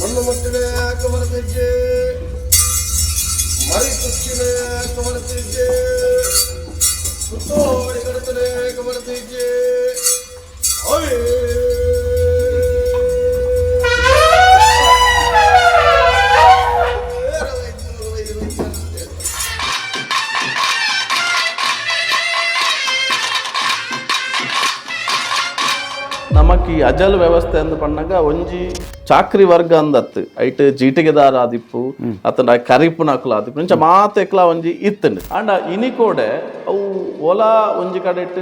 ಮಣ್ಣು ಮುಟ್ಟಿನ ಕಮರ್ತಿದ್ದೆ, ಮರಿ ತುಚ್ಚಿನ ಕಮರ್ತಿದ್ದೆ, ಸುತ್ತೋಡಿ ಕಡತನೆ ಕಮರ್ತಿದ್ದೆ. ನಮಕ್ ಈ ಅಜಲ್ ವ್ಯವಸ್ಥೆ ಅಂದ್ ಪಣ್ಣಗ ಒಂಜಿ ಚಾಕ್ರಿ ವರ್ಗ ಅಂದತ್ತು ಐಟ್ ಜೀಟಿಗೆದಾರ ಆದಿಪ್ಪು ಅತನ ಕರಿಪುನಕುಲು ಆದಿಪ್ಪು, ಇಂಚ ಮಾತೆಕ್ಲ ಒಂಜಿ ಇತ್ತಂಡು. ಆಂಡ ಇನಿ ಕೋಡೆ ಅವು ಒಲ ಒಂಜಿ ಕಡೆಟ್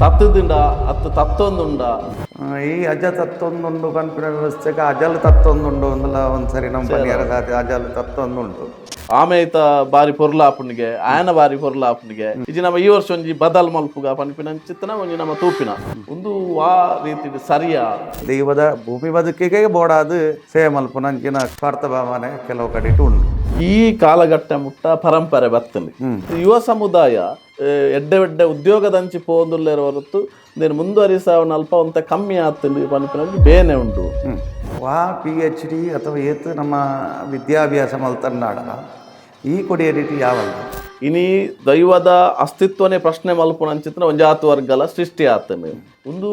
ತತ್ತುದುಂಡ ಅತ್ತು ತತ್ತೊಂದುಂಡ. ಈ ಅಜ ತತ್ತೊಂದುಂಡು ಪನ್ಪಿನ ವ್ಯವಸ್ಥೆಗೆ ಅಜಲ್ ತತ್ತೊಂದುಂಡು ಅಂದಲ ಒಂದ್ಸರಿ ನಮ್ಮ ಪರಿಹಾರ ಸಾಧ್ಯ ಅಜಲ್ ತತ್ತೊಂದುಂಟು. ಆಮೇತ ಬಾರಿ ಪೊರ್ಲಾಪುನಿಗೆ ಆಯನ ಬಾರಿ ಪೊರ್ಲಾಪುನಿಗೆ ಇಜಿ ನಮ್ಮ ಈ ವರ್ಷ ಒಂಜಿ ಬದಲ್ ಮಲ್ಪುಗ ಪನ್ಪಿನ ಚಿತ್ತನ ಒಂಜಿ ನಮ್ಮ ತೂಪಿನ ಒಂದು ವಾ ರೀತಿ ಸರಿಯಾ? ದೈವದ ಭೂಮಿ ಬದುಕಿಗೆ ಬೋಡಾದು ಸೇವೆ ಮಲ್ಪುನಂಚಿನ ಸ್ವಾರ್ಥ ಭಾವನೆ ಕೆಲವು ಕಡೆಟು ಉಂಟು. ಈ ಕಾಲಘಟ್ಟ ಮುಟ್ಟ ಪರಂಪರೆ ಬರ್ತದೆ. ಯುವ ಸಮುದಾಯ ಎಡ್ಡೆ ಎಡ್ಡೆ ಉದ್ಯೋಗದಂಚಿ ಪೋಂದುಲ್ಲೇರ ಹೊರತು నేను ಮುಂದುವರಿಸವನ ಅಲ್ಪ ಒಂತ ಕಮ್ಮಿ ಆತಂದು ಪನ್ಪಿನ ಬೇನೆ ಉಂಟು. ವಾ ಪಿಎಚ್ ಡಿ ಅಥವಾ ಏತ್ ನಮ್ಮ ವಿದ್ಯಾಭ್ಯಾಸ ಮಲ್ತನ್ನಾಡ ಈ ಕೊಡಿಯಡಿಟಿ ಯಾವಲ್ಲ. ಇನಿ ದೈವದ ಅಸ್ತಿತ್ವನೇ ಪ್ರಶ್ನೆ ಮಲ್ಪುನಂಚಿತ್ತಿನ ಒಂಜಾತು ವರ್ಗಲ ಸೃಷ್ಟಿ ಆತಂದು. ಒಂದು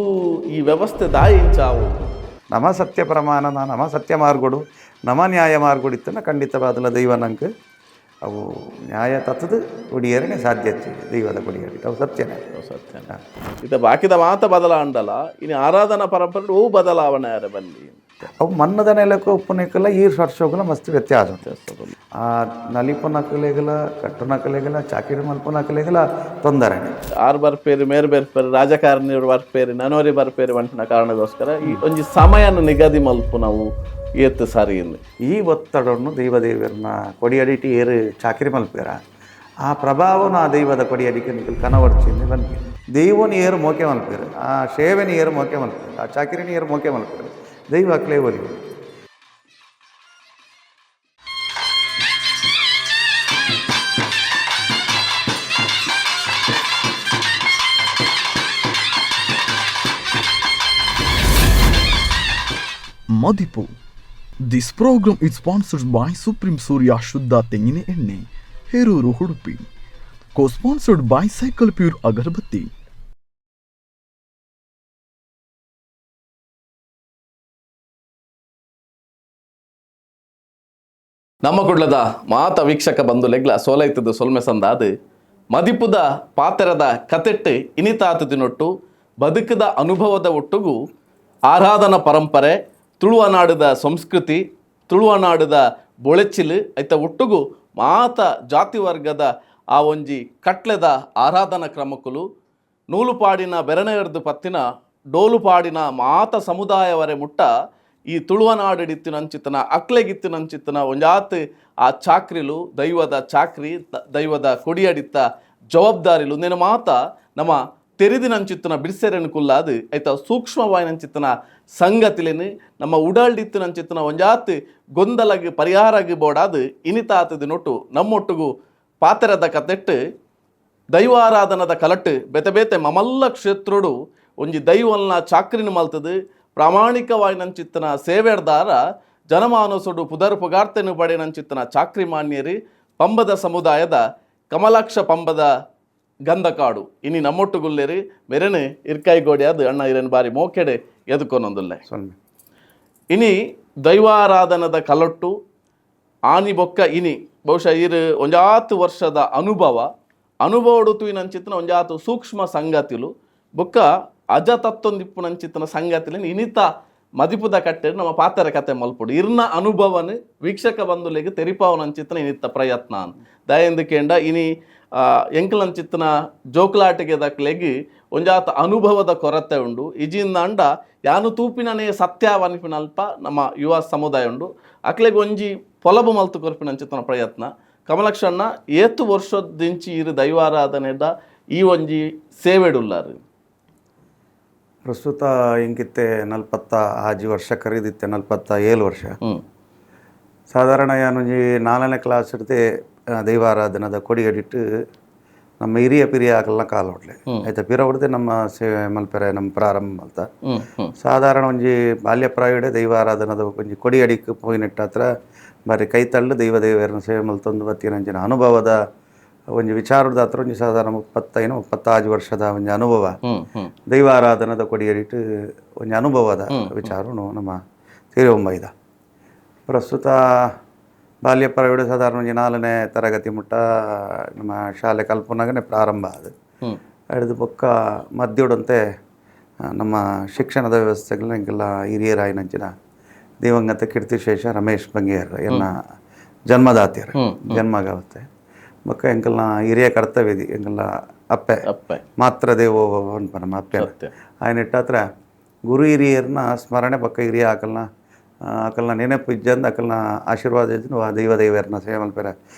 ಈ ವ್ಯವಸ್ಥೆ ದಾಯಿ ಇಂಚ ಆವು? ನಮ ಸತ್ಯ ಪ್ರಮಾಣ, ನಮ ಸತ್ಯ ಮಾರ್ಗೊಡು, ನಮ ನ್ಯಾಯ ಮಾರ್ಗೊಡು ಇತ್ತನ ಖಂಡಿತವಾದಲ ದೈವ ನಂಗೆ ಅವು ನ್ಯಾಯ ತತ್ತದು ಕೊಡಿಯೇರನೆ ಸಾಧ್ಯ ದೈವದ ಕೊಡಿಯೇರಿ ಅವು ಸತ್ಯನೇ. ಸತ್ಯ. ಇತ್ತ ಬಾಕಿದ ಮಾತ ಬದಲಾಂಡಲ ಇನಿ ಆರಾಧನಾ ಪರಂಪರೆ ಓ ಬದಲಾವಣೆ ಆರೆ ಬಲ್ಲಿ. ಅವು ಮನ್ನದ ನೆಲಕ್ಕೂ ಉಪ್ಪುನಕ್ಕೆಲ್ಲ ಈ ವರ್ಷೋಗಲ ಮಸ್ತ್ ವ್ಯತ್ಯಾಸ ಉಂಟು. ಆ ನಲಿಪುನಕಲೆಗಲ ಕಟ್ಟುನಕಲೆಗಲ ಚಾಕಿರಿ ಮಲ್ಪುನಕಲೆಗಲ ತೊಂದರೆನೆ. ಆರ್ ಬರ್ಪೇರು, ಮೇರ್ ಬರ್ಪೇರು, ರಾಜಕಾರಣಿಯವರು ಬರ್ಪೇರು, ನನೋರಿ ಬರ್ಪೇರು ಪನ್ಪಿನ ಕಾರಣಗೋಸ್ಕರ ಈ ಒಂಜಿ ಸಮಯನ ನಿಗದಿ ಮಲ್ಪು ನಾವು ಏತ್ ಸರಿ ಇಂದ್. ಈ ಒತ್ತಡವನ್ನು ದೈವದೇವರನ್ನ ಕೊಡಿಯಡಿಟಿ ಏರು ಚಾಕಿರಿ ಮಲ್ಪೇರ ಆ ಪ್ರಭಾವನ ಆ ದೈವದ ಕೊಡಿಯಡಿಕೆ ನಿಖಲ್ ಕನವರ್ಚಿಂದ ಬನ್ನಿ. ದೈವನ ಏರು ಮೋಕೆ ಮಲ್ಪೇರು, ಆ ಸೇವೆನ ಏರು ಮೋಕೆ ಮಲ್ಪೇರು, ಆ ಚಾಕಿರಿನ ಏರು ಮೋಕೆ ಮಲ್ಪೇರು, ದೈವ ಅಕ್ಲೇ ಒಲಿ. Madipu. This program is sponsored by Supreme Surya Shuddha Tengine Enne, Heruru Hudupi. Co-sponsored by Cycle Pure Agarbatti. ನಮ್ಮ ಕುಡ್ಲದ ಮಾತ ವೀಕ್ಷಕ ಬಂಧುಲೆಗ್ಲ ಸೋಲೈತದ ಸೊಲ್ಮೆ ಸಂದಾದು ಮದಿಪುದ ಪಾತೆರದ ಕತೆಟ್ಟು ಇನಿತಾತು ದಿನೊಟ್ಟು ಬದುಕದ ಅನುಭವದ ಒಟ್ಟುಗು ಆರಾಧನಾ ಪರಂಪರೆ, ತುಳುವನಾಡದ ಸಂಸ್ಕೃತಿ, ತುಳುವನಾಡದ ಬೊಳೆಚಿಲು, ಐತ ಒಟ್ಟುಗು ಮಾತ ಜಾತಿ ವರ್ಗದ ಆ ಒಂಜಿ ಕಟ್ಲೆದ ಆರಾಧನಾ ಕ್ರಮಕ್ಕುಲು, ನೂಲುಪಾಡಿನ ಬೆರಣೆಯರ್ದು ಪತ್ತಿನ ಡೋಲುಪಾಡಿನ ಮಾತ ಸಮುದಾಯವರೆ ಮುಟ್ಟ ಈ ತುಳುವನಾಡಿತ್ತಿನಂಚಿತನ ಅಕ್ಲೆಗಿತ್ತಿನಂಚಿತನ ಒಂಜಾತ್ ಆ ಚಾಕ್ರಿಲು, ದೈವದ ಚಾಕ್ರಿ, ದೈವದ ಕೊಡಿಯಡಿತ್ತ ಜವಾಬ್ದಾರಿಲು ನೆನ ಮಾತ ನಮ್ಮ ತೆರಿದಿನಂಚಿತ್ತನ ಬಿಡ್ಸೆರೆನ್ ಕುಲ್ಲಾದು ಐತ ಸೂಕ್ಷ್ಮವಾಯಿನಂಚಿತ್ತನ ಸಂಗತಿಲೇನು ನಮ್ಮ ಉಡಾಲ್ಡಿತ್ತಿನಂಚಿತ್ತನ ಒಂಜಾತ್ ಗೊಂದಲಗ್ ಪರಿಹಾರಗ್ ಬೋಡಾದು ಇನಿತಾತದ ನೊಟ್ಟು ನಮ್ಮೊಟ್ಟುಗು ಪಾತೆರದ ಕತೆಟ್ಟು ದೈವಾರಾಧನದ ಕಲಟ್ಟು ಬೇತೆ ಬೇತೆ ಮಮಲ್ಲ ಕ್ಷೇತ್ರಡು ಒಂಜಿ ದೈವಲ್ನ ಚಾಕ್ರಿನ ಮಲ್ತದು ಪ್ರಾಮಾಣಿಕವಾಯಿನಂಚಿತ್ತನ ಸೇವೆಡ್ದಾರ ಜನಮಾನಸುಡು ಪುದರ್ ಪುಗಾರ್ತೆನು ಪಡೆನಂಚಿತ್ತನ ಚಾಕ್ರಿ ಮಾನ್ಯರಿ ಪಂಬದ ಸಮುದಾಯದ ಕಮಲಾಕ್ಷ ಪಂಬದ ಗಂಧಕಾಡು ಇನಿ ನಮ್ಮೊಟ್ಟುಗುಲ್ಲೇರಿ. ಮೆರೆನು ಇರ್ಕಾಯಿ ಗೋಡಿ ಅದು ಅಣ್ಣ ಇರೇನು ಬಾರಿ ಮೋಕೆಡೆ ಎದುಕೊನೊಂದುಲ್ಲೆ. ಸೊನ್ನೆ. ಇನಿ ದೈವಾರಾಧನದ ಕಲೊಟ್ಟು ಆನಿ ಬೊಕ್ಕ ಇನಿ ಬಹುಶಃ ಇರು ಒಂಜಾತು ವರ್ಷದ ಅನುಭವ ಅನುಭವಡು ತೂಯಿನಂಚಿತ್ತನ ಒಂಜಾತು ಸೂಕ್ಷ್ಮ ಸಂಗತಿಲು ಬೊಕ್ಕ ಅಜ ತತ್ತೊಂದಿಪ್ಪುನಂಚಿತ್ತನ ಸಂಗತಿಲಿನ ಇನಿತ ಮದಿಪುದ ಕಟ್ಟೆ ನಮ್ಮ ಪಾತರ ಕತೆ ಮಲ್ಪುಡು ಇರ್ನ ಅನುಭವನ ವೀಕ್ಷಕ ಬಂಧುಲೆಗ್ ತೆರಿಪಾವನಂಚಿತ್ತನ ಇನಿತ್ತ ಪ್ರಯತ್ನ. ದಯೆಂದು ಕೇಂಡ ಇನಿ ಎಂಕಲಂಚಿತ್ತನ ಜೋಕ್ಲಾಟಿಗೆ ದಕ್ಲೆಗ್ ಒಂಜಾತ ಅನುಭವದ ಕೊರತೆ ಉಂಡು. ಇಜಿಂದಾಂಡ ಯಾನು ತೂಪಿನನೇ ಸತ್ಯ ಅನ್ಪಿನಲ್ಪ ನಮ್ಮ ಯುವ ಸಮುದಾಯ ಉಂಡು. ಅಕ್ಲೆಗ್ ಒಂಜಿ ಪೊಲಬು ಮಲ್ತು ಕೊರ್ಪಿನಂಚಿತ್ತನ ಪ್ರಯತ್ನ. ಕಮಲಕ್ಷಣ್ಣ, ಏತು ವರ್ಷದಿಂಚಿ ಇರು ದೈವಾರಾಧನೆದ ಈ ಒಂಜಿ ಸೇವೆಡುಲ್ಲಾರು? ಪ್ರಸ್ತುತ ಇಂಕಿತ್ತೆ 46 ವರ್ಷ ಕರೀದಿತ್ತೆ, 47 ವರ್ಷ. ಸಾಧಾರಣ ಯಾನೊಂಜಿ 4ನೇ ಕ್ಲಾಸ್ ಇಡ್ತೆ ದೈವಾರಾಧನದ ಕೊಡಿಯಡಿಟ್ಟು ನಮ್ಮ ಹಿರಿಯ ಪಿರಿಯ ಆಕಲ್ನ ಕಾಲ ಹೊಡ್ಲೆ ಆಯ್ತಾ ಪಿರ ಹೊಡ್ದೆ ನಮ್ಮ ಸೇವೆ ಮಲ್ಪೆರೆ ನಮ್ಮ ಪ್ರಾರಂಭ ಮಲ್ತ. ಹ್ಮ್ ಹ್ಮ್ ಸಾಧಾರಣ ಒಂಜಿ ಬಾಲ್ಯ ಪ್ರಾಯಡೆ ದೈವಾರಾಧನದ ಒಂಜಿ ಕೊಡಿ ಅಡಿಕ್ ಪೋಯಿನೆಟ್ಟ ಹತ್ರ ಬಾರಿ ಕೈ ತಳ್ಳು ದೈವ ದೇವರನ್ನ ಸೇವೆ ಮಲ್ತೊಂದು ಬತ್ತಿನಂಚಿನ ಅನುಭವದ ಒಂಜಿ ವಿಚಾರದ ಹತ್ರ ಒಂಜಿ ಸಾಧಾರಣ 35 36 ವರ್ಷದ ಒಂಜಿ ಅನುಭವ ಹ್ಮ್ ಹ್ಮ್ ದೈವಾರಾಧನದ ಕೊಡಿಯಡಿಟ್ಟು ಒಂಜಿ ಅನುಭವದ ವಿಚಾರನು ನಮ್ಮ ತೀರೊಂಬೈದ. ಪ್ರಸ್ತುತ ಬಾಲ್ಯ ಪ್ರಾಯಡು ಸಾಧಾರಣ ಒಂಜಿ 4ನೇ ತರಗತಿ ಮುಟ್ಟ ನಮ್ಮ ಶಾಲೆ ಕಲ್ಪನಾಗನೇ ಪ್ರಾರಂಭ ಅದು. ಹಿಡಿದು ಬೊಕ್ಕ ಮದ್ಯೊಡಂತೆ ನಮ್ಮ ಶಿಕ್ಷಣದ ವ್ಯವಸ್ಥೆಗಳನ್ನ ಎಂಕೆಲ್ಲ ಹಿರಿಯರಾಯಿನಂಚಿನ ದಿವಂಗತ ಕೀರ್ತಿಶೇಷ ರಮೇಶ್ ಬಂಗೇರ್ ಎನ್ನ ಜನ್ಮದಾತಿಯರು ಜನ್ಮಗಾವತ್ತೆ ಬೊಕ್ಕ ಎಂಕಲ್ನ ಹಿರಿಯ ಕರ್ತವ್ಯ ಎಂಕಲ್ನ ಅಪ್ಪೆ ಅಪ್ಪೆ ಮಾತ್ರ ದೇವೋ ಅನ್ಪ ನಮ್ಮ ಅಪ್ಪೆ ಸತ್ಯ. ఆయన ಇಟ್ಟಾತ್ರ ಗುರು ಹಿರಿಯರ್ನ ಸ್ಮರಣೆ ಪಕ್ಕ ಹಿರಿಯ ಆಕಲ್ನ ಆಕಲ್ನ ನೆನಪು ಇಜ್ಜಂದು ಆಕಲ್ನ ಆಶೀರ್ವಾದ ಇಜ್ಜಂದು ಆ ದೈವ ದೇವರನ್ನ ಸೇವೆ ಮಲ್ಪೆರೆ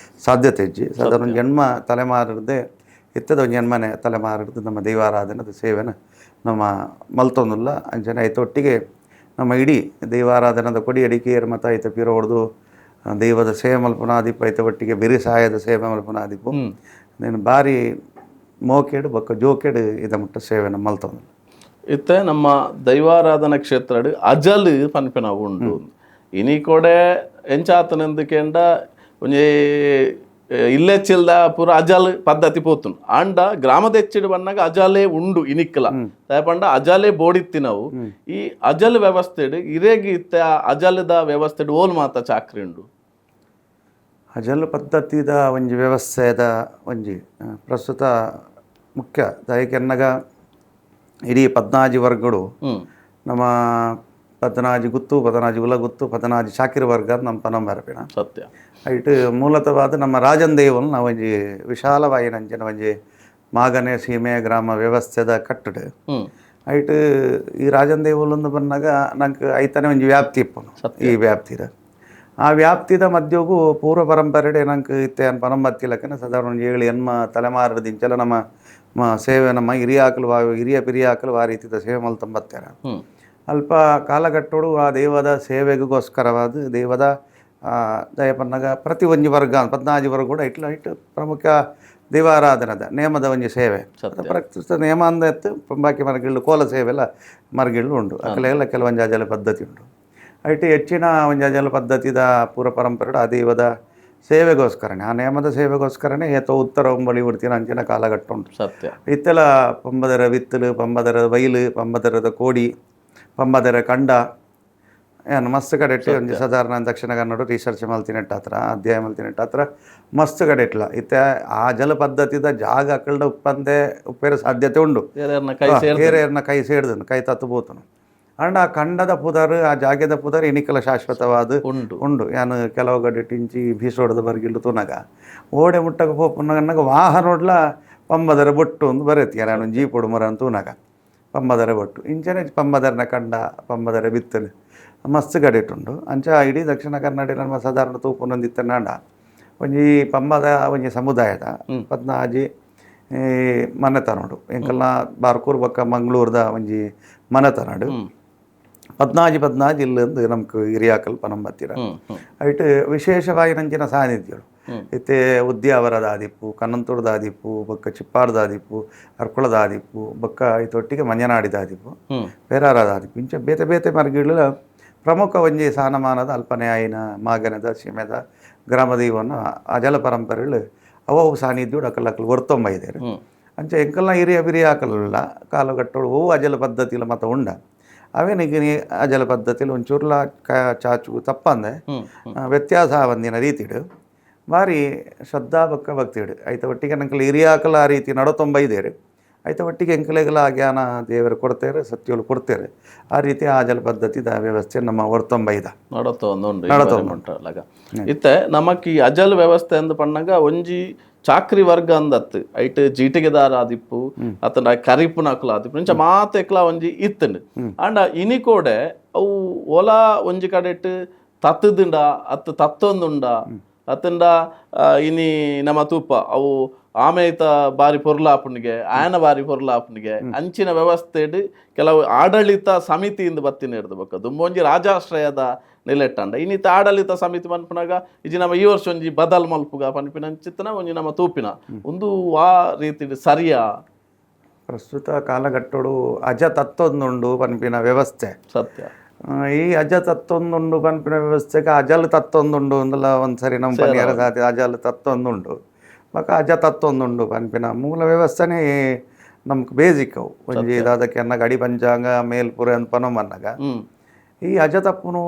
ಸಾಧ್ಯತೆ ಇಜ್ಜಿ. ಸಾಧಾರಣ ಜನ್ಮ ತಲೆಮಾರದೆ ಇತ್ತದ ಒಂದು ಜನ್ಮನೆ ತಲೆಮಾರಿಡ್ದು ನಮ್ಮ ದೈವಾರಾಧನದ ಸೇವೆನ ನಮ್ಮ ಮಲ್ತೊಂದುಲ್ಲ. ಅಂಚನೆ ಐತ ಒಟ್ಟಿಗೆ ನಮ್ಮ ಇಡೀ ದೈವಾರಾಧನದ ಕೊಡಿ ಅಡಿಕೆಯರ ಮತ ಐತ ಪೀರ ಹೊಡೆದು ದೈವದ ಸೇವೆ ಮಲ್ಪುನ ಆದಿಪ್ಪು ಐತ ಒಟ್ಟಿಗೆ ಬಿರಿ ಸಹಾಯದ ಸೇವೆ ಮಲ್ಪುನ ಆದಿಪ್ಪು నేను ಭಾರಿ ಮೋಕೆಡು ಬೊಕ್ಕ ಜೋಕೆಡು ಇದ ಮುಟ್ಟ ಸೇವೆನ ಮಲ್ತೊಂದುಲ್ಲ. ಇತ್ತೆ ನಮ್ಮ ದೈವಾರಾಧನಾ ಕ್ಷೇತ್ರಡ್ ಅಜಲ್ ಪನ್ಪಿನ ಉಂಡು. ಇನಿ ಕೊಡೆ ಎಂಚಾತನೆಂದು ಕೇಂಡ ಒಂಜಿ ಇಲ್ಲೆಚ್ಚಿಲ್ದ ಪೂರ ಅಜಲ್ ಪದ್ಧತಿ ಪೋತುಂಡು. ಆಂಡ ಗ್ರಾಮದೆಚ್ಚಿಡ್ ಬನ್ನಗ ಅಜಲೇ ಉಂಡು ಇನಿಕ್ಲ ಪಂಡ ಅಜಲೇ ಬೋಡಿತ್ತಿ ನಾವು. ಈ ಅಜಲ್ ವ್ಯವಸ್ಥೆಡ್ ಇರೆಗ್ ಇತ್ತೆ ಆ ಅಜಲದ ವ್ಯವಸ್ಥೆಡ್ ಓಲ್ ಮಾತ ಚಾಕ್ರಿ ಉಂಡು. ಅಜಲ್ ಪದ್ಧತಿದ ಒಂಜಿ ವ್ಯವಸ್ಥೆದ ಒಂಜಿ ಪ್ರಸ್ತುತ ಮುಖ್ಯ ದಯಕೆನ್ನಗ ಇಡೀ ಪದ್ನಾಜಿ ವರ್ಗಡು ನಮ್ಮ ಪದ್ನಾಜಿ ಗುತ್ತು, ಪದ್ನಾಜಿ ಉಲಗುತ್ತು, ಪದ್ನಾಜಿ ಶಾಕಿರ್ ವರ್ಗ ನಮ್ಮ ಪನಂಬರಪಿನ. ಸತ್ಯ. ಐಟ್ ಮೂಲತವಾದ ನಮ್ಮ ರಾಜನ್ ದೇವನ್ ನಾವು ಒಂಜಿ ವಿಶಾಲವಾಯಿನಂಚಿನ ಒಂಜಿ ಮಾಗನೆ ಸೀಮೆ ಗ್ರಾಮ ವ್ಯವಸ್ಥೆದ ಕಟ್ಟಡ. ಐಟ್ ಈ ರಾಜನ್ ದೇವಲೊಂದು ಬಂದಾಗ ನಂಗೆ ಐತನೇ ಒಂಜಿ ವ್ಯಾಪ್ತಿ ಇಪ್ಪನು. ಈ ವ್ಯಾಪ್ತಿದ ಆ ವ್ಯಾಪ್ತಿದ ಮಧ್ಯಗೂ ಪೂರ್ವ ಪರಂಪರೆಡೆ ನಂಗೆ ಇತ್ತೆ ಅನ್ ಪನಂಬತ್ತಿ ಲಕ್ಕನ ಸಾಧಾರಣ ಒಂಜಿ 7 ಎನ್ಮ ತಲೆಮಾರದಿಂಚಲ ನಮ್ಮ ಸೇವೆ ನಮ್ಮ ಹಿರಿಯ ಆಕಲು ಹಿರಿಯ ಪಿರಿಯ ಆಕಲು ಆ ರೀತಿದ ಸೇವೆ ಮಲ್ತೊಂಬತ್ತೇರ. ಅಲ್ಪ ಕಾಲಘಟ್ಟೋಡು ಆ ದೈವದ ಸೇವೆಗೋಸ್ಕರವಾದ ದೈವದ ದಯಪನ್ನಗ ಪ್ರತಿ ಒಂಜಿ ವರ್ಗ ಪದ್ನಾಜಿ ವರ್ಗ ಕೂಡ ಇಟ್ಲ ಇಟ್ಟು ಪ್ರಮುಖ ದೈವಾರಾಧನದ ನೇಮದ ಒಂಜಿ ಸೇವೆ ಪ್ರಸ್ತುತ ನೇಮ ಅಂದತ್ತು ಬಾಕಿ ಮರಗಿಳ್ಳು ಕೋಲ ಸೇವೆ ಎಲ್ಲ ಮರಗಿಳ್ಳು ಉಂಡು. ಅಕಲೆಲ್ಲ ಕೆಲವೊಂದು ಅಜಲ ಪದ್ಧತಿ ಉಂಟು. ಐಟ್ ಹೆಚ್ಚಿನ ಒಂಜಿ ಅಜಲ ಪದ್ಧತಿದ ಪೂರ್ವ ಪರಂಪರೆ ಆ ದೈವದ ಸೇವೆಗೋಸ್ಕರನೇ ಆ ನೇಮದ ಸೇವೆಗೋಸ್ಕರನೇ ಏತೋ ಉತ್ತರ ಒಂಬಳಿ ಬಿಡ್ತೀನ ಅಂಚಿನ ಕಾಲಘಟ್ಟ ಉಂಟು. ಸತ್ಯ. ಇತ್ತೆಲ್ಲ ಪಂಬದರ ವಿತ್ತಲು, ಪಂಬದರ ಬೈಲು, ಪಂಬದರದ ಕೋಡಿ, ಪಂಬದರ ಕಂಡ ಏನು ಮಸ್ತ್ ಕಡೆ ಇಟ್ಟು ಒಂಜಿ ಸಾಧಾರಣ ದಕ್ಷಿಣ ಕನ್ನಡ ರಿಸರ್ಚ್ ಮಲ್ತಿನೆಟ್ಟ ಹತ್ರ ಅಧ್ಯಾಯ ಮಲ್ತಿನೆಟ್ಟ ಹತ್ರ ಮಸ್ತ್ ಕಡೆ ಇಟ್ಲ ಇತ್ತೆ ಆ ಜಲ ಪದ್ಧತಿದ ಜಾಗ ಅಕಲ್ಡ ಉಪ್ಪಂದೆ ಉಪ್ಪೇರ ಸಾಧ್ಯತೆ ಉಂಡು. ಬೇರೆಯವ್ರನ್ನ ಕೈ ಸೇರ್ ಬೇರೆಯವ್ರನ್ನ ಕೈ ಸೇಡ್ದನು ಕೈ ತತ್ತು ಬೋತನು. ಅಂಡ ಆ ಕಂಡದ ಪುದರ್ ಆ ಜಾಗದ ಪುದರ್ ಇನಿಕಲ ಶಾಶ್ವತವಾದ ಉಂಡು. ಉಂಡು. ಯಾನು ಕೆಲವು ಗಡಿ ಟಿಂಚಿ ಬೀಸೋಡದ ಬರ್ಗಿಲ್ಲು ತುನಗ ಓಡೆ ಮುಟ್ಟಗ ಪೋಪುನಗ ವಾಹನೋಡ್ಲ ಪಂಬದರ ಬೊಟ್ಟು ಒಂದು ಬರೈತಿ. ಯಾನು ಜೀಪೊಡು ಮರ ಅಂತ ತೂನಗ ಪಂಬದರ ಬೊಟ್ಟು ಇಂಚನೆ ಪಂಬದರನ ಕಂಡ ಪಂಬದರ ಬಿತ್ತಲು ಮಸ್ತ್ ಕಡೆಟುಂಡು. ಅಂಚ ಇಡೀ ದಕ್ಷಿಣ ಕನ್ನಡ ನಮ್ಮ ಸಾಧಾರಣ ತೂಪುನೊಂದಿತ್ತನಾಂಡ ಒಂಜಿ ಪಂಬದ ಒಂಜಿ ಸಮುದಾಯದ ಪದ್ನಾಜಿ ಮನೆತನೋಡು ಎಂಕಲ್ನ ಬಾರ್ಕೂರ್ ಬೊಕ್ಕ ಮಂಗಳೂರ್ದ ಒಂಜಿ ಮನೆತನಡು ಪದ್ನಾಜಿ ಪದ್ನಾಜಿ ಇಲ್ಲಂದು ನಮ್ಗೆ ಹಿರಿಯಾಕಲ್ ಪನಂಬತ್ತಿರ. ಹ್ಮ್ ಹ್ಮ್ ಐಟ್ ವಿಶೇಷವಾಗಿ ನಂಚಿನ ಸಾನ್ನಿಧ್ಯಗಳು ಇತ್ತೆ ಉದ್ಯಾವರದ ಆದಿಪ್ಪು, ಕನ್ನಂತೂರ್ದ ಆದಿಪ್ಪು, ಬೊಕ್ಕ ಚಿಪ್ಪಾರ್ದ ಆದಿಪ್ಪು, ಅರ್ಕುಳದ ಆದಿಪ್ಪು, ಬೊಕ್ಕ ಐತೊಟ್ಟಿಗೆ ಮಂಜನಾಡಿದ ಆದಿಪ್ಪು, ಪೇರಾರದ ಆದಿಪ್ಪು, ಇಂಚ ಬೇತೆ ಬೇತೆ ಮರ್ಗಿಳು ಪ್ರಮುಖ ಒಂಜಿ ಸ್ಥಾನಮಾನದ ಅಲ್ಪನೆ ಆಯಿನ ಮಾಗನದ ಸೀಮೆದ ಗ್ರಾಮ ದೈವನ ಆ ಜಲ ಪರಂಪರೆಗಳು ಅವು ಸಾನ್ನಿಧ್ಯೋಡು ಅಕಲ್ ಅಕಲ್ ಒರ್ತೊಂಬ ಇದ್ದಾರೆ. ಅಂಚ ಎಂಕಲ್ನ ಹಿರಿಯ ಬಿರಿಯ ಆಕಲ್ಲ ಕಾಲುಗಟ್ಟೋಡು ಅವು ಅಜಲ ಪದ್ಧತಿಲ ಮತ ಉಂಡ ಅವೇನಿಗೆ ಅಜಲ ಪದ್ಧತಿಲಿ ಒಂಚೂರ್ಲ ಚಾಚು ತಪ್ಪಂದೆ ವ್ಯತ್ಯಾಸ ಒಂದಿನ ರೀತಿಡು ಭಾರಿ ಶ್ರದ್ಧಾ ಬಕ್ಕ ಭಕ್ತಿಡು ಐತ ಒಟ್ಟಿಗೆ ನಂಕಲ್ ಹಿರಿಯಾಕಲ ಆ ರೀತಿ ನಡತೊಂಬ ಇದ್ದೇರು. ಐತ ಒಟ್ಟಿಗೆ ಎಂಕಲೆಗಲ ಆ ಜ್ಞಾನ ದೇವರು ಕೊಡ್ತೇರೆ, ಸತ್ಯಗಳು ಕೊಡ್ತೇರೆ. ಆ ರೀತಿ ಆ ಜಲ ಪದ್ಧತಿದ ವ್ಯವಸ್ಥೆ ನಮ್ಮ ಹೊರ್ತೊಂಬ ಇದ ನಡತೊಂದು ನಡತೊಂದು. ಉಂಟು. ಇತ್ತೆ ನಮಕ್ ಈ ಅಜಲ್ ವ್ಯವಸ್ಥೆ ಅಂದ್ ಪಣ್ಣಗ ಒಂಜಿ ಚಾಕ್ರಿ ವರ್ಗ ಅಂದತ್ತು ಐಟ್ ಜೀಟಿಗೆದಾರ ಆದಿಪ್ಪು ಅತನ ಕರಿಪುನಕುಲು ಆದಿಪ್ಪು ಇಂಚ ಮಾತೆಕ್ಲ ಒಂಜಿ ಇತ್ತಂಡು. ಆಂಡ ಇನಿ ಕೋಡೆ ಅವು ಒಲ ಒಂಜಿ ಕಡೆಟ್ ತತ್ತುದುಂಡ ಅತ್ತು ತತ್ತೊಂದುಂಡ ಅತ್ತಂಡ ಇನಿ ನಮ್ಮ ತೂಪ ಅವು ಆಮೇತ ಬಾರಿ ಪೊರ್ಲಾಪುನಿಗೆ ಆಯನ ಬಾರಿ ಪೊರ್ಲಾಪುನಿಗೆ ಅಂಚಿನ ವ್ಯವಸ್ಥೆಡ್ ಕೆಲವು ಆಡಳಿತ ಸಮಿತಿಯಿಂದ ಬತ್ತಿನ ಹಿಡ್ದು ಬೊಕ್ಕ ದುಂಬೊಂಜಿ ರಾಜಾಶ್ರಯದ ನಿಲೆಟ್ಟಂಡ ಇನ್ನಿತ ಆಡಳಿತ ಸಮಿತಿ ಪನ್ಪುನಾಗ ಇಜಿ ನಮ್ಮ ಈ ವರ್ಷ ಒಂಜಿ ಬದಲ್ ಮಲ್ಪುಗ ಪನ್ಪಿನ ಅಂಚಿತ್ತನ ಒಂಜಿ ನಮ್ಮ ತೂಪಿನ ಒಂದು ಆ ರೀತಿ ಸರಿಯಾ? ಪ್ರಸ್ತುತ ಕಾಲಘಟ್ಟಡು ಅಜ ತತ್ತೊಂದುಂಡು ಪನ್ಪಿನ ವ್ಯವಸ್ಥೆ. ಸತ್ಯ. ಈ ಅಜ ತತ್ತೊಂದುಂಡು ಪನ್ಪಿನ ವ್ಯವಸ್ಥೆಗೆ ಅಜಲ್ ತತ್ತೊಂದುಂಡು ಅಂದಲ ಒಂದ್ಸರಿ ನಮ್ಮ ಪನಿಯಾರ ಸಾತಿ ಅಜಲ್ ತತ್ತೊಂದುಂಡು ಬೊಕ ಅಜ ತತ್ತೊಂದುಂಡು ಪನ್ಪಿನ ಮೂಲ ವ್ಯವಸ್ಥೆನೇ ನಮ್ಗೆ ಬೇಸಿಕ್. ಅವು ಒಂಜಿ ದಾದಕ್ಕೆ ಅನ್ನ ಗಡಿ ಪಂಚಾಂಗ ಮೇಲ್ಪುರ ಅಂತ ಪನೊಮನ್ನಾಗ ಈ ಅಜತಪ್ಪುನು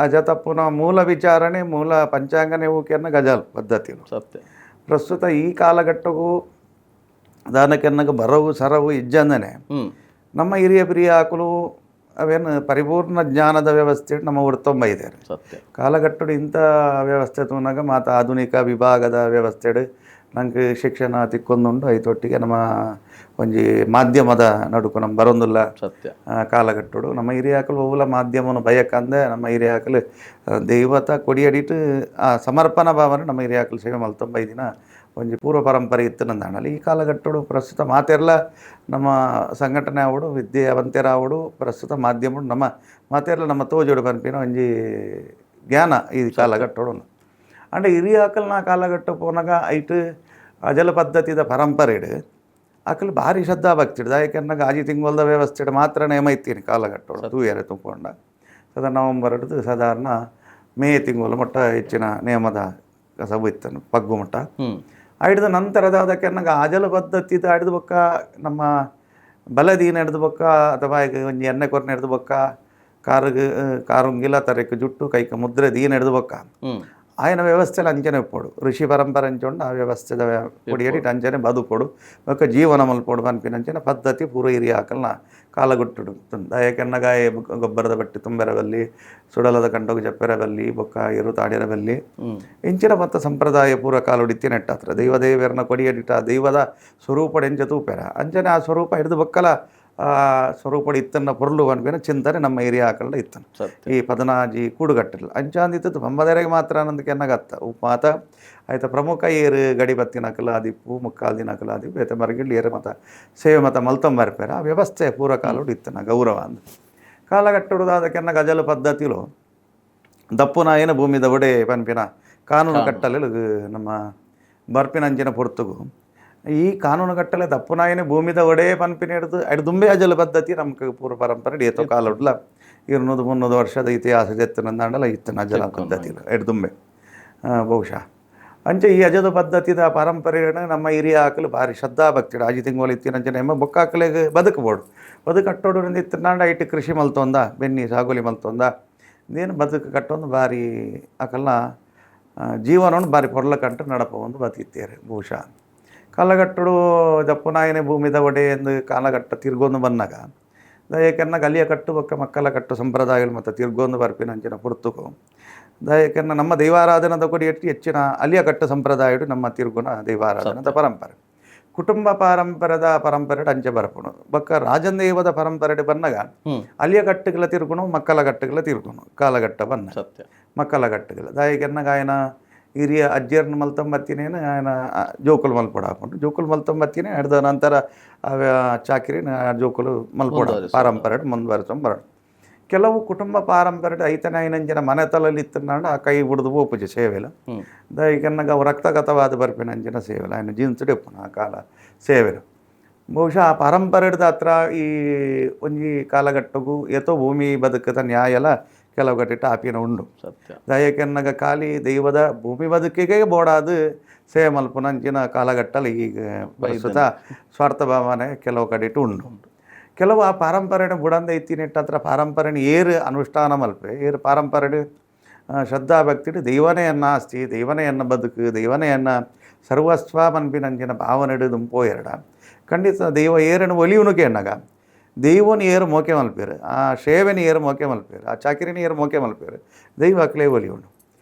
ಅಜತಪ್ಪುನ ಮೂಲ ವಿಚಾರಣೆ ಮೂಲ ಪಂಚಾಂಗನೇ ಊಕೆನ್ನ ಗಜಲ್ ಪದ್ಧತಿಲು. ಸತ್ಯ. ಪ್ರಸ್ತುತ ಈ ಕಾಲಘಟ್ಟಕ್ಕೂ ದಾನಕ್ಕೆನ್ನಗ ಬರವು ಸರವು ಇಜ್ಜಂದನೆ ನಮ್ಮ ಹಿರಿಯ ಪ್ರಿಯ ಆಕಲು ಅವೇನು ಪರಿಪೂರ್ಣ ಜ್ಞಾನದ ವ್ಯವಸ್ಥೆ ನಮ್ಮ ಉರ್ತೊಂಬ ಇದ್ದಾರೆ. ಸತ್ಯ. ಕಾಲಘಟ್ಟಡು ಇಂಥ ವ್ಯವಸ್ಥೆ ತೂನಾಗ ಮಾತ ಆಧುನಿಕ ವಿಭಾಗದ ವ್ಯವಸ್ಥೆಡು ನಂಗೆ ಶಿಕ್ಷಣ ತಿಕ್ಕೊಂದುಂಡು. ಐತೊಟ್ಟಿಗೆ ನಮ್ಮ ಒಂಜಿ ಮಾಧ್ಯಮದ ನಡುಕು ನಮ್ಮ ಬರೊಂದುಲ್ಲ. ಸತ್ಯ. ಕಾಲಘಟ್ಟಡು ನಮ್ಮ ಹಿರಿಯಾಕಲು ಒವ್ಲ ಮಾಧ್ಯಮನು ಬಯಕಂದೆ ನಮ್ಮ ಹಿರಿಯಾಕಲು ದೈವತ ಕೊಡಿಯಡಿಟ್ಟು ಆ ಸಮರ್ಪಣಾ ಭಾವನೆ ನಮ್ಮ ಹಿರಿಯಾಕಲು ಸೇವೆ ಮಲ್ತೊಂಬ ದಿನ ಒಂಜಿ ಪೂರ್ವ ಪರಂಪರೆ ಇತ್ತು ನಂದಾಣಲ್ಲಿ. ಈ ಕಾಲಘಟ್ಟಡು ಪ್ರಸ್ತುತ ಮಾತೆರ್ಲ ನಮ್ಮ ಸಂಘಟನೆ ಆವಡು, ವಿದ್ಯಾವಂತರಾವಡು, ಪ್ರಸ್ತುತ ಮಾಧ್ಯಮ ನಮ್ಮ ಮಾತೆರ್ಲ ನಮ್ಮ ತೋಜೋಡು ಪನ್ಪಿನ ಒಂಜಿ ಜ್ಞಾನ ಈ ಕಾಲಘಟ್ಟಡು. ಅಂಡ ಹಿರಿಯಾಕಲ್ನ ಕಾಲಘಟ್ಟ ಪೋನಾಗ ಐಟ್ ಅಜಲ ಪದ್ಧತಿದ ಪರಂಪರೆಡು ಅಕಲ್ ಭಾರಿ ಶ್ರದ್ಧಾ ಭಕ್ತಿಡು. ದಾಯಕನ್ನಾಗ ಆಜಿ ತಿಂಗೊಲ್ದ ವ್ಯವಸ್ಥೆಡ್ ಮಾತ್ರ ನೇಮ ಇತ್ತೀನಿ ಕಾಲಘಟ್ಟೋಡು ತೂಯರೆ ತುಂಬಿಕೊಂಡ ಸದಾ ನವಂಬರ್ ಹಿಡ್ದು ಸಾಧಾರಣ ಮೇ ತಿಂಗಳು ಮಟ್ಟ ಹೆಚ್ಚಿನ ನೇಮದ ಕಸಬು ಇತ್ತನು ಪಗ್ಗು ಮಟ್ಟ. ಹಿಡಿದ ನಂತರದ ಅದಕ್ಕೆ ನಂಗೆ ಆಜಲ ಪದ್ಧತಿ ಹಿಡಿದು ಬೊಕ್ಕ ನಮ್ಮ ಬಲದೀನ ಹಿಡಿದು ಬೊಕ್ಕ ಅಥವಾ ಈಗ ಒಂಜಿ ಎಣ್ಣೆ ಕೊರ್ನ ಹಿಡಿದು ಬೊಕ್ಕ ಕಾರುಗ್ ಕಾರುಂಗಿಲ ತರೆಕ್ ಜುಟ್ಟು ಕೈಕ ಮುದ್ರೆ ದೀನ ಹಿಡಿದು ಬೊಕ್ಕ ఆయన ವ್ಯವಸ್ಥೆಲ ಅಂಚನೆ ಒಪ್ಪೋಡು. ಋಷಿ ಪರಂಪರೆ ಅಂಚೊಂಡು ಆ ವ್ಯವಸ್ಥೆದ ಕೊಡಿಯಡಿ ಅಂಚನೆ ಬದುಕೋಡು ಬೊಕ್ಕ ಜೀವನ ಮಲ್ಪೋಡು ಪನ್ಪಿನ ಅಂಚನೆ ಪದ್ಧತಿ ಪೂರ ಹಿರಿಯ ಆಕಲ್ನ ಕಾಲಗುಟ್ಟುಡು. ದಯಕೆನ್ನಗಾಯ ಗೊಬ್ಬರದ ಬಟ್ಟಿ ತುಂಬೆರಬಲ್ಲಿ, ಸುಡಲದ ಕಂಡೋಗ ಜಪ್ಪೆರಬಲ್ಲಿ, ಬೊಕ್ಕ ಇರು ತಾಡಿರಬಲ್ಲಿ ಇಂಚಿನ ಮತ್ತ ಸಂಪ್ರದಾಯ ಪೂರ ಕಾಲುಡಿತ್ತಿ ನೆಟ್ಟಾತ್ರ ದೈವ ದೇವರನ್ನ ಕೊಡಿಯಡಿಟ ದೈವದ ಸ್ವರೂಪಡೆ ಎಂಚ ತೂಪೆರ ಅಂಚನೆ ಆ ಸ್ವರೂಪ ಹಿಡಿದು ಬೊಕ್ಕಲ ಆ ಸ್ವರೂಪಡೆ ಇತ್ತನ್ನ ಪೊರ್ಲು ಪನ್ಪಿನ ಚಿಂತನೆ ನಮ್ಮ ಹಿರಿಯ ಆಕಲ್ನ ಇತ್ತನ. ಸತ್ಯ. ಈ ಪದನಾಜಿ ಕೂಡುಗಟ್ಟಿಲ್ಲ ಅಂಚಾಂದಿತ್ತು ಪಂಬದೆರೆಗೆ ಮಾತ್ರ ಅನ್ನೋದಕ್ಕೆ ಎನ್ನಗತ್ತ ಮಾತ ಆಯ್ತ ಪ್ರಮುಖ ಏರು ಗಡಿ ಬತ್ತಿನಕಲ ಆದಿಪ್ಪು ಮುಕ್ಕಾಲ್ ದಿನಕಲ ಆದಿಪ್ಪು ಏತ ಮರಗಿಲ್ ಏರು ಮತ ಸೇವೆ ಮತ ಮಲ್ತೊಂಬರ್ಪೇರ ಆ ವ್ಯವಸ್ಥೆ ಪೂರ ಕಾಲುಡು ಇತ್ತನ ಗೌರವ ಅಂದ ಕಾಲಗಟ್ಟುಡುದಾದಕ್ಕೆನ್ನ ಗಜಲ ಪದ್ಧತಿಲು ದಪ್ಪುನಾಯನ ಭೂಮಿದ ಒಡೆ ಪನ್ಪಿನ ಕಾನೂನು ಕಟ್ಟಲೆ ನಮ್ಮ ಬರ್ಪಿನ ಅಂಚಿನ ಪೊರ್ತುಗು ಈ ಕಾನೂನು ಕಟ್ಟಲೆ ದಪ್ಪುನಾಯನ ಭೂಮಿದ ಒಡೆ ಪನ್ಪಿನ ಹಿಡಿದು ದುಂಬೆ ಅಜಲ ಪದ್ಧತಿ ನಮ್ಗೆ ಪೂರ್ವ ಪರಂಪರೆ ಏತೋ ಕಾಲುಡ್ಲ 200-300 ವರ್ಷದ ಇತಿಹಾಸ ಜೆತ್ತನಂದಾಂಡಲ ಇತ್ತನ ಅಜಲ ಪದ್ಧತಿ ಎಡ್ದುಂಬೆ ಬಹುಶಃ. ಅಂಚೆ ಈ ಅಜದ ಪದ್ಧತಿದ ಪರಂಪರೆಯನ್ನು ನಮ್ಮ ಹಿರಿಯ ಆಕಲು ಭಾರಿ ಶ್ರದ್ಧಾ ಭಕ್ತಿ ಆಜಿ ತಿಂಗಳು ಇತ್ತಿನ ಅಂಚನೆ ಎಮ್ಮ ಬೊಕ್ಕಾಕಲೆಗೆ ಬದುಕಬೋಡು ಬದುಕು ಕಟ್ಟೋಡು ಇತ್ತಿನಾಂಡ ಇಟ್ಟು ಕೃಷಿ ಮಲ್ತೊಂದ ಬೆನ್ನಿ ಸಾಗುಲಿ ಮಲ್ತೊಂದ ಇದೇನು ಬದುಕು ಕಟ್ಟೊಂದು ಭಾರಿ ಆಕಲ್ನ ಜೀವನವನ್ನು ಭಾರಿ ಪೊರ್ಲಕಂಟು ನಡಪ ಒಂದು ಬದುಕಿತ್ತೇರೆ. ಬಹುಶಃ ಕಾಲಗಟ್ಟಡು ದಪ್ಪುನಾಯನೆ ಭೂಮಿದ ಒಡೆ ಎಂದು ಕಾಲಗಟ್ಟ ತಿರ್ಗೊಂದು ಬಂದಾಗ ದಯಕೆನ್ನ ಗಲಿಯ ಕಟ್ಟು ಬೊಕ್ಕ ಮಕ್ಕಳ ಕಟ್ಟು ಸಂಪ್ರದಾಯಗಳು ಮತ್ತು ತಿರ್ಗೊಂದು ಬರ್ಪಿನ ಅಂಚಿನ ಪುರ್ತುಕು ದಯಕೆನ್ನ ನಮ್ಮ ದೈವಾರಾಧನದ ಕೊಡಿ ಎಟ್ಟಿ ಹೆಚ್ಚಿನ ಅಲಿಯ ಕಟ್ಟು ಸಂಪ್ರದಾಯಡು ನಮ್ಮ ತಿರ್ಗುನ ದೈವಾರಾಧನದ ಪರಂಪರೆ ಕುಟುಂಬ ಪಾರಂಪರದ ಪರಂಪರೆ ಅಂಚೆ ಬರಪುಣು ಬೊಕ್ಕ ರಾಜಂದೈವದ ಪರಂಪರೆ ಬನ್ನಗ ಅಲಿಯ ಕಟ್ಟುಗಳ ತಿರ್ಗುಣು ಮಕ್ಕಳ ಕಟ್ಟುಗಳ ತಿರ್ಗುಣು ಕಾಲಘಟ್ಟ ಬನ್ನ ಸತ್ಯ. ಮಕ್ಕಳ ಕಟ್ಟುಗಳ ದಾಯಿಕೆನ್ನಗ ఆయన ಹಿರಿಯ ಅಜ್ಜಿಯರ್ನ ಮಲ್ತೊಂಬತ್ತಿನೇನು ఆయన ಜೋಕುಲು ಮಲ್ಪೊಡು ಹಾಕೊಂಡು ಜೋಕುಲು ಮಲ್ತೊಂಬತ್ತಿನೇ ಹಿಡ್ದ ನಂತರ ಚಾಕಿರಿ ಜೋಕುಲು ಮಲ್ಪೊಡ ಪಾರಂಪರೆ ಮುಂದುವರಿಸೊಂಬರ. ಕೆಲವು ಕುಟುಂಬ ಪಾರಂಪರೆ ಐತನ ಐನಂಜಿನ ಮನೆ ತಲಲ್ಲಿ ಇತ್ತನಾಂಡ ಆ ಕೈ ಬಿಡ್ದು ಪೋಪುಜೆ ಸೇವೆಲ. ದಯಕೆನ್ನಗ ಅವು ರಕ್ತಗತವಾದ ಬರ್ಪಿನ ಅಂಚಿನ ಸೇವೆಲ ఆయన ಜೀನ್ಸ್ ಡೆಪ್ಪುನ ಆ ಕಾಲ ಸೇವೆಲು. ಬಹುಶಃ ಆ ಪರಂಪರೆಡ್ದ ಹತ್ರ ಈ ಒಂಜಿ ಕಾಲಘಟ್ಟಗೂ ಏತೋ ಭೂಮಿ ಬದುಕದ ನ್ಯಾಯಲ ಕೆಲವು ಗಟ್ಟಿಟ ಆಪಿನ ಉಂಡು. ಸತ್ಯ. ದಯಕೆನ್ನಗ ಖಾಲಿ ದೈವದ ಭೂಮಿ ಬದುಕಿಗೆ ಬೋಡಾದು ಸೇವೆ ಮಲ್ಪುನ ಅಂಚಿನ ಕಾಲಘಟ್ಟಲ ಈಗ ಪ್ರಸ್ತುತ ಸ್ವಾರ್ಥ ಭಾವನೆ ಕೆಲವು ಕಡೆಟು ಉಂಡು. ಕೆಲವು ಆ ಪಾರಂಪರೆನ ಬುಡಂದ ಇತ್ತಿನೆಟ್ಟ ಹತ್ರ ಪಾರಂಪರೆನ ಏರು ಅನುಷ್ಠಾನ ಮಲ್ಪೆ ಏರು ಪಾರಂಪರೆ ಶ್ರದ್ಧಾ ಭಕ್ತಿಡು ದೈವನೇ ಅನ್ನ ಆಸ್ತಿ, ದೈವನೇ ಅನ್ನ ಬದುಕು, ದೈವನೇ ಅನ್ನ ಸರ್ವಸ್ವ ಮನ್ಪಿನಂಚಿನ ಭಾವನೆ ದುಂಪೋ ಎರಡ ಖಂಡಿತ ದೈವ ಏರನ್ನು ಒಲಿಯುನುಕೆ ಎನ್ನಗ ದೈವನ ಏರು ಮೋಕೆ ಮಲ್ಪೇರು, ಆ ಸೇವೆನ ಏರು ಮೋಕೆ ಮಲ್ಪೇರು, ಆ ಚಾಕಿರಿನ ಏರು ಮೋಕೆ ಮಲ್ಪೇರು, ದೈವ ಅಕ್ಲೇ ಒಲಿಯುಂಡು.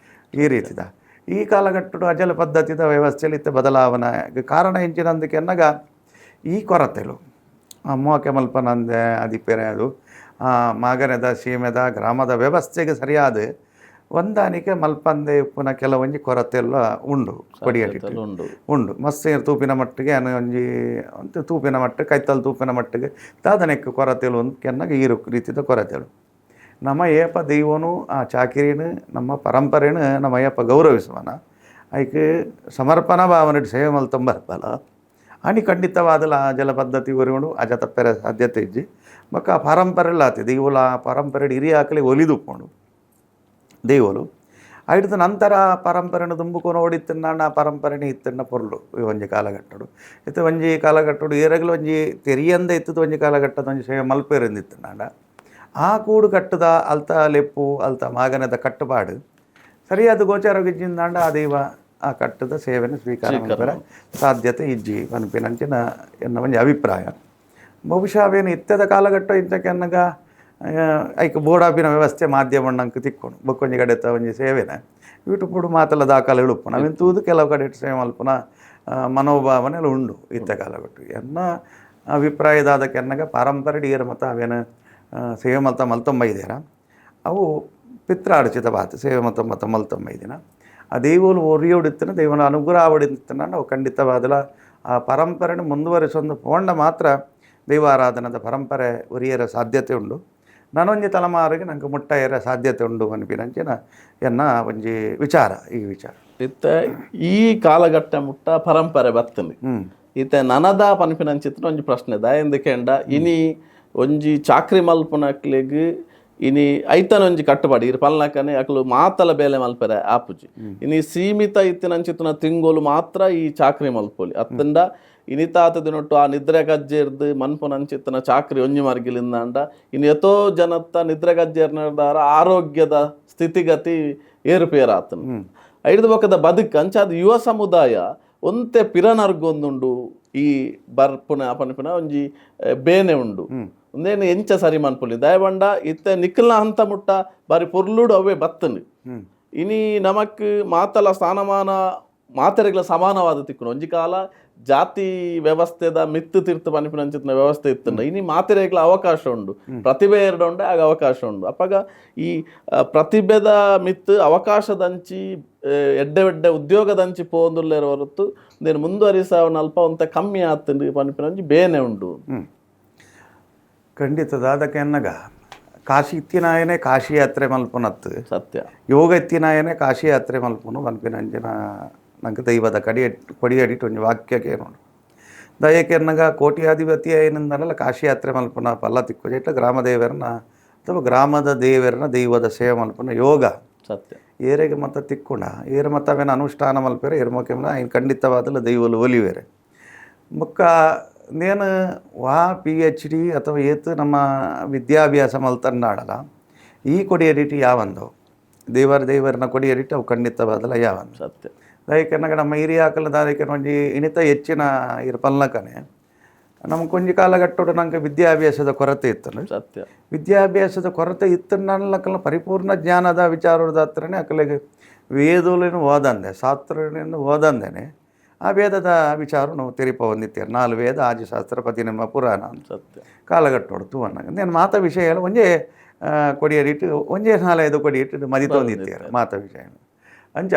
ಈ ರೀತಿದ ಈ ಕಾಲಘಟ್ಟಡು ಅಜಲ ಪದ್ಧತಿದ ವ್ಯವಸ್ಥೆಯಲ್ಲಿ ಇತ್ತ ಬದಲಾವಣೆ ಕಾರಣ ಎಂಚಿನಂದಕ್ಕೆ ಎನ್ನಗ ಈ ಕೊರತೆಲು ಮೋಕೆ ಮಲ್ಪನಂದೆ ಅದಿಪ್ಪೆರೆ ಅದು ಮಾಗನೆದ ಸೀಮೆದ ಗ್ರಾಮದ ವ್ಯವಸ್ಥೆಗೆ ಸರಿಯಾದ ಹೊಂದಾಣಿಕೆ ಮಲ್ಪಂದೆ ಉಪ್ಪುನ ಕೆಲವೊಂಜಿ ಕೊರತೆ ಎಲ್ಲ ಉಂಡು ಕೊಡಿಯಡಿಟ್. ಉಂಡು. ಉಂಡು ಮಸ್ತ್ ತೂಪಿನ ಮಟ್ಟಿಗೆ ಅನು ಒಂಜಿ ಒಂತೆ ತೂಪಿನ ಮಟ್ಟ ಕೈತಲ್ ತೂಪಿನ ಮಟ್ಟಿಗೆ ದಾದನೆಕ್ ಕೊರತೆಲು ಒಂದು ಕೆನ್ನಾಗ ಈ ರೀತಿದ ಕೊರತೆಲು. ನಮ್ಮ ಏಪ ದೈವನು ಆ ಚಾಕಿರಿನ ನಮ್ಮ ಪರಂಪರೆನ ನಮ್ಮ ಏಪ ಗೌರವಿಸುವನ ಐಕ್ ಸಮರ್ಪಣಾ ಭಾವನೆ ಸೇವೆ ಮಲ್ತೊಂಬರ್ಪಲ ಆನಿ ಖಂಡಿತವಾದಲ ಆ ಜಲ ಪದ್ಧತಿ ಒರಿಗೊಂಡು ಅಜ ತಪ್ಪೆರೆ ಸಾಧ್ಯತೆ ಇಜ್ಜಿ. ಬೊಕ್ಕ ಆ ಪರಂಪರೆಲ್ಲ ಆತಿ ದೈವಲ ಆ ಪರಂಪರೆ ಹಿರಿಯ ಆಕಲಿ ಒಲಿದುಪ್ಪುಂಡು ದೈವಲು. ಐಡ್ದು ನಂತರ ಆ ಪರಂಪರೆನ ದುಂಬುಕೊನ ಓಡಿತ್ತಿನ್ನ ಆ ಪರಂಪರೆನೇ ಇತ್ತಿನ ಪೊರ್ಲು. ಈ ಒಂಜಿ ಕಾಲಘಟ್ಟಡು ಇತ್ತೆ ಒಂಜಿ ಕಾಲಘಟ್ಟಡು ಏರಗ್ಲ ಒಂಜಿ ತೆರಿಯಂದೆ ಇತ್ತದ ಒಂಜಿ ಕಾಲಘಟ್ಟದ ಒಂಜಿ ಸೇವೆ ಮಲ್ಪೆರಿಂದಿತ್ತಿನಾಂಡ ಆ ಕೂಡು ಕಟ್ಟದ ಅಲ್ತ ಲೆಪ್ಪು ಅಲ್ತ ಮಾಗನದ ಕಟ್ಟುಪಾಡು ಸರಿಯಾದ ಗೋಚಾರ ಇಜ್ಜಿಂದಾಂಡ ಆ ದೈವ ಆ ಕಟ್ಟದ ಸೇವೆನ ಸ್ವೀಕಾರ ಮಲ್ಪೆರೆ ಸಾಧ್ಯತೆ ಇಜ್ಜಿ ಪನ್ಪಿನಂಚಿನ ಎನ್ನ ಒಂಜಿ ಅಭಿಪ್ರಾಯ. ಬಹುಶಃ ಅವೇನು ಇತ್ತೆದ ಕಾಲಘಟ್ಟ ಇಂಚಕ್ಕೆನ್ನಗ ಐಕ್ ಬೋಡಾಪಿನ ವ್ಯವಸ್ಥೆ ಮಾಧ್ಯಮ ನಂಗೆ ತಿಕ್ಕೊಂಡು ಬೊಕ್ಕೊಂಜಿ ಕಡೆತ ಒಂಜಿ ಸೇವೆನ ಯೂಟ್ಯೂಬ್ ಮಾತೆಲ್ಲ ದಾಖಲೆ ಇಳುಪ್ಪುನ ಅವೆನ್ ತೂದು ಕೆಲವು ಕಡೆ ಸೇವೆ ಮಲ್ಪುನ ಮನೋಭಾವನೆ ಎಲ್ಲ ಉಂಡು ಇತ್ತ ಕಾಲಘಟ್ಟು. ಎನ್ನ ಅಭಿಪ್ರಾಯದಾದಕ್ಕೆ ಎನ್ನಗ ಪಾರಂಪರೆ ಏರ್ ಮತ ಅವೇನು ಸೇವೆ ಮಲ್ತ ಮಲ್ತೊಂಬ ಇದ್ದೀರ ಅವು ಪಿತ್ರಾರ್ಚಿತ ಬಾತ್ ಸೇವೆ ಮಲ್ತ ಮತ ಮಲ್ತೊಂಬ ಇದ್ದೀನ ಆ ದೈವಲು ಒರಿಯೋಡಿತ್ತನ ದೈವನ ಅನುಗ್ರಹ ಅವಡಿತ್ತನ ಅವು ಖಂಡಿತವಾದಲ ಆ ಪರಂಪರೆನ ಮುಂದುವರಿಸೊಂದು ಪೋಂಡ ಮಾತ್ರ ದೈವಾರಾಧನದ ಪರಂಪರೆ ಒರಿಯರ ಸಾಧ್ಯತೆ ಉಂಡು. ನನೊಂಜಿ ತಲೆಮಾರಿಗೆ ನಂಗೆ ಮುಟ್ಟಾಯರ ಸಾಧ್ಯತೆ ಉಂಡು ಅನ್ಪಿನಂಚಿನ ಎನ್ನ ಒಂಜಿ ವಿಚಾರ ಈ ವಿಚಾರ. ಇತ್ತೆ ಈ ಕಾಲಘಟ್ಟ ಮುಟ್ಟ ಪರಂಪರೆ ಬರ್ತದೆ. ಇತ್ತೆ ನನದ ಪನ್ಪಿನಂಚಿತ್ತಿನ ಒಂಜಿ ಪ್ರಶ್ನೆ ದಾಯೆಂದ್ ಇನಿ ಒಂಜಿ ಚಾಕ್ರಿ ಮಲ್ಪುನಕ್ಲೆಗ್ ಇನಿ ಐತನ ಒಂಜಿ ಕಟ್ಟುಪಾಡು ಇರ್ ಪಲ್ನಕನೆ ಅಕ್ಲು ಮಾತಲ ಬೇಲೆ ಮಲ್ಪೆರೆ ಆಪುಜಿ. ಇನಿ ಸೀಮಿತ ಇತ್ತಿನಂಚಿತ್ತಿನ ತಿಂಗೊಲು ಮಾತ್ರ ಈ ಚಾಕ್ರಿ ಮಲ್ಪೊಲಿ ಅತ್ತಂಡ ಇನಿತಾತ ದಿನೊಟ್ಟು ಆ ನಿದ್ರೆ ಕಜ್ಜೇರ್ದು ಮನ್ಪುನಂಚಿತ್ತಿನ ಚಾಕ್ರಿ ಒಂಜಿ ಮಾರ್ಗಿಲಿಂದಾಂಡ ಇನ್ನು ಎತೋ ಜನತ್ತ ನಿದ್ರೆ ಕಜ್ಜೇರ್ನದಾರ ಆರೋಗ್ಯದ ಸ್ಥಿತಿಗತಿ ಏರುಪೇರಾತನು ಐದು ಬೊಕ್ಕದ ಬದುಕು ಅಂಚಾದ ಯುವ ಸಮುದಾಯ ಒಂತೆ ಪಿರನರ್ಗೊಂದುಂಡು ಈ ಬರ್ಪುನ ಪನ್ಪಿನ ಒಂಜಿ ಬೇನೆ ಉಂಡು. ಒಂದೇನು ಎಂಚ ಸರಿ ಮನ್ಪುಲಿ ದಯಬಂಡ ಇತ್ತೆ ನಿಕ್ಕಲ್ನ ಹಂತ ಮುಟ್ಟ ಬಾರಿ ಪೊರ್ಲುಡು ಅವೇ ಬತ್ತನು. ಇನಿ ನಮಕ್ ಮಾತಲ ಸ್ಥಾನಮಾನ ಮಾತೆರೆಗ್ಲ ಸಮಾನವಾದ ತಿಕ್ಕುನು. ಒಂಜಿ ಕಾಲ ಜಾತಿ ವ್ಯವಸ್ಥೆದ ಮಿತ್ತು ತಿರ್ತು ಪನ್ಪಿನಂಚಿತ್ತಿನ ವ್ಯವಸ್ಥೆ ಇತ್ತುಂಡ ಇನಿ ಮಾತೆರೆಗ್ಲ ಅವಕಾಶ ಉಂಡು, ಪ್ರತಿಭೆ ಎರಡು ಉಂಡು ಆಗ ಅವಕಾಶ ಉಂಡು. ಅಪಗ ಈ ಪ್ರತಿಭೆದ ಮಿತ್ತು ಅವಕಾಶದಂಚಿ ಎಡ್ಡೆ ಎಡ್ಡೆ ಉದ್ಯೋಗದಂಚಿ ಪೋಂದುಲ್ಲೇರ ಹೊರತು ನೇನು ಮುಂದುವರಿಸವನ ಅಲ್ಪ ಒಂತೆ ಕಮ್ಮಿ ಆತುಂಡು ಪನ್ಪಿನಂಚಿ ಬೇನೆ ಉಂಡು. ಖಂಡಿತ ದಾದಕ್ಕೆ ಎನ್ನಗ ಕಾಶಿ ಇತ್ತಿನಾಯನೇ ಕಾಶಿ ಯಾತ್ರೆ ಮಲ್ಪುನತ್ತು. ಸತ್ಯ. ಯೋಗ ಇತ್ತಿನಾಯನೇ ಕಾಶಿ ಯಾತ್ರೆ ಮಲ್ಪುನು ಪನ್ಪಿನಂಚಿನ ನಂಗೆ ದೈವದ ಕಡಿ ಕೊಡಿಯಡಿಟ್ ಒಂಜಿ ವಾಕ್ಯಕ್ಕೆ ನೋಡು. ದಯಕ್ಕೆ ಎನ್ನಗ ಕೋಟ್ಯಾಧಿಪತಿ అయినందనಲ್ಲ ಕಾಶಿ ಯಾತ್ರೆ ಮಲ್ಪುನ ಪಲ್ಲ ತಿಕ್ಕು ಇಟ್ಲ ಗ್ರಾಮ ದೇವರನ್ನ ಅಥವಾ ಗ್ರಾಮದ ದೇವರನ್ನ ದೈವದ ಸೇವೆ ಮಲ್ಪುನ ಯೋಗ ಸತ್ಯ. ಏರೆಗೆ ಮತ ತಿಕ್ಕುಣ ಏರು ಮತ ಅವೇನ ಅನುಷ್ಠಾನ ಮಲ್ಪೆರೆ ಏರು ಮೊಕೆಮನ ಐನ್ ಖಂಡಿತವಾದಲ ದೈವಲು ಒಲಿವೇರೆ. ಬೊಕ್ಕ ನೇನು ವಾ ಪಿಎಚ್‌ಡಿ ಅಥವಾ ಏತ್ ನಮ್ಮ ವಿದ್ಯಾಭ್ಯಾಸ ಮಲ್ತನ್ನಾಡಲ ಈ ಕೊಡಿಯಡಿಟ್ ಯಾವಂದವು ದೇವರ ದೇವರನ್ನ ಕೊಡಿಯಡಿಟ್ ಅವು ಖಂಡಿತವಾದಲ ಯಾವಂದು. ಸತ್ಯ. ದಯಕೆನ್ನಗ ನಮ್ಮ ಹಿರಿಯಾಕಲ ದಾಯಕನ ಒಂಜಿ ಇನಿತ ಹೆಚ್ಚಿನ ಇರ್ ಪಲ್ನಕನೆ ನಮ್ಮ ಕೊಂಜಿ ಕಾಲಘಟ್ಟೋಡು ನಂಗೆ ವಿದ್ಯಾಭ್ಯಾಸದ ಕೊರತೆ ಇತ್ತು. ಸತ್ಯ. ವಿದ್ಯಾಭ್ಯಾಸದ ಕೊರತೆ ಇತ್ತು ನನ್ನಕಲ್ನ ಪರಿಪೂರ್ಣ ಜ್ಞಾನದ ವಿಚಾರದ ಹತ್ರನೇ ಅಕಲೆಗೆ ವೇದೋಲಿನ ಓದಂದೆ ಶಾಸ್ತ್ರನೇನು ಓದಂದೇನೆ ಆ ವೇದದ ವಿಚಾರ ನಾವು ತೆರಿಪ ಹೊಂದಿತ್ತೀರ ನಾಲ್ ವೇದ ಆಜಿ ಶಾಸ್ತ್ರ ಪದಿನೆಮ್ಮ ಪುರಾಣ ಅಂತ. ಸತ್ಯ. ಕಾಲಘಟ್ಟೋಡು ತೂವನ್ನಾಗ నేను ಮಾತ ವಿಷಯ ಎಲ್ಲ ಒಂಜೇ ಕೊಡಿಯಡಿಟ್ಟು ಒಂಜೇ ನಾಲೈದು ಕೊಡಿಯಿಟ್ಟು ಮದಿತೊಂದಿತ್ತೀರ ಮಾತ ವಿಷಯ. ಅಂಚ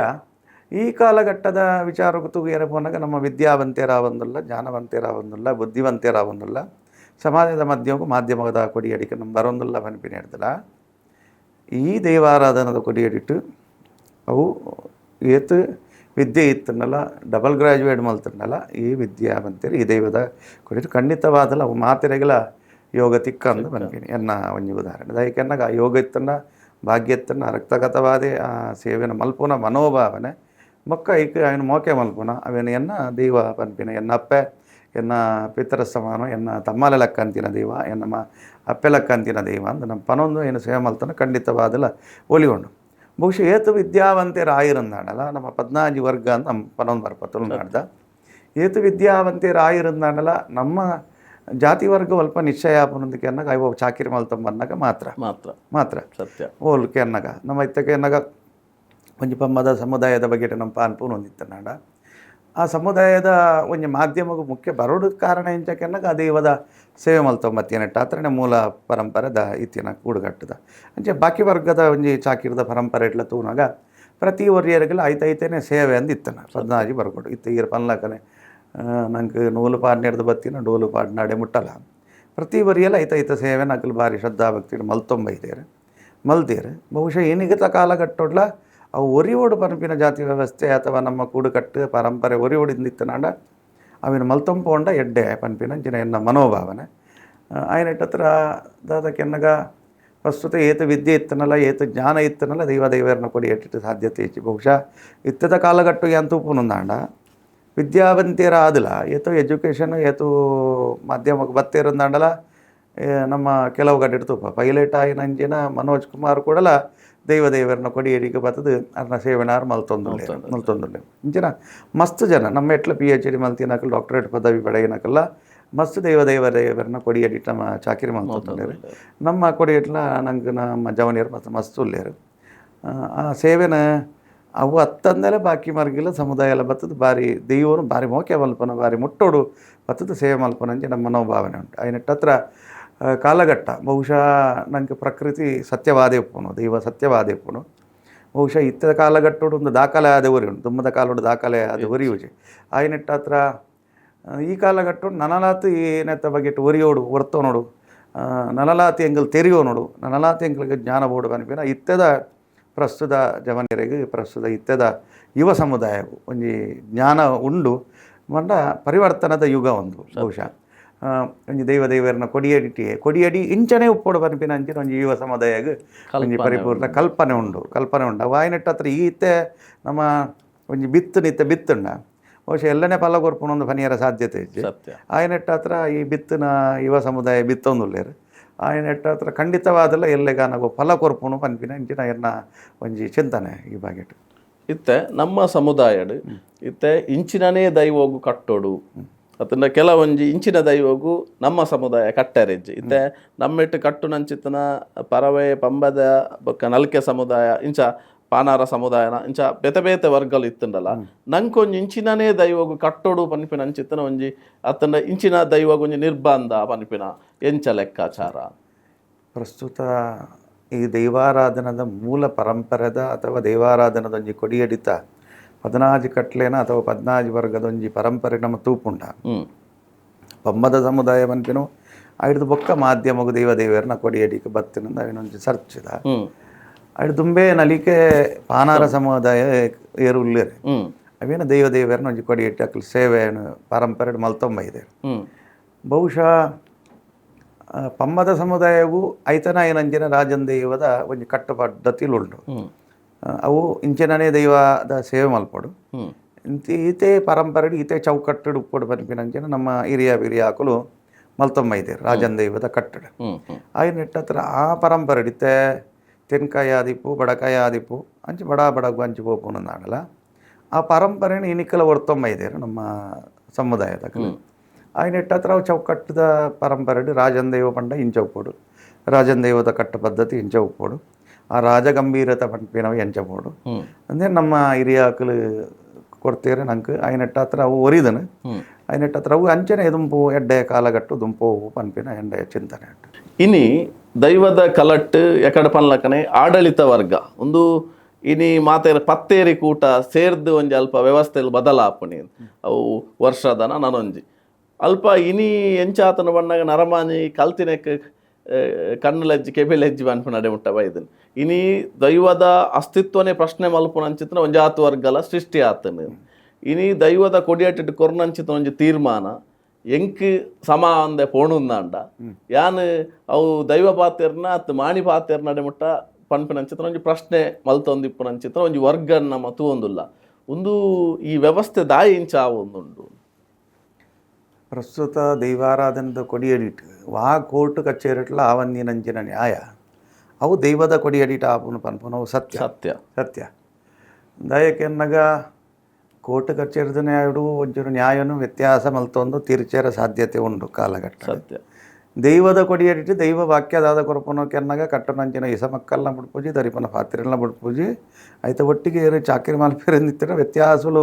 ಈ ಕಾಲಘಟ್ಟದ ವಿಚಾರಕ್ಕೂ ತೂಗಿಯರ ಪೋನಾಗ ನಮ್ಮ ವಿದ್ಯಾವಂತರಾವಂದುಲ್ಲ, ಜ್ಞಾನವಂತರಾವಂದುಲ್ಲ, ಬುದ್ಧಿವಂತರಾವಂದುಲ್ಲ, ಸಮಾಜದ ಮಧ್ಯಮಕ್ಕೂ ಮಾಧ್ಯಮದ ಕೊಡಿಯಡಿಕೆ ನಮ್ಮ ಬರೋಂದುಲ್ಲ ಪನ್ಪಿನ ಹಿಡ್ದಲ್ಲ ಈ ದೈವಾರಾಧನದ ಕೊಡಿಯಡಿಟ್ಟು ಅವು ಏತ್ ವಿದ್ಯೆ ಇತ್ತನ್ನಲ್ಲ ಡಬಲ್ ಗ್ರ್ಯಾಜುಯೇಟ್ ಮಲ್ತನ್ನಲ್ಲ ಈ ವಿದ್ಯಾವಂತರು ಈ ದೈವದ ಕೊಡಿಟ್ಟು ಖಂಡಿತವಾದಲ್ಲ ಅವು ಮಾತೆರೆಗಲ ಯೋಗ ತಿಕ್ಕಂದು ಪನ್ಪಿನಿ ಎನ್ನ ಒಂಜಿ ಉದಾಹರಣೆ. ದಯಕೆನ್ನಾಗ ಆ ಯೋಗ ಇತ್ತನ್ನ ಭಾಗ್ಯ ಇತ್ತನ್ನ ರಕ್ತಗತವಾದ ಆ ಸೇವೆನ ಮಲ್ಪುನ ಮನೋಭಾವನೆ ಬೊಕ್ಕ ಐಕ್ ಐನ್ ಮೋಕೆ ಮಲ್ಪುನ ಅವೇನು ಎನ್ನ ದೈವ ಪನ್ಪಿನ ಎನ್ನ ಅಪ್ಪೆ ಎನ್ನ ಪಿತರ ಸಮಾನ ಎನ್ನ ತಮ್ಮಲೆ ಲೆಕ್ಕ ಅಂತಿನ ದೈವ ಎನ್ನ ಅಪ್ಪೆ ಲೆಕ್ಕ ಅಂತಿನ ದೈವ ಅಂದ್ ನಮ್ಮ ಪನೊಂದು ಏನು ಸೇವೆ ಮಲ್ತನ ಖಂಡಿತವಾದಲ ಒಲಿಗೊಂಡು. ಬಹುಶಃ ಏತು ವಿದ್ಯಾವಂತೆರ್ ಆಯಿರಂದಾಂಡಲ ನಮ್ಮ ಪದ್ನಾಜಿ ವರ್ಗ ಅಂತ ನಮ್ಮ ಪನೊಂದು ಬರ್ಪ ತುಳುನಾಡ್ದ ಏತು ವಿದ್ಯಾವಂತೆರ್ ಆಯಿರಂದಾಂಡಲ ನಮ್ಮ ಜಾತಿ ವರ್ಗ ಅಲ್ಪ ನಿಶ್ಚಯ ಆಪುನಂದಕ್ಕೆ ಅನ್ನಾಗ ಅಯ್ಯೋ ಚಾಕಿರಿ ಮಲ್ತೊಂಬನ್ನಾಗ ಮಾತ್ರ. ಮಾತ್ರ. ಮಾತ್ರ. ಸತ್ಯ. ಓಲ್ಕೆ ಅನ್ನಾಗ ನಮ್ಮ ಇತ್ತಕ್ಕೆ ಅನ್ನಾಗ ಒಂಜಿ ಪಮ್ಮದ ಸಮುದಾಯದ ಬಗ್ಗೆ ನಮ್ಮ ಪಾನ್ಪೂನ್ ಒಂದಿತ್ತನಾಡ ಆ ಸಮುದಾಯದ ಒಂಜಿ ಮಾಧ್ಯಮಗ್ ಮುಖ್ಯ ಬರೋಡು ಕಾರಣ ಎಂಚಕೆನ್ನಗ ಆ ದೈವದ ಸೇವೆ ಮಲ್ತೊಂಬತ್ತಿನೆಟ್ಟ ಆತ್ರನೆ ಮೂಲ ಪರಂಪರೆದ ಇತ್ತಿನ ಕೂಡುಗಟ್ಟದ. ಅಂಚೆ ಬಾಕಿ ವರ್ಗದ ಒಂಜಿ ಚಾಕಿರದ ಪರಂಪರೆ ಇಟ್ಲ ತೂನಾಗ ಪ್ರತಿ ಒರಿಯರ್ಗಲ ಐತೈತೇನೆ ಸೇವೆ ಅಂದ್ ಇತ್ತನ ಪದ್ನಾಜಿ ಬರ್ಕೊಡು ಇತ್ತ ಈರ್ ಪನ್ಲಕನೆ ನಂಗೆ ನೂಲು ಪಾಡ್ನೆಡ್ದು ಬತ್ತಿನ ಡೋಲು ಪಾಡ್ನಾಡೆ ಮುಟ್ಟಲ. ಪ್ರತಿ ಒರಿಯಲ ಐತೈತ ಸೇವೆ ನಕಲು ಭಾರಿ ಶ್ರದ್ಧಾ ಭಕ್ತಿ ಮಲ್ತೊಂಬೈದೇರು ಮಲ್ದೇರು. ಬಹುಶಃ ಏನಿಗತ ಕಾಲಘಟ್ಟೊಡ್ಲ ಅವು ಒರಿಯೋಡು ಪನ್ಪಿನ ಜಾತಿ ವ್ಯವಸ್ಥೆ ಅಥವಾ ನಮ್ಮ ಕೂಡುಕಟ್ಟು ಪರಂಪರೆ ಒರಿಯೋಡಿಂದ ಇತ್ತನಾಂಡ ಅವಿನ ಮಲ್ತೊಂಪೋಂಡ ಎಡ್ಡೆ ಪನ್ಪಿನ ಅಂಚಿನ ಎನ್ನ ಮನೋಭಾವನೆ. ಆಯ್ನೆಟ್ ಹತ್ರ ದಾದ ಕೆನ್ನಗ ಪ್ರಸ್ತುತ ಏತ ವಿದ್ಯೆ ಇತ್ತನಲ್ಲ, ಏತ ಜ್ಞಾನ ಇತ್ತನಲ್ಲ, ದೈವ ದೈವರನ್ನ ಕೊಡಿ ಎಟ್ಟಿಟ್ಟು ಸಾಧ್ಯತೆ ಹೆಚ್ಚು. ಬಹುಶಃ ಇತ್ತದ ಕಾಲಘಟ್ಟು ಎಂತೂಪುನುಂದಾಂಡ ವಿದ್ಯಾವಂತಿಯರ ಆದಲ ಏತೋ ಎಜುಕೇಷನ್ ಏತೋ ಮಾಧ್ಯಮಕ್ಕೆ ಬತ್ತೇರಂದಾಂಡಲ ನಮ್ಮ ಕೆಲವು ಗಡ್ಡೆ ತೂಪ ಪೈಲಟ್ ಆಯಿನಂಚಿನ ಮನೋಜ್ ಕುಮಾರ್ ಕೂಡಲ ದೈವ ದೇವರನ್ನ ಕೊಡಿ ಎಡಿಗೆ ಬತ್ತದು ಅರ್ನ ಸೇವೆನಾರು ಮಲ್ತೊಂದುಲ್ಲೆ ಮಲ್ತೊಂದುಲ್ಲೆ. ಇಂಚಿನ ಮಸ್ತ್ ಜನ ನಮ್ಮ ಎಟ್ಲ PhD ಮಲ್ತಿನಕಲ್ ಡಾಕ್ಟರೇಟ್ ಪದವಿ ಪಡೆಯಿನಕಲ್ಲ ಮಸ್ತ್ ದೈವ ದೈವ ದೇವರನ್ನ ಕೊಡಿ ಎಡಿಟ್ ನಮ್ಮ ಚಾಕಿರಿ ಮಲ್ತೊಂದುಲ್ಲೇರು. ನಮ್ಮ ಕೊಡಿ ಎಟ್ಲ ನಂಗೆ ನಮ್ಮ ಜವನಿಯರು ಮತ್ತು ಮಸ್ತ್ ಉಲ್ಲೇರು. ಆ ಸೇವೆನ ಅವು ಅತ್ತಂದಲೇ ಬಾಕಿ ಮರ್ಗಿಲ್ಲ ಸಮುದಾಯ ಎಲ್ಲ ಬತ್ತದು ಬಾರಿ ದೈವನು ಬಾರಿ ಮೋಕೆ ಮಲ್ಪನ ಬಾರಿ ಮುಟ್ಟೋಡು ಬತ್ತದು ಸೇವೆ ಮಲ್ಪನ ಅಂಚೆ ನಮ್ಮ ಮನೋಭಾವನೆ ಉಂಟು. ಐನೆಟ್ ಹತ್ರ ಕಾಲಘಟ್ಟ ಬಹುಶಃ ನಂಗೆ ಪ್ರಕೃತಿ ಸತ್ಯವಾದ ಉಪ್ಪುನು ದೈವ ಸತ್ಯವಾದ ಉಪ್ಪುನು. ಬಹುಶಃ ಇತ್ತದ ಕಾಲಘಟ್ಟೋಡು ಒಂದು ದಾಖಲೆ ಆದ ಉರಿ ಉಂಟು, ದುಮ್ಮದ ಕಾಲೋಡು ದಾಖಲೆ ಆದ ಉರಿ ಉಜೆ. ಆಯ್ನೆಟ್ ಹತ್ರ ಈ ಕಾಲಘಟ್ಟು ನನಲಾತು ಏನೆತ್ತ ಬಗ್ಗೆ ಒರಿಯೋಡು ಒರ್ತೋನೋಡು ನನಲಾತಿ ಎಂಗಲ್ ತೆರಿಯೋ ನೋಡು ನನಲಾತಿ ಎಂಗ್ಲಿಗೆ ಜ್ಞಾನ ಬೋಡು ಅನ್ಪಿನ ಇತ್ತದ ಪ್ರಸ್ತುತ ಜವನಿಯರಿಗೆ ಪ್ರಸ್ತುತ ಇತ್ತದ ಯುವ ಸಮುದಾಯವು ಒಂಜಿ ಜ್ಞಾನ ಉಂಡು ಮಂಡ ಪರಿವರ್ತನದ ಯುಗ ಒಂದು. ಬಹುಶಃ ಒಂಜಿ ದೈವ ದೈವರನ್ನ ಕೊಡಿಯಡಿಟಿಯೇ ಕೊಡಿಯಡಿ ಇಂಚನೇ ಉಪ್ಪೋಡು ಪನ್ಪಿನ ಅಂಚಿನ ಒಂಜಿ ಯುವ ಸಮುದಾಯಗ್ ಒಂಜಿ ಪರಿಪೂರ್ಣ ಕಲ್ಪನೆ ಉಂಡು ಕಲ್ಪನೆ ಉಂಡು. ಅವು ಆಯ್ನೆಟ್ ಹತ್ರ ಈತೆ ನಮ್ಮ ಒಂಜಿ ಬಿತ್ತು ನಿತ್ಯ ಬಿತ್ತುಂಡ ಬಹುಶಃ ಎಲ್ಲನೇ ಫಲ ಕೊರ್ಪುನ ಒಂದು ಪನಿಯರ ಸಾಧ್ಯತೆ ಇಜ್ಜಿ. ಸತ್ಯ. ಆಯ್ನೆಟ್ ಹತ್ರ ಈ ಬಿತ್ತಿನ ಯುವ ಸಮುದಾಯ ಬಿತ್ತೊಂದುಲ್ಲೇರು ಆಯ್ನೆಟ್ ಹತ್ರ ಖಂಡಿತವಾದಲ್ಲ ಎಲ್ಲೆಗಾನಗೋ ಫಲ ಕೊರ್ಪುನು ಪನ್ಪಿನ ಇಂಚಿನ ಎನ್ನ ಒಂಜಿ ಚಿಂತನೆ ಈ ಬಗೆಟ್. ಇತ್ತೆ ನಮ್ಮ ಸಮುದಾಯಡ್ ಇತ್ತೆ ಇಂಚಿನನೇ ದೈವಗು ಕಟ್ಟೋಡು ಅತ್ತಂಡ ಕೆಲವೊಂಜಿ ಇಂಚಿನ ದೈವಗು ನಮ್ಮ ಸಮುದಾಯ ಕಟ್ಟರೆಜ್ಜಿ. ಇತ್ತೆ ನಮ್ಮೆಟ್ಟು ಕಟ್ಟುನಂಚಿತನ ಪರವೆ ಪಂಬದ ಬೊಕ್ಕ ನಲ್ಕೆ ಸಮುದಾಯ ಇಂಚ ಪಾನಾರ ಸಮುದಾಯನ ಇಂಚ ಬೇತೆ ಬೇತೆ ವರ್ಗಲು ಇತ್ತುಂಡಲ ನಂಕೊಂಜಿ ಇಂಚಿನನೇ ದೈವಗು ಕಟ್ಟೋಡು ಪನ್ಪಿನ ಅಂಚಿತ್ತನ ಒಂಜಿ ಅತ್ತಂಡ ಇಂಚಿನ ದೈವಗೊಂಜಿ ನಿರ್ಬಂಧ ಪನ್ಪಿನ ಎಂಚ ಲೆಕ್ಕಾಚಾರ? ಪ್ರಸ್ತುತ ಈ ದೈವಾರಾಧನದ ಮೂಲ ಪರಂಪರೆದ ಅಥವಾ ದೈವಾರಾಧನದ ಒಂಜಿ ಕೊಡಿಯಡಿತ ಪದ್ನಾಜಿ ಕಟ್ಲೇನ ಅಥವಾ ಪದ್ನಾಜಿ ವರ್ಗದ ಒಂಜಿ ಪರಂಪರೆ ನಮ್ಮ ತೂಪುಂಡ. ಪಂಬದ ಸಮುದಾಯ ಪನ್ಪಿನು ಐಡ್ದು ಬೊಕ್ಕ ಮಾಧ್ಯಮಗು ದೈವ ದೇವರನ್ನ ಕೊಡಿಯಡಿಕ ಬತ್ತಿನಿಂದ ಅವಿನೊಂಜಿ ಸರ್ಚಿದ ಐಡ್ ದುಂಬೆ ನಲಿಕೆ ಪಾನಾರ ಸಮುದಾಯ ಏರು ಉಲ್ಲೇರು. ಅವೇನ ದೈವ ದೇವರನ್ನ ಒಂಜಿ ಕೊಡಿಯಟ್ಟಿ ಅಕ್ಲು ಸೇವೆಯನ್ನು ಪರಂಪರೆ ಮಲ್ತೊಂಬ ಇದೆ. ಬಹುಶಃ ಪಮ್ಮದ ಸಮುದಾಯವು ಐತನ ಏನಂಚಿನ ರಾಜನ್ ದೈವದ ಒಂಜಿ ಕಟ್ಟು ಪದ್ಧತಿಲು ಉಂಡು. ಅವು ಇಂಚಿನನೇ ದೈವದ ಸೇವೆ ಮಲ್ಪೊಡು ಇಂತಿ ಈತೆ ಪರಂಪರೆ ಈತೆ ಚೌಕಟ್ಟು ಉಪ್ಪೊಡು ಪನ್ಪಿನಂಚಿನ ನಮ್ಮ ಹಿರಿಯ ಹಿರಿಯಾಕುಲು ಮಲ್ತೊಂಬ ಇದ್ದೇರು ರಾಜನ್ ದೈವದ ಕಟ್ಟಡ. ಹ್ಮ್ ಹ್ಮ್ ಆಯ್ನ ಹತ್ರ ಆ ಪರಂಪರೆ ಇತ್ತೆ ತೆನ್ಕಾಯಿ ಆದಿಪ್ಪು ಬಡಕಾಯಿ ಆದಿಪ್ಪು ಅಂಚೆ ಬಡ ಬಡಗು ಅಂಚೆ ಪೋಪುನಂದಾಂಡಲ ಆ ಪರಂಪರೆನ ಇನಿಕಲ ಒರ್ತೊಂಬ ಇದ್ದೇರು ನಮ್ಮ ಸಮುದಾಯದ. ಆಯ್ನ ಹತ್ರ ಅವು ಚೌಕಟ್ಟದ ಪರಂಪರೆ ರಾಜನ್ ದೈವ ಪಂಡ ಇಂಚ ಉಪ್ಪೊಡು, ರಾಜನ್ ದೈವದ ಕಟ್ಟು ಪದ್ಧತಿ ಇಂಚ ಉಪ್ಪೊಡು, ಆ ರಾಜಗಂಭೀರತೆ ಪನ್ಪಿನವು ಎಂಚ ಪೋಡು ಅಂದರೆ ನಮ್ಮ ಹಿರಿಯಾಕಲು ಕೊಡ್ತೀರ ನಂಗೆ. ಆಯ್ನೆಟ್ಟ ಹತ್ರ ಅವು ಒರಿದನು ಆಯ್ನೆಟ್ಟ ಹತ್ರ ಅವು ಅಂಚನೆ ದುಂಪು ಎಡ್ಡೆ ಕಾಲಗಟ್ಟು ದುಂಪು ಪನ್ಪಿನ ಎಂಡೆ ಚಿಂತನೆ ಉಂಟು. ಇನಿ ದೈವದ ಕಲಟ್ಟು ಎಕಡ ಪನ್ಲಕನೆ ಆಡಳಿತ ವರ್ಗ ಒಂದು ಇನಿ ಮಾತೇರ ಪತ್ತೇರಿ ಕೂಟ ಸೇರ್ದು ಒಂಜಿ ಅಲ್ಪ ವ್ಯವಸ್ಥೆಲ್ ಬದಲಾಪುಣಿ ಅವು ವರ್ಷದನ ನನೊಂಜಿ ಅಲ್ಪ ಇನಿ ಎಂಚಾತನ ಬಣ್ಣಗ ನರಮಾನಿ ಕಲ್ತಿನೆಕ್ ಕಣ್ಣುಲಜ್ಜಿ ಕೆಬಿಲಜ್ಜಿ ಪನ್ಪಿನ ನಡೆ ಮುಟ್ಟ ಬೈದನ್. ಇನಿ ದೈವದ ಅಸ್ತಿತ್ವನೇ ಪ್ರಶ್ನೆ ಮಲ್ಪುನಂಚಿತ್ನ ಒಂಜಾತು ವರ್ಗಲ ಸೃಷ್ಟಿ ಆತನು. ಇನಿ ದೈವದ ಕೊಡಿಯಟ್ಟಿಟ್ಟು ಕೊರ್ನಂಚಿತ್ನ ಒಂಜಿ ತೀರ್ಮಾನ ಎಂಕ್ ಸಮ ಅಂದೆ ಪೋಣುಂದಾಂಡ ಯಾನ್ ಅವು ದೈವ ಪಾತೆರ್ನ ಅತ್ ಮಾಣಿ ಪಾತೆರ್ನ ನಡೆ ಮುಟ್ಟ ಪನ್ಪಿನಂಚಿತ್ನ ಒಂಜಿ ಪ್ರಶ್ನೆ ಮಲ್ತೊಂದಿಪ್ಪುನಂಚಿತ್ನ ಒಂಜಿ ವರ್ಗ ನಮ್ಮ ತೂವೊಂದುಲ್ಲ. ಒಂದು ಈ ವ್ಯವಸ್ಥೆ ದಾಯಿ ಇಂಚ ಆವೊಂದುಂಡು? ಪ್ರಸ್ತುತ ದೈವಾರಾಧನದ ಕೊಡಿಯಡಿಟ್ ವಾ ಕೋರ್ಟ್ ಕಚೇರಿಟ್ಲ ಆವಂದಿನಂಚಿನ ನ್ಯಾಯ ಅವು ದೈವದ ಕೊಡಿಯಡಿಟ್ ಆಪುನು ಪನ್ಪುನವು ಸತ್ಯ. ಸತ್ಯ. ಸತ್ಯ. ದಯಕೆನ್ನಗ ಕೋರ್ಟ್ ಕಚೇರಿದ ನ್ಯಾಯಡು ಒಂಚೂರು ನ್ಯಾಯನು ವ್ಯತ್ಯಾಸ ಮಲ್ತೊಂದು ತೀರ್ಚೇರ ಸಾಧ್ಯತೆ ಉಂಟು ಕಾಲಘಟ್ಟ. ಸತ್ಯ. ದೈವದ ಕೊಡಿಯಡಿಟ್ಟು ದೈವ ವಾಕ್ಯದಾದ ಕೊರಪುನ ಕೆನ್ನಗ ಕಟ್ಟನಂಚಿನ ಇಸಮಕ್ಕಲ್ನ ಬುಡ್ಪೂಜಿ ದರಿಪನ ಪಾತ್ರೆಲ್ನ ಬುಡ್ಪೂಜಿ ಐತ ಒಟ್ಟಿಗೆ ಏರು ಚಾಕಿರಿ ಮಲ್ಪೆರೆಂದಿತ್ತಿನ ವ್ಯತ್ಯಾಸಲು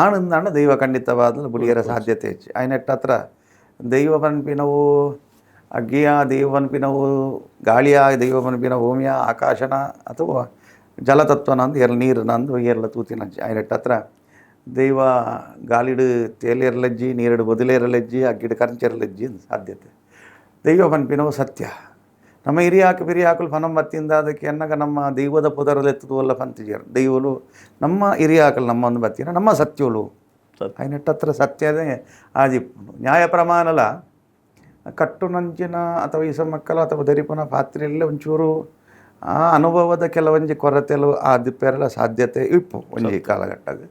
ಆನಂದಾಂಡ ದೈವ ಖಂಡಿತವಾದ ಬುಡಿಯರ ಸಾಧ್ಯತೆ ಹೆಚ್ಚು. ಆಯ್ನೆಟ್ಟ ಹತ್ರ ದೈವ ಪನ್ಪಿನವು ಅಗ್ಗಿಯ, ದೈವ ಪನ್ಪಿನವು ಗಾಳಿಯ, ದೈವ ಪನ್ಪಿನ ಭೂಮಿಯ, ಆಕಾಶನ ಅಥವಾ ಜಲತತ್ವನಂದು ಎರ್ ನೀರಿನಂದು ಎರ್ಲ ತೂತಿನಂಚಿ. ಆಯ್ನೆಟ್ಟ ಹತ್ರ ದೈವ ಗಾಳಿಡು ತೇಲೇರಲಜ್ಜಿ, ನೀರಿಡು ಬದುಲೇರಲಜ್ಜಿ, ಅಗ್ಗಿಡು ಕಂಚೆರಲಜ್ಜಿ ಸಾಧ್ಯತೆ. ದೈವ ಪನ್ಪಿನವು ಸತ್ಯ. ನಮ್ಮ ಹಿರಿಯಾಕ ಬಿರಿಯಾಕಲು ಪನಂಬತ್ತಿಂದ ಅದಕ್ಕೆ ಎನ್ನಗ ನಮ್ಮ ದೈವದ ಪುದರಲೆತ್ತುವಲ್ಲ ಪಂತಿಜರು. ದೈವಲು ನಮ್ಮ ಹಿರಿಯಾಕಲು ನಮ್ಮ ಒಂದು ಬತ್ತಿನ ನಮ್ಮ ಸತ್ಯೋಲು. ಸತ್ಯ. ಐನೆಟ್ಟತ್ರ ಸತ್ಯದೇ ಆದಿಪ್ಪುಂಡು. ನ್ಯಾಯ ಪ್ರಮಾಣಲ ಕಟ್ಟುನಂಚಿನ ಅಥವಾ ಇಸಮಕ್ಕಲ ಅಥವಾ ದರಿಪುನ ಪಾತ್ರೆಯಲ್ಲಿ ಒಂಚೂರು ಆ ಅನುಭವದ ಕೆಲವೊಂಜಿ ಕೊರತೆಲು ಆದಿಪ್ಪೆರಲ ಸಾಧ್ಯತೆ ಇಪ್ಪು ಒಂಜಿ ಕಾಲಘಟ್ಟದ.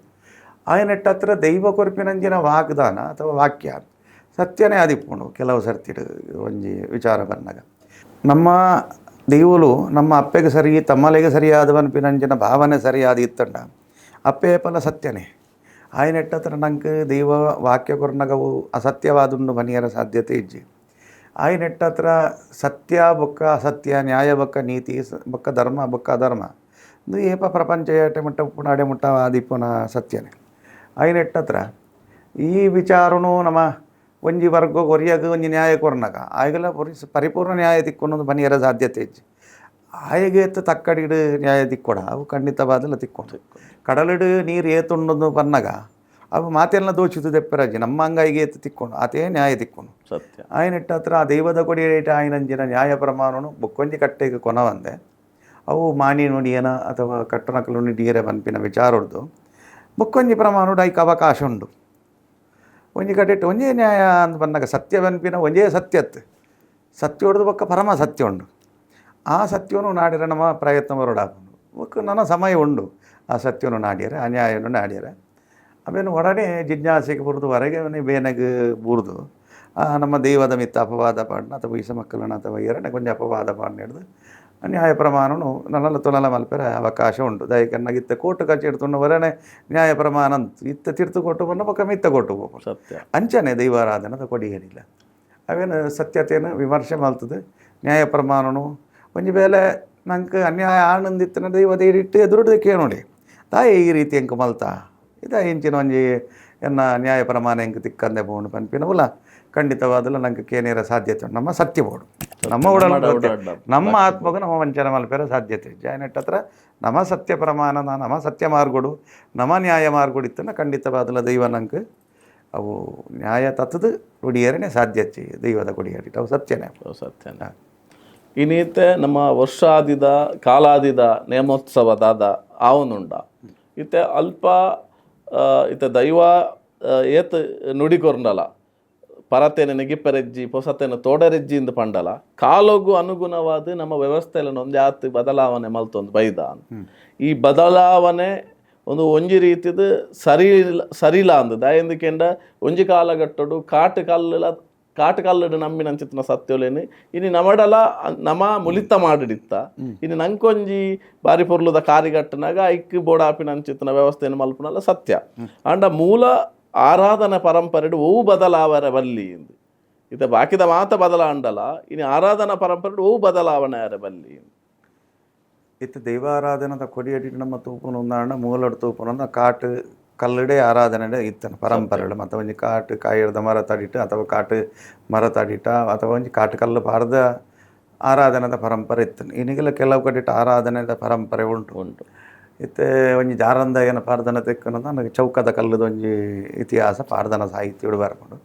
ಆಯನೆಟ್ಟತ್ರ ದೈವ ಕೊರ್ಪಿನಂಚಿನ ವಾಗ್ದಾನ ಅಥವಾ ವಾಕ್ಯ ಸತ್ಯನೇ ಆದಿಪ್ಪುಂಡು. ಕೆಲವು ಸರ್ತಿಡು ಒಂಜಿ ವಿಚಾರ ಬನ್ನಗ ನಮ್ಮ ದೈವಲು ನಮ್ಮ ಅಪ್ಪೆಗೆ ಸರಿ ತಮ್ಮಲೆಗೆ ಸರಿಯಾದ ಪನ್ಪಿನಂಚಿನ ಭಾವನೆ ಸರಿಯಾದ ಇತ್ತಂಡ ಅಪ್ಪೆ ಪಲ ಸತ್ಯನೇ. ಆಯನೆಟ್ಟತ್ರ ನಂಗೆ ದೈವ ವಾಕ್ಯ ಕೊರ್ನಗವು ಅಸತ್ಯವಾದುಂಡು ಬನಿಯರ ಸಾಧ್ಯತೆ ಇಜ್ಜಿ. ಆಯನೆಟ್ಟತ್ರ ಸತ್ಯ ಬೊಕ್ಕ ಅಸತ್ಯ, ನ್ಯಾಯ ಬೊಕ್ಕ ನೀತಿ, ಬೊಕ್ಕ ಧರ್ಮ ಬೊಕ್ಕ ಅಧರ್ಮ ಇದು ಏಪ ಪ್ರಪಂಚ ಏಟೆ ಮುಟ್ಟ ಉಪ್ಪುನಾಡೆ ಮುಟ್ಟ ಆದಿಪ್ಪುನ ಸತ್ಯನೇ. ಆಯನೆಟ್ಟತ್ರ ಈ ವಿಚಾರನು ನಮ್ಮ ಒಂಜಿ ವರ್ಗ ಕೊರಿಯಾಗ ಒಂಜಿ ನ್ಯಾಯ ಕೊರ್ನಗ ಆಯಗಲ ಪರಿಪೂರ್ಣ ನ್ಯಾಯ ತಿಕ್ಕೊನ್ನೊಂದು ಬನಿಯರ ಸಾಧ್ಯತೆ ಇಜ್ಜಿ. ಆಯಗೆ ಎತ್ತ ತಕ್ಕಡಿಡು ನ್ಯಾಯ ತಿಕ್ಕೊಡ ಅವು ಖಂಡಿತವಾದಲ್ಲ ತಿಕ್ಕೊಂಡು. ಕಡಲಿಡು ನೀರು ಏತುಂಡೊಂದು ಬನ್ನಗ ಅವು ಮಾತೆಲ್ಲ ದೋಚಿತು ದೆಪ್ಪರಾಜಿ ನಮ್ಮ ಅಂಗೈಗೆ ಏತು ತಿಕ್ಕೊಂಡು ಆತೇ ನ್ಯಾಯ ತಿಕ್ಕೊಂಡು. ಸತ್ಯ. ಆಯನಿಟ್ಟ ಹತ್ರ ಆ ದೈವದ ಕೊಡಿ ಆಯನಂಚಿನ ನ್ಯಾಯ ಪ್ರಮಾಣನು ಬೊಕ್ಕೊಂಜಿ ಕಟ್ಟೆಗೆ ಕೊನವಂದೆ ಅವು ಮಾಣಿ ನುಡಿಯನ ಅಥವಾ ಕಟ್ಟನಕಲು ನುಡಿಯರ ಪನ್ಪಿನ ವಿಚಾರ ಉಂಟು. ಬೊಕ್ಕೊಂಜಿ ಪ್ರಮಾಣ ಐಕ್ ಅವಕಾಶ ಉಂಡು. ಒಂಜಿ ಕಡೆಟ್ ಒಂಜೇ ನ್ಯಾಯ ಅಂದ್ ಬನ್ನಗ ಸತ್ಯ ಪನ್ಪಿನ ಒಂಜೇ ಸತ್ಯತ್ ಸತ್ಯ ಹೊಡೆದು ಬೊಕ್ಕ ಪರಮ ಸತ್ಯ ಉಂಡು. ಆ ಸತ್ಯವನ್ನು ನಾಡಿರ ನಮ್ಮ ಪ್ರಯತ್ನ ಬರೋಡಾಪುಂಡು. ಬೊಕ್ಕ ನನ್ನ ಸಮಯ ಉಂಡು ಆ ಸತ್ಯವನ್ನು ನಾಡಿಯರೆ ಆ ನ್ಯಾಯವನ್ನು ನಾಡಿಯರೆ. ಅವೇನು ಒಡನೆ ಜಿಜ್ಞಾಸೆಗೆ ಬರುದು ಹೊರಗೆ ಅವನೇ ಬೇನೆಗೆ ಬೂರ್ದು ನಮ್ಮ ದೈವದ ಮಿತ್ತ ಅಪವಾದ ಪಾಡನ ಅಥವಾ ಈಸ ಮಕ್ಕಳನ್ನ ಅಥವಾ ಎರಡನೇ ಕೊಂಚ ಅಪವಾದ ಪಾಡನ ಹಿಡ್ದು ನ್ಯಾಯ ಪ್ರಮಾಣನು ನನ್ನೆಲ್ಲ ತುಲನ ಮಲ್ಪೆರ ಅವಕಾಶ ಉಂಟು. ದಯಕನ್ನಾಗಿತ್ತ ಕೋರ್ಟ್ ಕಚೇರಿ ಹೊರನೆ ನ್ಯಾಯ ಪ್ರಮಾಣ ಅಂತ ಇತ್ತ ತೀರ್ತು ಕೊಟ್ಟು ಬಂದ ಪಕ್ಕ ಮಿತ್ತ ಕೊಟ್ಟು ಹೋಗು. ಸತ್ಯ. ಅಂಚನೆ ದೈವಾರಾಧನದ ಕೊಡಿಯೇನಿಲ್ಲ. ಅವೇನು ಸತ್ಯತೆಯನ್ನು ವಿಮರ್ಶೆ ಮಲ್ತದೆ ನ್ಯಾಯ ಪ್ರಮಾಣನು. ಒಂಜಿ ಬೇಲೆ ನಂಗೆ ಅನ್ಯಾಯ ಆನಂದಿತ್ತನ ದೈವದ ಇಟ್ಟು ಎದುರುಡು ಕೇಳೋಡಿ ತಾಯಿ ಈ ರೀತಿ ಎಂಕ್ ಮಲ್ತಾ ಇದ ಇಂಚಿನ ಒಂಜಿ ಎನ್ನ ನ್ಯಾಯ ಪ್ರಮಾಣ ಎಂಕ್ ತಿಕ್ಕಂದೆ ಬೋಂಡು ಪನ್ಪಿನವುಲ ಖಂಡಿತವಾದಲ್ಲ ನಂಗೆ ಕೇನೇರ ಸಾಧ್ಯತೆ ಉಂಟು. ನಮ್ಮ ಸತ್ಯ ಬೋಡು ನಮ್ಮ ಉಡಲ್ ಉಡಲ್ ನಮ್ಮ ಆತ್ಮಗೂ ನಮ್ಮ ವಂಚನೆ ಮಲ್ಪೆರ ಸಾಧ್ಯತೆ. ಜಾಯನೆಟ್ ಹತ್ರ ನಮ್ಮ ಸತ್ಯ ಪ್ರಮಾಣ ನಮ್ಮ ಸತ್ಯ ಮಾರ್ಗೋಡು ನಮ್ಮ ನ್ಯಾಯ ಮಾರ್ಗೋಡು ಇತ್ತನ ಖಂಡಿತವಾದಲ್ಲ ದೈವ ನಂಗೆ ಅವು ನ್ಯಾಯ ತತ್ತದ ಕೊಡಿಯೇರನೆ ಸಾಧ್ಯತೆ ದೈವದ ಕೊಡಿಯೇರಿ ಅವು ಸತ್ಯನೇ. ಸತ್ಯನೇ. ಇನ್ನೀತೆ ನಮ್ಮ ವರ್ಷಾದಿದ ಕಾಲಾದಿದ ನೇಮೋತ್ಸವ ದಾದ ಆವನುಂಡ ಇತ್ತೆ ಅಲ್ಪ ಇತ್ತೆ ದೈವ ಏತ್ ನುಡಿ ಕೊರ್ಂಡಲ ಪರತೆನ ನೆಗಿಪ್ಪರೆಜ್ಜಿ ಪೊಸತೆನ ತೋಡರೆಜ್ಜಿ ಇಂದು ಪಂಡಲ ಕಾಲೊಗು ಅನುಗುಣವಾದ ನಮ್ಮ ವ್ಯವಸ್ಥೆಯನ್ನು ಒಂಜಾತ್ ಬದಲಾವಣೆ ಮಲ್ತೊಂದು ಬೈದ. ಈ ಬದಲಾವಣೆ ಒಂದು ಒಂಜಿ ರೀತಿದ ಸರಿ ಸರಿಲ ಅಂದ್ ದಾಯೆಂದು ಒಂಜಿ ಕಾಲಘಟ್ಟಡು ಕಾಟು ಕಲ್ಲುಲ ಕಾಟು ಕಲ್ಲುಡು ನಂಬಿನಂಚಿತ್ತಿನ ಸತ್ಯೊಲೆನ್ ಇನಿ ನಮಡಲ ನಮ ಮುಲಿತ ಮಾಡಿಡಿತ್ತ ಇನಿ ನಂಕೊಂಜಿ ಬಾರಿ ಪೊರ್ಲುದ ಕಾರಿಗಟ್ಟನಾಗ ಐಕ್ ಬೋಡಾಪಿನಂಚಿತ್ತಿನ ವ್ಯವಸ್ಥೆಯನ್ನು ಮಲ್ಪುನಲ ಸತ್ಯ. ಆಂಡ ಮೂಲ ಆರಾಧನಾ ಪರಂಪರೆಡು ಒವು ಬದಲಾವರೆ ಬಲ್ಲಿ ಇಂದು ಇತ್ತ ಬಾಕಿದ ಮಾತ ಬದಲಾಂಡಲ ಇನಿ ಆರಾಧನಾ ಪರಂಪರೆಡು ಒವು ಬದಲಾವಣೆ ಆರೆ ಬಲ್ಲಿ. ಇತ್ತು ದೈವಾರಾಧನದ ಕೊಡಿಯಡಿ ನಮ್ಮ ತೂಪುನ ಉಂದಾಂಡ ಮೂಲಡ್ ತೂಪುನ ಕಾಟು ಕಲ್ಲಡೆ ಆರಾಧನೆ ಇತ್ತನ ಪರಂಪರೆಗಳು. ಮತ್ತು ಒಂಜಿ ಕಾಟು ಕಾಯಿರ್ದ ಮರ ತಡಿಟ್ಟು ಅಥವಾ ಕಾಟು ಮರ ತಡಿಟ ಅಥವಾ ಒಂಜಿ ಕಾಟು ಕಲ್ಲು ಪಾರ್ದ ಆರಾಧನೆದ ಪರಂಪರೆ ಇತ್ತು. ಇನಿಗೆಲ್ಲ ಕೆಲವು ಕಡೆಟ್ ಆರಾಧನೆದ ಪರಂಪರೆ ಉಂಟು. ಉಂಟು. ಇತ್ತೆ ಒಂಜಿ ಜಾರಂದ ಏನ ಪಾರ್ದನ ತೆಕ್ಕನ ನನಗೆ ಚೌಕದ ಕಲ್ಲದ ಒಂಜಿ ಇತಿಹಾಸ ಪಾರ್ದನ ಸಾಹಿತ್ಯ ಬರ್ಪುಂಡು.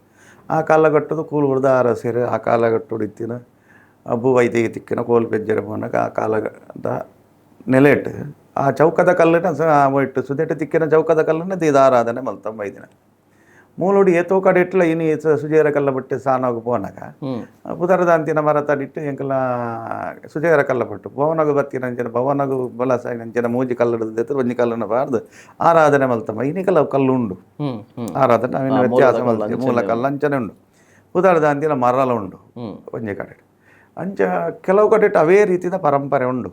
ಆ ಕಾಲಘಟ್ಟದ ಕೂಲುಗುಡ್ದ ಅರಸರು ಆ ಕಾಲಘಟ್ಟುಡು ಇತ್ತಿನ ಅಬ್ಬು ವೈದ್ಯ ತಿಕ್ಕಿನ ಕೋಲು ಪೆಜ್ಜರ ಪೋನಗ ಆ ಕಾಲದ ನೆಲೆಟ್ ಆ ಚೌಕದ ಕಲ್ಲನ್ನ ಇಟ್ಟು ಸುದೆಟ್ಟು ತಿಕ್ಕಿನ ಚೌಕದ ಕಲ್ಲನ್ನ ದೀದ ಆರಾಧನೆ ಮಲ್ತಂಬ ಬೈದಿನ ಮೂಲುಡು ಏತೋ ಕಡೆ ಇಟ್ಲ ಇನಿ ಸುಜೇರ ಕಲ್ಲ ಬಿಟ್ಟು ಸಾನೋಗ ಪೋನಗ ಪುದರದಾಂತಿನ ಮರ ತಡಿಟ್ಟು ಎಂಕಲ ಸುಜೇರ ಕಲ್ಲ ಪಟ್ಟು ಭವನಗು ಬತ್ತಿನ ಅಂಚಿನ ಭವನಗು ಬಲಸಾಯಿನ ಮೂಜಿ ಕಲ್ಲುಡು ಒಂಜಿ ಕಲ್ಲನ್ನು ಬಾರ್ದು ಆರಾಧನೆ ಮಲ್ತಂಬ ಇನಿ ಕಲ್ಲ ಕಲ್ಲು ಉಂಡು. ಹ್ಮ್ ಹ್ಮ್ ಆರಾಧನೆ ಅವಿನ ವ್ಯತ್ಯಾಸ ಮಲ್ತಿ ಮೂಲ ಕಲ್ಲ ಅಂಚನೆ ಉಂಡು ಪುದರದಾಂತಿನ ಮರಲ ಉಂಡು ಒಂಜಿ ಕಡೆ. ಅಂಚ ಕೆಲವು ಕಡೆ ಅವೇ ರೀತಿಯ ಪರಂಪರೆ ಉಂಡು.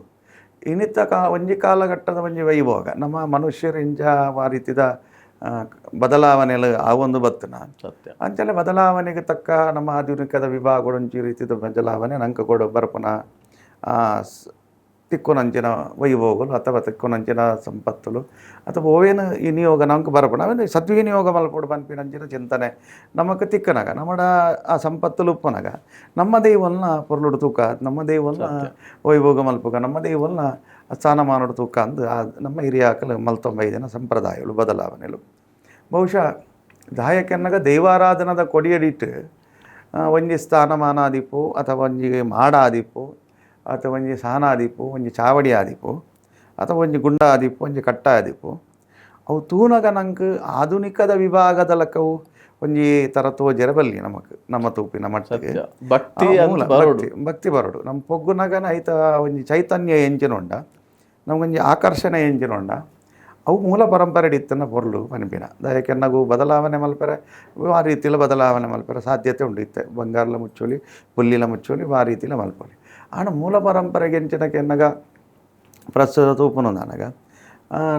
ಇನ್ನಿತ್ತ ಒಂಜಿ ಕಾಲಘಟ್ಟದ ಒಂಜಿ ವೈಭೋಗ ನಮ್ಮ ಮನುಷ್ಯರು ಇಂಚ ಆ ರೀತಿದ ಬದಲಾವಣೆಲು ಆ ಒಂದು ಬತ್ತನ. ಸತ್ಯ. ಅಂಚನೆ ಬದಲಾವಣೆಗೆ ತಕ್ಕ ನಮ್ಮ ಆಧುನಿಕದ ವಿಭಾಗಗಳು ಒಂಜಿ ರೀತಿದ ಬದಲಾವಣೆ ನಂಕ ಕೊಡು ಬರ್ಪುನ ತಿಕ್ಕುನಂಚಿನ ವೈಭೋಗಲು ಅಥವಾ ತಿಕ್ಕುನಂಚಿನ ಸಂಪತ್ತುಲು ಅಥವಾ ಓವೇನು ವಿನಿಯೋಗ ನಮ್ಗೆ ಬರ್ಪುನ ಅವೇನು ಸದ್ವಿನಿಯೋಗ ಮಲ್ಪೊಡು ಪನ್ಪಿನಂಚಿನ ಚಿಂತನೆ ನಮಕ್ ತಿಕ್ಕನಾಗ ನಮ್ಮಡ ಆ ಸಂಪತ್ತುಲು ಉಪ್ಪುನಗ ನಮ್ಮ ದೈವಲ್ನ ಪೊರ್ಲುಡು ತೂಕ, ನಮ್ಮ ದೈವಲ್ನ ವೈಭೋಗ ಮಲ್ಪುಗ, ನಮ್ಮ ದೈವಲ್ನ ಸ್ಥಾನಮಾನಡು ತೂಕ ಅಂದು ಆ ನಮ್ಮ ಹಿರಿಯಾಕಲು ಮಲ್ತೊಂಬೈದಿನ ಸಂಪ್ರದಾಯಗಳು ಬದಲಾವಣೆಲು. ಬಹುಶಃ ದಾಯಕೆನ್ನಗ ದೈವಾರಾಧನದ ಕೊಡಿಯಡಿಟ್ಟು ಒಂಜಿ ಸ್ಥಾನಮಾನ ಆದಿಪ್ಪು ಅಥವಾ ಒಂಜಿ ಮಾಡ ಆದಿಪ್ಪು ಅಥವಾ ಒಂಜಿ ಸಾನ ಆದಿಪ್ಪು, ಒಂಜಿ ಚಾವಡಿ ಆದಿಪ್ಪು ಅಥವಾ ಒಂಜಿ ಗುಂಡ ಆದಿಪ್ಪು, ಒಂಜಿ ಕಟ್ಟ ಆದಿಪ್ಪು. ಅವು ತೂನಗ ನಂಗೆ ಆಧುನಿಕದ ವಿಭಾಗದ ಲೆಕ್ಕವು ಒಂಜಿ ಥರ ತೋಜೆರೆ ಬಲ್ಲಿ ನಮಕ್ ನಮ್ಮ ತೂಪಿನ ಮಟ್ಟಕ್ಕೆ. ಸತ್ಯ. ಭಕ್ತಿ ಆ ಅಂತ ಮೂಲ ಬರೋಡು. ಭಕ್ತಿ ಭಕ್ತಿ ಬರೋಡು ನಮ್ಮ ಪೊಗ್ಗುನಗನ ಐತ ಒಂಜಿ ಚೈತನ್ಯ ಎಂಚಿನ ಉಂಡ, ನಮಗೊಂಜಿ ಆಕರ್ಷಣೆ ಎಂಚಿನ ಉಂಡ, ಅವು ಮೂಲ ಪರಂಪರೆ ಇತ್ತನ್ನ ಪೊರ್ಲು ಪನ್ಪಿನ ದಯಕೆನ್ನಗು ಬದಲಾವಣೆ ಮಲ್ಪೆರೆ ಆ ರೀತಿಲ ಬದಲಾವಣೆ ಮಲ್ಪೆರೆ ಸಾಧ್ಯತೆ ಉಂಡು. ಇತ್ತೆ ಬಂಗಾರಲ ಮುಚ್ಚೋಲಿ, ಪುಲ್ಲಿಲ ಮುಚ್ಚೋಲಿ, ಆ ರೀತಿಲ ಮಲ್ಪೊಲಿ. ಆಂಡ ಮೂಲ ಪರಂಪರೆಗೆ ಎಂಚಿನ ಕೆನ್ನಗ ಪ್ರಸ್ತುತ ತೂಪುನು ನನಗ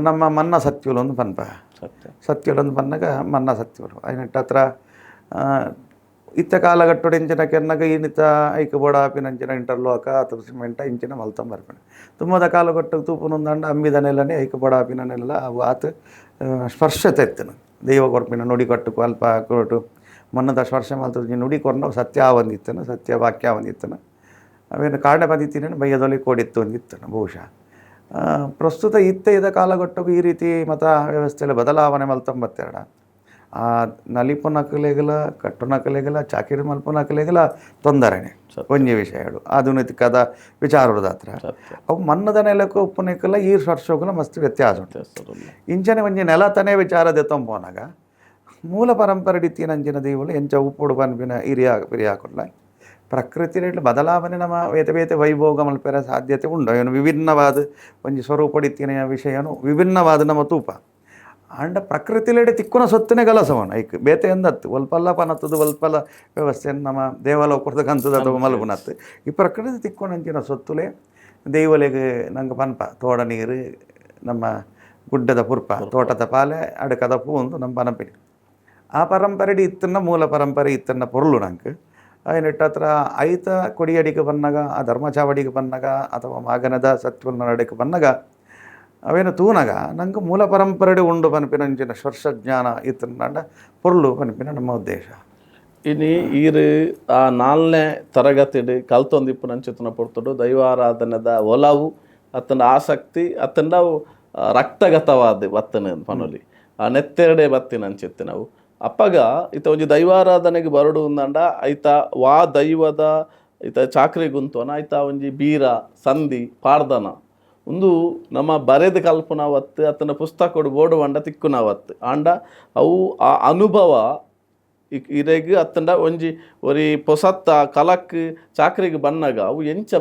ನಮ್ಮ ಮನ್ನ ಸತ್ಯುಲು ಒಂದು ಪನ್ಪ. ಸತ್ಯ. ಸತ್ಯುಲೊಂದು ಪನ್ನಗ ಮನ್ನ ಸತ್ಯುಲು ಐನೆಟ್ ಹತ್ರ ಇತ್ತ ಕಾಲಗಟ್ಟುಡು ಇಂಚಿನ ಕೆನ್ನಗ ಈನಿತ ಐಕ್ ಬೋಡ ಆಪಿನಂಚಿನ ಇಂಟರ್ಲಾಕ ಅಥವಾ ಸಿಮೆಂಟ ಇಂಚಿನ ಮಲ್ತೊಂಬರ್ಪುಂಡು. ತುಂಬದ ಕಾಲಗಟ್ಟು ತೂಪುನೊಂದಂಡ ಅಂಬಿದ ನೆಲನೆ ಐಕ್ ಬೋಡ ಆಪಿನ ನೆಲ ಅವು ಆತ್ ಸ್ಪರ್ಶತೆ ಇತ್ತನು ದೈವ ಕೊರ್ಪಿನ ನುಡಿ ಕಟ್ಟು ಅಲ್ಪ ಕೊಟ್ಟು ಮನ್ನದ ಸ್ಪರ್ಶ ಮಲ್ತದ ನುಡಿ ಕೊರ್ನ ಸತ್ಯ ಆವೊಂದಿತ್ತನು, ಸತ್ಯ ವಾಕ್ಯ ಆವೊಂದಿತ್ತನು. ಅವೇನು ಕಾರಣ ಬಂದಿತ್ತೀನಿ ಬಯ್ಯದೊಲಿ ಕೋಡಿತ್ತು ಒಂದಿತ್ತನು. ಬಹುಶಃ ಪ್ರಸ್ತುತ ಇತ್ತ ಇದ ಕಾಲಘಟ್ಟಕ್ಕೂ ಈ ರೀತಿ ಮತ ವ್ಯವಸ್ಥೆಯಲ್ಲಿ ಬದಲಾವಣೆ ಮಲ್ತೊಂಬತ್ತೆರಡ ಆ ನಲಿಪುನಕಲೆಗಲ ಕಟ್ಟುನಕಲೆಗಲ ಚಾಕಿರಿ ಮಲ್ಪುನಕಲೆಗಲ ತೊಂದರೆನೆ ಒಂಜಿ ವಿಷಯಗಳು ಆಧುನಿಕದ ವಿಚಾರದಾತ್ರ. ಸತ್ಯ. ಅವು ಮನ್ನದ ನೆಲಕ್ಕೂ ಉಪ್ಪುನೆಕ್ಕಲ್ಲ ಈ ವರ್ಷಕ್ಕೂ ಮಸ್ತ್ ವ್ಯತ್ಯಾಸ ಉಂಟು. ವ್ಯತ್ಯಾಸ. ಇಂಚನೆ ಒಂಜಿ ನೆಲತನೇ ವಿಚಾರ ದೆತ್ತೊಂಬೋನಾಗ ಮೂಲ ಪರಂಪರೆ ಅಂಚಿನ ದೈವಲು ಎಂಚ ಉಪ್ಪುಡು ಪನ್ಪಿನ ಹಿರಿಯ ಪಿರಿಯಾಕುಲ್ಲ ಪ್ರಕೃತಿ ಬದಲಾವಣೆ ನಮ್ಮ ಬೇತೆ ಬೇತೆ ವೈಭೋಗ ಮಲ್ಪೆರ ಸಾಧ್ಯತೆ ಉಂಡು. ಏನು ವಿಭಿನ್ನವಾದ ಒಂಜಿ ಸ್ವರೂಪಡಿತ್ತಿನ ವಿಷಯನು ವಿಭಿನ್ನವಾದ ನಮ್ಮ ತೂಪ ಆಂಡ ಪ್ರಕೃತಿಲೆಡೆ ತಿಕ್ಕುನ ಸೊತ್ತನೆ ಗಲಸವನ ಐಕ್ ಬೇತೆ ಎಂದತ್ತು ಒಲ್ಪಲ್ಲ ಪನತ್ತದು ಒಲ್ಪಲ್ಲ ವ್ಯವಸ್ಥೆ ನಮ್ಮ ದೇವಲೋಕದ ಕಂತದ ಅಥವಾ ಮಲ್ಪುನತ್ತು ಈ ಪ್ರಕೃತಿ ತಿಕ್ಕುನಂಚಿನ ಸೊತ್ತುಲೆ ದೈವಲೆಗ್ ನಂಗೆ ಪನ್ಪ ತೋಡ ನೀರು ನಮ್ಮ ಗುಡ್ಡದ ಪುರ್ಪ ತೋಟದ ಪಾಲೆ ಅಡಕದ ಪೂ ಒಂದು ನಮ್ಮ ಪನಪಿನಿ ಆ ಪರಂಪರೆಡಿ ಇತ್ತನ್ನ ಮೂಲ ಪರಂಪರೆ ಇತ್ತನ್ನ ಪೊರ್ಲು ನಂಗೆ ಐನೆಟ್ ಹತ್ರ ಐತ ಕೊಡಿಯಡಿಗೆ ಬನ್ನಾಗ ಆ ಧರ್ಮಚಾವಡಿಗೆ ಬನ್ನಾಗ ಅಥವಾ ಮಾಗನದ ಸತ್ವನ ನಡಕ್ಕೆ ಬನ್ನಾಗ ಅವೇನು ತೂನಗ ನಂಗೆ ಮೂಲ ಪರಂಪರೆಡೆ ಉಂಡು ಪನ್ಪಿನಂಚಿನ ಸ್ಪರ್ಶ ಜ್ಞಾನ ಇತ್ತಂಡ ಪೊರ್ಲು ಪನ್ಪಿನ ನಮ್ಮ ಉದ್ದೇಶ. ಇನಿ ಈರು ಆ ನಾಲ್ನೇ ತರಗತಿಡ್ ಕಲ್ತೊಂದಿಪ್ಪುನಂಚಿತ್ತಿನ ಪೊರ್ತುಡು ದೈವಾರಾಧನೆದ ಒಲವು ಅತ್ತಂಡ ಆಸಕ್ತಿ ಅತ್ತಂಡ ಅವು ರಕ್ತಗತವಾದ ಬತ್ತನ ಪನೊಲಿ ಆ ನೆತ್ತೆರಡೆ ಬತ್ತಿನಂಚಿತ್ತಿನವು. ಅಪ್ಪಗ ಇತ್ತ ಒಂಜಿ ದೈವಾರಾಧನೆಗೆ ಬರಡು ಅಂದಂಡ ಐತ ವಾ ದೈವದ ಐತ ಚಾಕ್ರಿ ಗುಂತೋನ ಐತ ಒಂಜಿ ಬೀರ ಸಂಧಿ ಪಾಡ್ದನ ಉಂದು ನಮ್ಮ ಬರೆದ ಕಲ್ಪನವತ್ತು ಅತ್ತನ ಪುಸ್ತಕಡು ಬೋರ್ಡು వంಡ ತಿಕ್ಕುನವತ್ತು. ಆಂಡ ಅವು ಆ ಅನುಭವ ಇರೆಗ್ ಅತ್ತಂಡ ಒಂಜಿ ಒರಿ ಪೊಸತ್ತ ಕಲಕ್ ಚಾಕ್ರಿಗೆ ಬನ್ನಗ ಅವು ಎಂಚ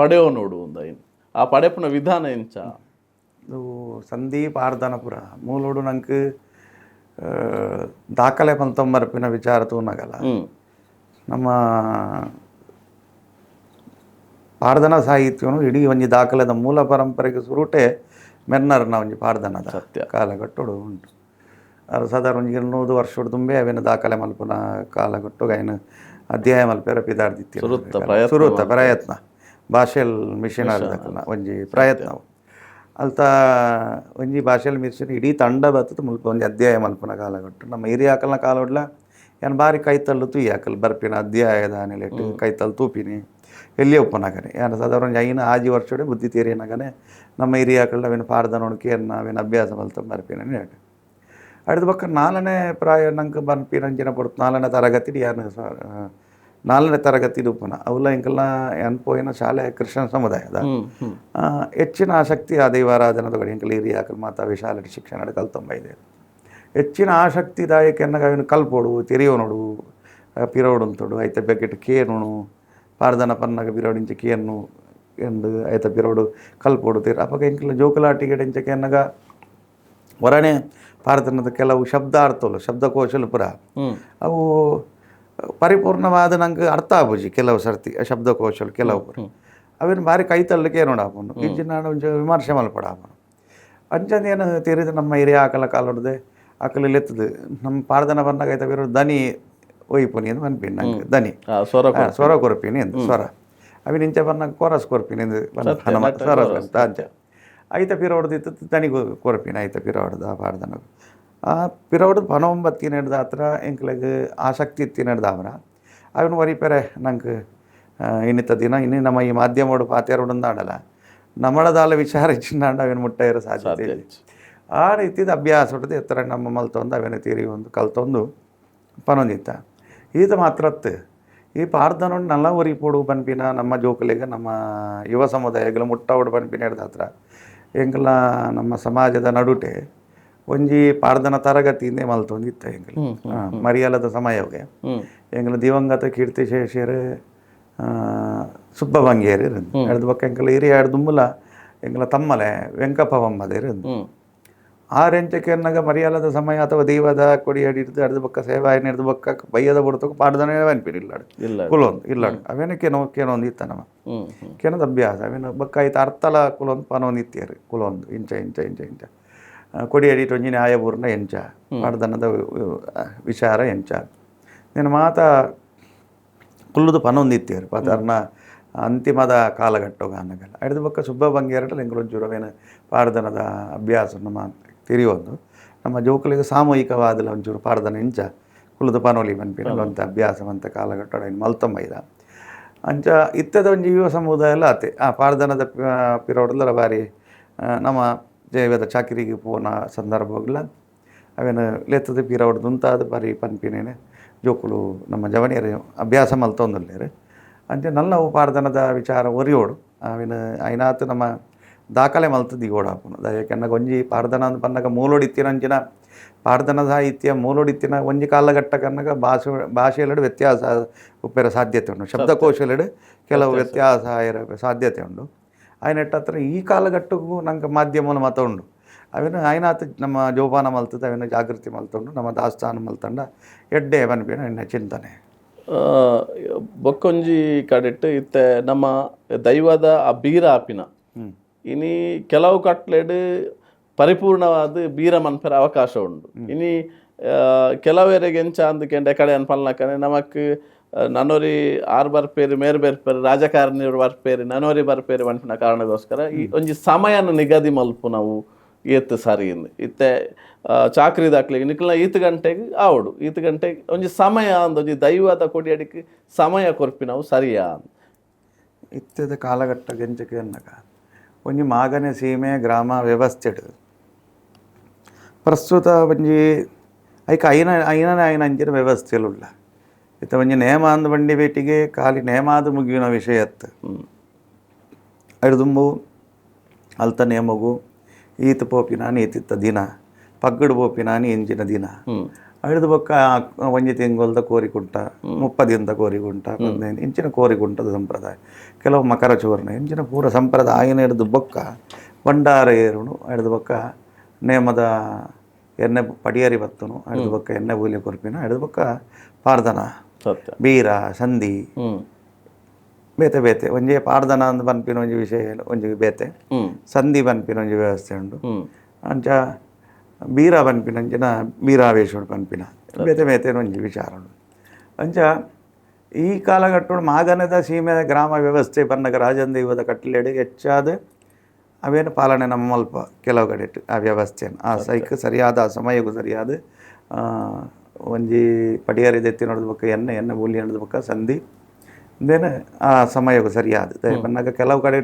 ಪಡೆಯೋ ನೋಡು ಒಂದು ಐನ್ ಆ ಪಡೆಪುನ ವಿಧಾನ ಎಂಚ? ಇದು ಸಂಧಿ ಪಾರ್ದನಪುರ ಮೂಲೋಡು ನಂಗೆ ದಾಖಲೆ ಪಂತೊಂಬರ್ಪಿನ ವಿಚಾರ ತೂನಗಲ ನಮ್ಮ ಪಾರ್ದನ ಸಾಹಿತ್ಯನು ಇಡೀ ಒಂಜಿ ದಾಖಲೆದ ಮೂಲ ಪರಂಪರೆಗೆ ಸುರುಟೆ ಮೆನ್ನರ್ನ ಒಂಜಿ ಪಾರ್ದನದ ಸತ್ಯ. ಕಾಲಗಟ್ಟುಡು ಉಂಟು. ಅದು ಸಾಧಾರಣ ಒಂಜಿ 200 ವರ್ಷದ ತುಂಬೆ ಅವೇನು ದಾಖಲೆ ಮಲ್ಪುನ ಕಾಲಗಟ್ಟು ಐನು ಅಧ್ಯಾಯ ಮಲ್ಪೆರ ಪಿದಾರ್ದಿತ್ತಿ ಸುರುತ್ತ ಪ್ರಯತ್ನ. ಸುರುತ್ತ ಪ್ರಯತ್ನ ಭಾಷೆಲ್ ಮಿಷನ್ ದಕ್ಕಲ್ನ ಒಂಜಿ ಪ್ರಯತ್ನ ಅವು. ಅಲ್ತ ಒಂಜಿ ಭಾಷೆಲ್ ಮಿಷನ್ ಇಡೀ ತಂಡ ಬತ್ತದ ಮುಲ್ಪ ಒಂಜಿ ಅಧ್ಯಾಯ ಮಲ್ಪುನ ಕಾಲಗಟ್ಟು ನಮ್ಮ ಹಿರಿಯಾಕಲ್ನ ಕಾಲೊಡ್ಲ ಯಾನ್ ಬಾರಿ ಕೈತಲ್ಲು ತೂಯಿ ಬರ್ಪಿನ ಅಧ್ಯಾಯದ ನೆಲೆಟ್ ಕೈತಲ್ ತೂಪಿನಿ ಎಲ್ಲಿ ಉಪ್ಪನಗನೆ ಯಾನ್ ಸಾಧಾರಣ ಒಂಜಿ ಐನ ಆಜಿ ವರ್ಷಡೆ ಬುದ್ಧಿ ತೇರಿನಗನೆ ನಮ್ಮ ಹಿರಿಯಾಕಲ್ನ ಅವೇನು ಪಾರ್ದ ನೋಡ್ಕೆ ಅವೇನು ಅಭ್ಯಾಸ ಮಲ್ತ ಬರ್ಪಿನ ಹೇಳಿ. അടുത്ത ಪಕ್ಕ ನಾಲ್ನೇ ಪ್ರಾಯ ನಂಗೆ ಬನ್ಪಿನಂಚಿನ ಪೊರ್ತು ನಾಲ್ನೇ ತರಗತಿ ಯಾನ್ ನಾಲ್ನೇ ತರಗತಿ ಉಪ್ಪುನ ಅವುಲ ಎಂಕಲ್ನ ಯಾನ್ ಪೋಯಿನ ಶಾಲೆ ಕ್ರಿಶ್ಚಿಯನ್ ಸಮುದಾಯದ ಹ್ಮ್ ಹ್ಮ್ ಹೆಚ್ಚಿನ ಆಸಕ್ತಿ ಆ ದೈವಾರಾಧನದ ಕಡೆ. ಎಂಕಲ್ ಹಿರಿಯಾಕಲ್ ಮಾತಾ ವಿಶಾಲ ಶಿಕ್ಷಣ ಕಲ್ತೊಂಬ ಇದೆ. ಹೆಚ್ಚಿನ ಆಸಕ್ತಿದಾಯಕ ಎನ್ನಗ ಅವೇನು ಕಲ್ಪೊಡು ತೆರಿಯೋನೋಡು ಪಿರೋಡು ಐತ ಬೆಕೆಟ್ ಕೇನುಣು ಪಾರ್ದನ ಪನ್ನಗ ಪಿರೋಡಿಂಚ ಕೇನು ಎಂದು ಐತ ಪಿರೋಡು ಕಲ್ಪೊಡು ತೀರ. ಅಪಗ ಎಂಕಲ್ನ ಜೋಕುಲಾಟಿಗೆ ಇಂಚ ಕೆನ್ನಗ ಹೊರನೆ ಪಾರ್ದನದ ಕೆಲವು ಶಬ್ದಾರ್ಥಲು ಶಬ್ದಕೋಶಲು ಪುರ ಅವು ಪರಿಪೂರ್ಣವಾದ ನಂಗೆ ಅರ್ಥ ಆಪುಜಿ. ಕೆಲವು ಸರ್ತಿ ಆ ಶಬ್ದಕೋಶಲು ಕೆಲವು ಪುರ ಅವೇನು ಬಾರಿ ಕೈ ತಳ್ಳಕ್ಕೆ ನೋಡ ಆಪುಂಡು ಇಜ್ಜಿ ನಾನು ಒಂಚೂರು ವಿಮರ್ಶೆ ಮಲ್ಪಡ ಆಪುಂಡು. ಅಂಚನೆ ಏನು ತೆರಿದ ನಮ್ಮ ಹಿರಿಯ ಆಕಲ ಕಾಲೊಡ್ದೆ ಅಕುಲು ಲೆತ್ತದು ನಮ್ಮ ಪಾಡ್ದನ ಬಂದಾಗ ಐತ ಬೇರೆ ದನಿ ಒಯ್ಪುನಿ ಅಂದ್ ಪನ್ಪಿನಿ ನಂಗೆ ದನಿ. ಸ್ವರ. ಸ್ವರ ಕೊರ್ಪಿನಿ ಅಂದ್ ಸ್ವರ. ಅವಿನ ಇಂಚ ಬನ್ನಾಗ ಕೋರಸ್ ಕೊರ್ಪಿನಿ ಅಂದ್ ನಮ್ಮ ಸ್ವರ ಅಂತ. ಅಂಚ ಐತ ಪಿರ ಹೊಡೆದಿತ್ತು ದನಿ ಕೊರ್ಪಿನಿ ಐತ ಪಿರ ಹೊಡೆದ ಆ ಪಾಡ್ದನ. ಆ ಪಿರ ಹೊಡೆದು ಪನೊಂಬತ್ತಿನ ಹಿಡ್ದು ಹತ್ರ ಎಂಕ್ಲೆಗ್ ಆಸಕ್ತಿ ಇತ್ತಿನ ಹಿಡ್ದು ಅವರ ಅವಿನ ಒರಿಪೆರೆ ನಂಗೆ ಇನ್ನಿತ್ತ ದಿನ ಇನ್ನು ನಮ್ಮ ಈ ಮಾಧ್ಯಮೋಡು ಪಾತೆರೋಡು ನಮ್ಮಳದಾಲ ವಿಚಾರ ಇಚ್ಚಿಂದಾಂಡ ಅವಿನ ಮುಟ್ಟ ಇರೋ ಸಾಧ್ಯತೆ ಇಲ್ಲ. ಆ ರೀತಿದ ಅಭ್ಯಾಸ ಹೊಡೆದು ಎತ್ತರ ನಮ್ಮ ಮಲ್ತೊಂದು ಅವೇನ ತೀರಿ ಒಂದು ಕಲ್ತೊಂದು ಪನೊಂದಿತ್ತ. ಈತ ಮಾತ್ರತ್ ಈ ಪಾಡ್ದನೊಂಡು ನಲ್ಲ ಒರಿಪೋಡು ಪನ್ಪಿನ ನಮ್ಮ ಜೋಕುಲೆಗ್, ನಮ್ಮ ಯುವ ಸಮುದಾಯಗಳು ಮುಟ್ಟವಡು ಪನ್ಪಿನ ಹಿಡ್ದು ಹತ್ರ ಎಂಕಲ ನಮ್ಮ ಸಮಾಜದ ನಡುಟೆ ಒಂಜಿ ಪಾಡ್ದನ ತರಗತಿಯಿಂದೆ ಮಲ್ತೊಂದಿತ್ತ ಎಂಕಲ್ ಮರಿಯಲದ ಸಮಯಗೆ. ಎಂಕಲ ದಿವಂಗತ ಕೀರ್ತಿ ಶೇಷರು ಸುಬ್ಬ ಬಂಗೇರಿ ಎಡ್ದು ಬೊಕ್ಕ ಎಂಕಲ ಹಿರಿಯ ದುಂಬುಲ ಎಂಕಲ ತಮ್ಮಲೆ ವೆಂಕಪ್ಪ ಬೊಮ್ಮದೇರು. ಆ ರೆಂಚಕ್ಕೆ ಎನ್ನಗ ಮರಿಯಲದ ಸಮಯ ಅಥವಾ ದೈವದ ಕೊಡಿ ಹಿಡಿದು ಅಡ್ದು ಬೊಕ್ಕ ಸೇವಾಯನ ಹಿಡ್ದು ಬೊಕ್ಕ ಬಯ್ಯದ ಬುಡ್ತಕ್ಕ ಪಾಡ್ದನೇ ಅನ್ಪಿರಿ ಇಲ್ಲಾಡು. ಇಲ್ಲ. ಕುಲೊಂದು ಇಲ್ಲಾಡು ಅವೇನ ಕೆನೋ ಕೆನೊಂದು ಇತ್ತ ನಮ್ಮ ಹ್ಮ್ ಹ್ಮ್. ಕೆನದ ಅಭ್ಯಾಸ. ಅವೇನು ಬೊಕ್ಕ ಐತ ಅರ್ಥಲ ಕುಲೊಂದು ಪನೊಂದು ಇತ್ತೇರು ಕುಲೊಂದು ಇಂಚ ಇಂಚ ಇಂಚ ಇಂಚ ಕೊಡಿ ಅಡಿಟ್ ಒಂಜಿ ನ್ಯಾಯಪೂರ್ಣ ಎಂಚ ಪಾಡ್ದನದ ವಿಚಾರ ಎಂಚ ನೀನು ಮಾತ ಕುಲ್ಲುದು ಪನೊಂದು ಇತ್ತೇರು ಪಾತಾರ್ನ ಅಂತಿಮದ ಕಾಲಘಟ್ಟೋಗ ಅನ್ನಗಲ್ಲ. ಹಿಡ್ದು ಬೊಕ್ಕ ಸುಬ್ಬ ಬಂಗೇರಟಲ ಎಂಕುಲು ಅವೇನು ಪಾಡ್ದನದ ಅಭ್ಯಾಸ ನಮ್ಮ ತಿರಿಯೊಂದು ನಮ್ಮ ಜೋಕುಲಿಗೆ ಸಾಮೂಹಿಕವಾದಲ ಒಂಚೂರು ಪಾಡ್ದನ ಇಂಚ ಕುಲ್ಲುದು ಪನೊಲಿ ಪನ್ಪಿನ ಅಂತ ಅಭ್ಯಾಸ ಮಂತ ಕಾಲಘಟ್ಟ ಇನ್ನು ಮಲ್ತೊಂಬೈದ. ಅಂಚ ಇತ್ತದ ಒಂಜಿ ಯುವ ಸಮುದಾಯ ಎಲ್ಲ ಆತೆ ಆ ಪಾಡ್ದನದ ಪಿರೋಡ್ಲರ ಬಾರಿ ನಮ್ಮ ಜೈವದ ಚಾಕಿರಿಗೆ ಪೋನ ಸಂದರ್ಭಗಳ ಅವೇನು ಲೆತ್ತದ ಪಿರವಡ್ದು ಉಂತಾದ ಬಾರಿ ಪನ್ಪಿನೇನೆ ಜೋಕುಲು ನಮ್ಮ ಜವನಿಯರು ಅಭ್ಯಾಸ ಮಲ್ತೊಂದುಲ್ಲೇರು. ಅಂಚ ನಲ್ಲ ಅವು ಪಾಡ್ದನದ ವಿಚಾರ ಒರಿಯೋಡು ಅವಿನ ಐನಾತ್ ನಮ್ಮ ದಾಖಲೆ ಮಲ್ತದ್ದು ಓಡಾಪುನು. ಯಾಕೆನ್ನಗ ಒಂಜಿ ಪಾಡ್ದನ ಅಂದ್ ಪನ್ನಗ ಮೂಲೊಡಿತ್ತಿನಂಚಿನ ಪಾಡ್ದನ ಸಾಹಿತ್ಯ ಮೂಲೊಡಿತ್ತಿನ ಒಂಜಿ ಕಾಲಘಟ್ಟ ಕನ್ನಗ ಭಾಷೆ ಭಾಷೆಯಲ್ಲಡು ವ್ಯತ್ಯಾಸ ಉಪ್ಪೆರ ಸಾಧ್ಯತೆ ಉಂಟು, ಶಬ್ದಕೋಶಲೆಡು ಕೆಲವು ವ್ಯತ್ಯಾಸ ಇರ ಸಾಧ್ಯತೆ ಉಂಟು. ಆಯ್ನೆಟ್ಟ ಹತ್ರ ಈ ಕಾಲಘಟ್ಟಕ್ಕೂ ನಂಗೆ ಮಾಧ್ಯಮನ ಮತ ಉಂಡು. ಅವಿನ ಆಯ್ನಾತ್ ನಮ್ಮ ಜೋಪಾನ ಮಲ್ತದ ಅವಿನ ಜಾಗೃತಿ ಮಲ್ತುಂಡು ನಮ್ಮ ದಾಸ್ತಾನು ಮಲ್ತಂಡ ಎಡ್ಡೆ ಪನ್ಪಿನ ಎನ್ನ ಚಿಂತನೆ. ಬೊಕ್ಕೊಂಜಿ ಕಡೆಟ್ ಇತ್ತೆ ನಮ್ಮ ದೈವದ ಆ ಬೀರ ಆಪಿನ ಇನಿ ಕೆಲವು ಕಟ್ಲೆಡ್ ಪರಿಪೂರ್ಣವಾದ ಬೀರ ಮನ್ಪೆರ ಅವಕಾಶ ಉಂಡು. ಇನಿ ಕೆಲವೆರೆಗೆ ಎಂಚ ಅಂದ್ಕೆಂಡ ಕಡೆ ಅನ್ಪಲ್ನಕನೆ ನಮಕ್ ನನೊರಿ ಆರ್ ಬರ್ಪೇರು ಮೇರ್ ಬರ್ಪೇರು ರಾಜಕಾರಣಿಯವರು ಬರ್ಪೇರು ನನೊರಿ ಬರ್ಪೇರು ಪನ್ಪಿನ ಕಾರಣಗೋಸ್ಕರ ಈ ಒಂಜಿ ಸಮಯನ ನಿಗದಿ ಮಲ್ಪು ನಾವು ಏತ್ ಸರಿ ಇಂದ್. ಇತ್ತೆ ಚಾಕ್ರಿ ದಾಕ್ಲಿಗೆ ನಿಕ್ಲ ಈತ್ ಗಂಟೆಗೆ ಆವಡು ಈತ್ ಗಂಟೆಗೆ ಒಂಜಿ ಸಮಯ ಅಂದ್ ಒಂಜಿ ದೈವದ ಕೊಡಿಯಡಿಕ್ ಸಮಯ ಕೊರ್ಪಿನವು ಸರಿಯಾ ಅಂದ್. ಇತ್ತೆದ ಕಾಲಘಟ್ಟ ಗೆಂಚಕ್ಕೆ ಅನ್ನಗ ಒಂಜಿ ಮಾಗನೆ ಸೀಮೆ ಗ್ರಾಮ ವ್ಯವಸ್ಥೆಡ್ ಪ್ರಸ್ತುತ ಒಂಜಿ ಐಕ ಐನ ಐನನೆ ಐನ ಅಂಚಿನ ವ್ಯವಸ್ಥೆಲುಲ್ಲ. ಇತ್ತ ಒಂಜಿ ನೇಮ ಅಂದ್ ಬಂಡಿ ಭೇಟಿಗೆ ಖಾಲಿ ನೇಮಾದ ಮುಗಿಯುನ ವಿಷಯ ಅತ್ತು. ದುಂಬು ಅಲ್ತ ನೇಮಗು ಈತ ಪೋಪಿನಾನಿ ಈತಿತ್ತ ದಿನ ಪಗ್ಗಡು ಪೋಪಿನಾನಿ ಇಂಚಿನ ದಿನ ಐದು ಬೊಕ್ಕ ಒಂಜಿ ತಿಂಗೊಲ್ದ ಕೋರಿಕುಂಟ 30 ದಿನದ ಕೋರಿಕುಂಟ 15 ಇಂಚಿನ ಕೋರಿಕುಂಟದ ಸಂಪ್ರದಾಯ, ಕೆಲವು ಮಕರ ಚೂರ್ಣ ಇಂಚಿನ ಪೂರ ಸಂಪ್ರದಾಯ ಆಯನ ಹಿಡ್ದು ಬೊಕ್ಕ ಭಂಡಾರ ಏರುಣು ಹಿಡ್ದು ಬೊಕ್ಕ ನೇಮದ ಎಣ್ಣೆ ಪಡಿಯರಿ ಬತ್ತುನು ಹಿಡ್ದು ಬೊಕ್ಕ ಎಣ್ಣೆ ಬೂಲಿ ಕೊರ್ಪಿನ ಹಿಡ್ದು ಬೊಕ್ಕ ಪಾರ್ದನ ಬೀರ ಸಂಧಿ ಬೇತೆ ಬೇತೆ ಒಂಜಿ ಪಾರ್ದನ ಅಂದ್ ಪನ್ಪಿನ ಒಂಜಿ ವಿಷಯ ಒಂಜಿ ಬೇತೆ ಸಂಧಿ ಪನ್ಪಿನ ಒಂಜಿ ವ್ಯವಸ್ಥೆ ಉಂಡು. ಅಂಚ ಬೀರ ಪನ್ಪಿನ ಅಂಚಿನ ಬೀರಾವೇಶುಡು ಪನ್ಪಿನ ಬೇತೆ ಬೇತೆ ಒಂಜಿ ವಿಚಾರ ಉಂಡು. ಅಂಚ ಈ ಕಾಲಘಟ್ಟೋಡು ಮಾಗನದ ಸೀಮೆ ಗ್ರಾಮ ವ್ಯವಸ್ಥೆ ಪನ್ನಗ ರಾಜನ್ ದೈವದ ಕಟ್ಟಲೆಡೆ ಹೆಚ್ಚಾದ ಅವೇನು ಪಾಲನೆ ನಮ್ಮ ಮಲ್ಪ ಕೆಲವು ಕಡೆ ಆ ವ್ಯವಸ್ಥೆಯನ್ನು ಆ ಸೈಕ್ ಸರಿಯಾದ ಆ ಸಮಯಕ್ಕೂ ಸರಿಯಾದ ಒಂಜಿ ಪಡಿಯರಿ ದೆತ್ತಿ ನೋಡಿದ ಬೊಕ್ಕ ಎಣ್ಣೆ ಎಣ್ಣೆ ಬೂಲಿ ನೋಡಿದ ಬೊಕ್ಕ ಸಂಧಿ ಇಂದೇನು ಆ ಸಮಯಕ್ಕೂ ಸರಿಯಾದ ಪನ್ನಗ ಕೆಲವು ಕಡೆ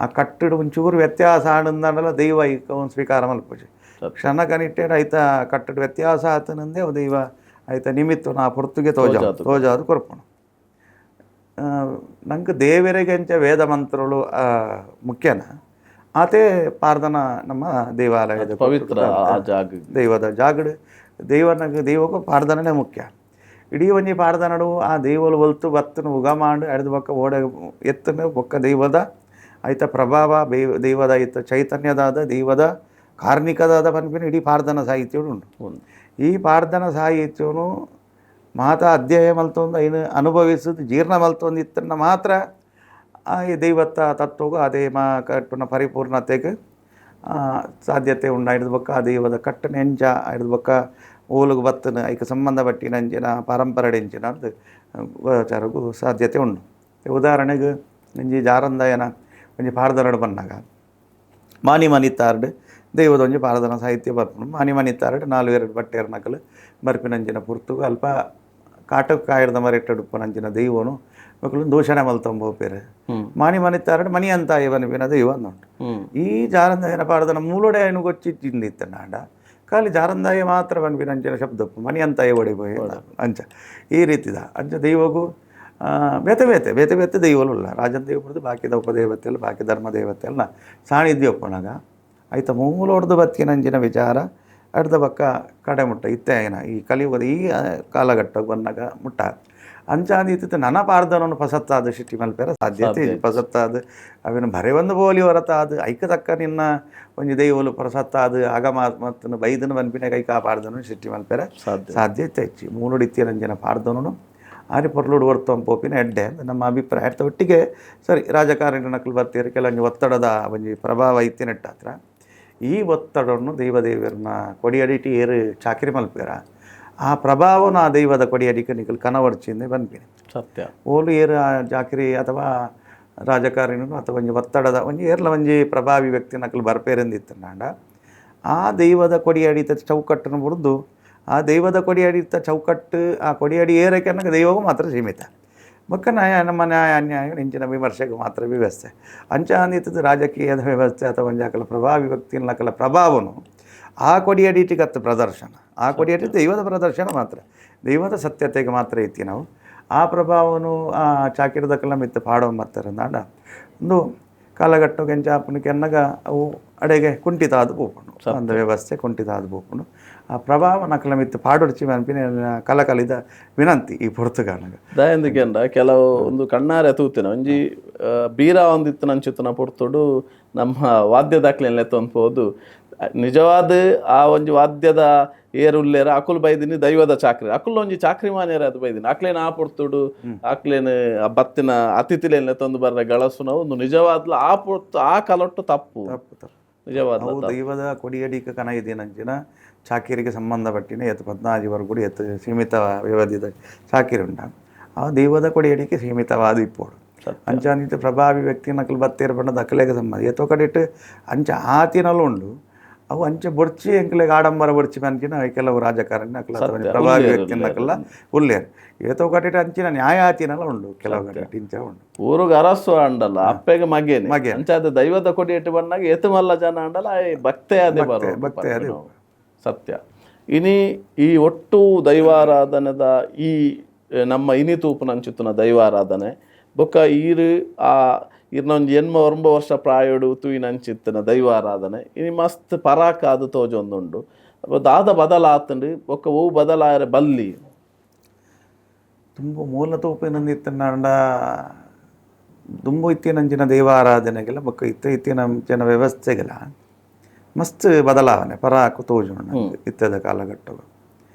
ಆ ಕಟ್ಟಡ ಒಂಚೂರು ವ್ಯತ್ಯಾಸ ಆಡಂದಾಂಡಲ ದೈವ ಐಕ ಒಂದು ಸ್ವೀಕಾರ ಮಲ್ಪುಜಿ. ಕ್ಷಣ ಕನಿಟ್ಟೆ ಐತ ಕಟ್ಟಡ ವ್ಯತ್ಯಾಸ ಆತನಂದೇ ಅವು ದೈವ ಐತ ನಿಮಿತ್ತ ನಾ ಪೊರ್ತುಗೆ ತೋಜ ತೋಜಾದು ಕೊರ್ಪುಣು. ನಂಗೆ ದೇವರಿಗೆ ಅಂಚ ವೇದ ಮಂತ್ರಗಳು ಮುಖ್ಯನ ಆತೇ ಪಾರ್ದನ ನಮ್ಮ ದೇವಾಲಯದ ಪವಿತ್ರ ಆ ಜಾಗ ದೈವದ ಜಾಗಡು ದೈವನಗೆ ದೈವಕ್ಕೂ ಪಾರ್ದನನೇ ಮುಖ್ಯ. ಇಡೀ ಒಂಜಿ ಪಾಡ್ದನಡು ಆ ದೈವಲು ಒಲ್ತು ಬತ್ತನು ಉಗಮಾಂಡು ಎಡ್ದು ಬೊಕ್ಕ ಓಡ ಎತ್ತನು ಬೊಕ್ಕ ದೈವದ ಐತ ಪ್ರಭಾವ ದೈವದ ಐತ ಚೈತನ್ಯದಾದ ದೈವದ ಕಾರ್ಮಿಕದಾದ ಪನ್ಪಿನ ಇಡೀ ಪಾಡ್ದನ ಸಾಹಿತ್ಯಡು ಉಂಡು. ಈ ಪಾಡ್ದನ ಸಾಹಿತ್ಯನು ಮಾತ ಅಧ್ಯಾಯ ಮಲ್ತೊಂದು ಐನು ಅನುಭವಿಸುದು ಜೀರ್ಣ ಮಲ್ತೊಂದು ಇತ್ತನ್ನ ಮಾತ್ರ ಆ ಈ ದೈವತ್ತ ತತ್ವಗೂ ಅದೇ ಮಾ ಕಟ್ಟುನ ಪರಿಪೂರ್ಣತೆಗೆ ಸಾಧ್ಯತೆ ಉಂಡು. ಐಡ್ದ್ ಬೊಕ್ಕ ಆ ದೈವದ ಕಟ್ಟನೆ ಎಂಚ, ಐಡ್ದ್ ಬೊಕ್ಕ ಓಲುಗು ಬತ್ತನ ಐಕ್ ಸಂಬಂಧ ಪಟ್ಟಿನ ಅಂಚಿನ ಪರಂಪರೆ ಎಂಚಿನ ಅಂದ್ ಗೋಚಾರಕ್ಕೂ ಸಾಧ್ಯತೆ ಉಂಡು. ಉದಾಹರಣೆಗೆ ಒಂಜಿ ಜಾರಂದಾಯನ ಒಂಜಿ ಪಾಡ್ದನಡ್ ಬನ್ನಗ ಮಾನಿ ಮನಿತಾರ್ಡ್ ದೈವದ ಒಂಜಿ ಪಾಡ್ದನ ಸಾಹಿತ್ಯ ಬರ್ಪುಂಡು. ಮಾನಿ ಮನಿತಾರ್ಡ್ ನಾಲ್ವೆರ್ ಬಟ್ಟೇರ್ ನಕಲು ಬರ್ಪಿನಂಚಿನ ಪುರ್ತುಗು ಅಲ್ಪ ಕಾಟಕ್ಕಾಯಿರ್ದ ಮರೆಟ್ಟಡು ಉಪ್ಪುನಂಚಿನ ದೈವನು ಮಕ್ಕಳು ದೂಷಣೆ ಮಲ್ತೊಂಬೋಪೆರ್. ಮಾನಿ ಮನಿತಾರ್ಡ್ ಮನಿ ಅಂತಾಯಿ ಪನ್ಪಿನ ದೈವ ಅಂದುಂಡು. ಈ ಜಾರಂದಾಯನ ಪಾಡ್ದನ ಮೂಲೊಡೆ ಐನು ಗೊಚ್ಚಿತ್ತಿಂದಿತ್ತನಾಂಡ ಖಾಲಿ ಜಾರಂದಾಯ ಮಾತ್ರ ಪನ್ಪಿನಂಚಿನ ಶಬ್ದ ಉಪ್ಪು, ಮನಿ ಅಂತಾಯಿ ಒಡೆ ಪೋಯಿ ಅಂಚ ಈ ರೀತಿದ ಅಂಚ ದೈವಗು ಬೇತೆ ಬೇತೆ ಬೇತೆ ಬೇತೆ ದೈವಲು ಉಲ್ಲ. ರಾಜನ ದೈವ ಪಡೆದು ಬಾಕಿದ ಉಪದೇವತೆಲ್ಲ ಬಾಕಿ ಧರ್ಮ ದೇವತೆಲ್ಲ ಸಾನ್ನಿಧ್ಯ ಉಪ್ಪುನಗ ಐತ ಮೂಲೊಡ್ದು ಬತ್ತಿನಂಚಿನ ವಿಚಾರ ಅಡ್ದ ಬಕ್ಕ ಕಡೆ ಮುಟ್ಟ ಇತ್ತೆ ಏನ ಈ ಕಲಿಯುಗದ ಈ ಕಾಲಘಟ್ಟಕ್ಕೆ ಬಂದಾಗ ಮುಟ್ಟ ಅಂಚಾಂದಿತ್ತು ನನ ಪಾರ್ದನನ್ನು ಪಸತ್ತಾದ ಸಿಟ್ಟಿ ಮಲ್ಪೆರ ಸಾಧ್ಯತೆ ಇಜ್ಜಿ. ಪಸತ್ತಾದ ಅವಿನ ಬರೆ ಒಂದು ಬೋಲಿ ಹೊರತಾದ ಐಕ ತಕ್ಕ ನಿನ್ನ ಒಂಜಿ ದೈವಲು ಪ್ರಸತ್ತಾದ ಆಗಮ ಮತ್ತು ಬೈದನ ಬನ್ಪಿನ ಐಕ ಆ ಪಾರ್ದನು ಸಿಟ್ಟಿ ಮಲ್ಪೆರ ಸಾಧ್ಯ ಸಾಧ್ಯತೆ ಹೆಚ್ಚಿ. ಮೂಲುಡಿತ್ತಿನಂಚಿನ ಪಾರ್ದನನು ಆರಿ ಪೊರ್ಲುಡು ವರ್ತೊಂದು ಪೋಪಿನ ಎಡ್ಡೆ ಅಂತ ನಮ್ಮ ಅಭಿಪ್ರಾಯ. ಅರ್ಥ ಒಟ್ಟಿಗೆ ಸರಿ ರಾಜಕಾರಣಿ ನಕಲು ಬರ್ತೀರಿ, ಕೆಲವೊಂಜಿ ಒತ್ತಡದ ಒಂಜಿ ಪ್ರಭಾವ ಇತ್ತಿನೆಟ್ಟಾತ್ರ ಈ ಒತ್ತಡವನ್ನು ದೈವದೇವರನ್ನ ಕೊಡಿಯಡಿಟಿ ಏರು ಚಾಕಿರಿ ಮಲ್ಪೇರ ಆ ಪ್ರಭಾವನ ಆ ದೈವದ ಕೊಡಿಯಡಿಕೆ ನಿಕಲ್ ಕನವರ್ಚಿಂದೆ ಬನ್ಪಿನಿ. ಸತ್ಯ. ಓಲು ಏರು ಆ ಚಾಕಿರಿ ಅಥವಾ ರಾಜಕಾರಣಿನೂ ಅಥವಾ ಒಂಜಿ ಒತ್ತಡದ ಒಂಜಿ ಏರ್ಲ ಒಂಜಿ ಪ್ರಭಾವಿ ವ್ಯಕ್ತಿ ನಕಲು ಬರ್ಪೇರೆಂದಿತ್ತನಾಂಡ ಆ ದೈವದ ಕೊಡಿಯಡಿತ ಚೌಕಟ್ಟನ್ನು ಬುಡ್ದು ಆ ದೈವದ ಕೊಡಿಯಡಿತ ಚೌಕಟ್ಟು ಆ ಕೊಡಿಯಡಿ ಏರಕ್ಕೆ ಅನ್ನಕ ದೈವಗೂ ಮಾತ್ರ ಸೀಮಿತ. ಬೊಕ್ಕ ನ್ಯಾಯ ನಮ್ಮ ನ್ಯಾಯ ಅನ್ಯಾಯ ಇಂಚಿನ ವಿಮರ್ಶೆಗೆ ಮಾತ್ರ ವ್ಯವಸ್ಥೆ ಅಂಚ ಅಂದಿತ್ತದ ರಾಜಕೀಯದ ವ್ಯವಸ್ಥೆ ಅಥವಾ ಒಂಜಿ ಅಕಲ ಪ್ರಭಾವಿ ವ್ಯಕ್ತಿ ನಕಲ ಪ್ರಭಾವನು ಆ ಕೊಡಿಯಡಿಟಿಗತ್ತು ಪ್ರದರ್ಶನ, ಆ ಕೊಡಿಯಡಿ ದೈವದ ಪ್ರದರ್ಶನ ಮಾತ್ರ, ದೈವದ ಸತ್ಯತೆಗೆ ಮಾತ್ರ ಇತ್ತಿ ನಾವು ಆ ಪ್ರಭಾವನು ಆ ಚಾಕಿರದಕಲ ಮಿತ್ತ ಪಾಡೋ ಮತ್ತರಂದಾಂಡ ಒಂದು ಕಾಲಘಟ್ಟಕ್ಕೆ ಎಂಚಾಪುನಕ್ಕೆ ಎನ್ನಗ ಅವು ಅಡೆಗೆ ಕುಂಠಿತ ಆದ್ ಪೋಪುಂಡು, ಒಂದು ವ್ಯವಸ್ಥೆ ಕುಂಠಿತ ಆದ್ ಪೋಪುಂಡು. ಆ ಪ್ರಭಾವ ನಕಲ ಮಿತ್ತ ಪಾಡೊಡ್ಚಿ ಮನ್ಪಿನ ಕಲಕಲಿದ ವಿನಂತಿ ಈ ಪೊರ್ತುಗಾನಗ. ದಾಯಂದಿಕೆಂಡ ಕೆಲವು ಒಂದು ಕಣ್ಣಾರೆ ತೂತಿನ ಒಂಜಿ ಬೀರ ಒಂದಿತ್ತು ನಂಚಿತ್ತಿನ ಪೊರ್ತುಡು ನಮ್ಮ ವಾದ್ಯ ದಾಖಲೆ ಪೋದು ನಿಜವಾದ ಆ ಒಂಜಿ ವಾದ್ಯದ ಏರುಲ್ಲೇರ ಅಕುಲು ಬೈದಿನಿ ದೈವದ ಚಾಕ್ರಿ ಅಕುಲು ಒಂಜಿ ಚಾಕ್ರಿ ಮಾನ್ಯರ ಅದು ಬೈದಿನಿ ಅಕ್ಲೇನ ಆ ಪೊರ್ತುಡು ಅಕ್ಲೇನ ಆ ಬತ್ತಿನ ಅತಿಥಿಲೇನ ತಂದು ಬರ್ರ ಗಳಸುನ ಒಂದು ನಿಜವಾದ್ಲ ಆ ಪೊರ್ತು ಆ ಕಲೊಟ್ಟು ತಪ್ಪು. ತಪ್ಪು ತಪ್ಪು. ನಿಜವಾದ್ಲ ಅವು ದೈವದ ಕೊಡಿಯಡಿಕ ಕನ ಇದೇನಂಚಿನ ಚಾಕಿರಿಗೆ ಸಂಬಂಧಪಟ್ಟಿನ ಎತ್ತು 14 ವರೆಗೂ ಎತ್ತು ಸೀಮಿತ ವ್ಯವಧಿದ ಚಾಕಿರಿ ಉಂಟ ಆ ದೈವದ ಕೊಡಿಯಡಿಕೆ ಸೀಮಿತವಾದ ಇಪ್ಪೋಡು. ಅಂಚಾನಿತ ಪ್ರಭಾವಿ ವ್ಯಕ್ತಿ ನಕಲು ಬತ್ತೇರು ಬಣ್ಣದ ಅಕಲೆಗೆ ಸಂಬಂಧ ಏತೋ ಕಡೆಟ್ ಅಂಚ ಆತಿನಲು ಉಂಡು. ಅವು ಅಂಚೆ ಬೊಡ್ಚಿ ಎಂಕ್ಲೆಗ್ ಆಡಂಬರ ಬೊಡ್ಚಿ ಮನ್ಕಿನ ಕೆಲವು ರಾಜಕಾರಣಿ ಅಕಲ ಅಥವಾ ಪ್ರಭಾವಿ ವ್ಯಕ್ತಿ ನಕಲ ಉಲ್ಲೇರು ಏತೋ ಕಡೆಟ್ ಅಂಚಿನ ನ್ಯಾಯ ಆತಿನಲ ಉಂಡು ಕೆಲವು ಕಡೆಟ್ ಇಂಚ ಉಂಡು. ಊರುಗ ಅರಸು ಅಂಡಲ್ಲ ಅಪ್ಪೆಗೆ ಮಗೇನೆ ಮಗೇನೆ. ಅಂಚಾದ ದೈವದ ಕೊಡಿ ಇಟ್ಟು ಬಂದಾಗ ಏತು ಮಲ್ಲ ಜನ ಅಂಡಲ್ಲ ಆ ಭಕ್ತೆ ಅದೇ ಬರೋ ಭಕ್ತೆ ಅದೇ. ಸತ್ಯ. ಇನಿ ಈ ಒಟ್ಟು ದೈವಾರಾಧನೆದ ಈ ನಮ್ಮ ಇನಿ ತೂಪುನಂಚಿತ್ತುನ ದೈವಾರಾಧನೆ ಬೊಕ್ಕ ಈರು ಆ ಇರ್ನ ಒಂಜಿ ಎನ್ಮ ಒಂಬ ವರ್ಷ ಪ್ರಾಯೋಡು ತೂಯಿನಂಚಿತ್ತನ ದೈವಾರಾಧನೆ ಇನಿ ಮಸ್ತ್ ಪರಾಕ್ ಆದ್ ತೋಜೊಂದುಂಡು. ಅಪ್ಪ ದಾದ ಬದಲಾತುಂಡು ಬೊಕ್ಕ ಒವು ಬದಲಾಯರೆ ಬಲ್ಲಿ? ತುಂಬ ಮೂಲ ತೂಪಿನಂದಿತ್ತನಾಂಡ ದುಂಬು ಇತ್ತಿನಂಚಿನ ದೈವಾರಾಧನೆಗೆಲ್ಲ ಬೊಕ್ಕ ಇತ್ತ ಇತ್ತಿನಂಚಿನ ವ್ಯವಸ್ಥೆಗೆಲ್ಲ ಮಸ್ತ್ ಬದಲಾವಣೆ ಪರಾಕು ತೋಜುಂಡು ಇತ್ತದ ಕಾಲಘಟ್ಟವು.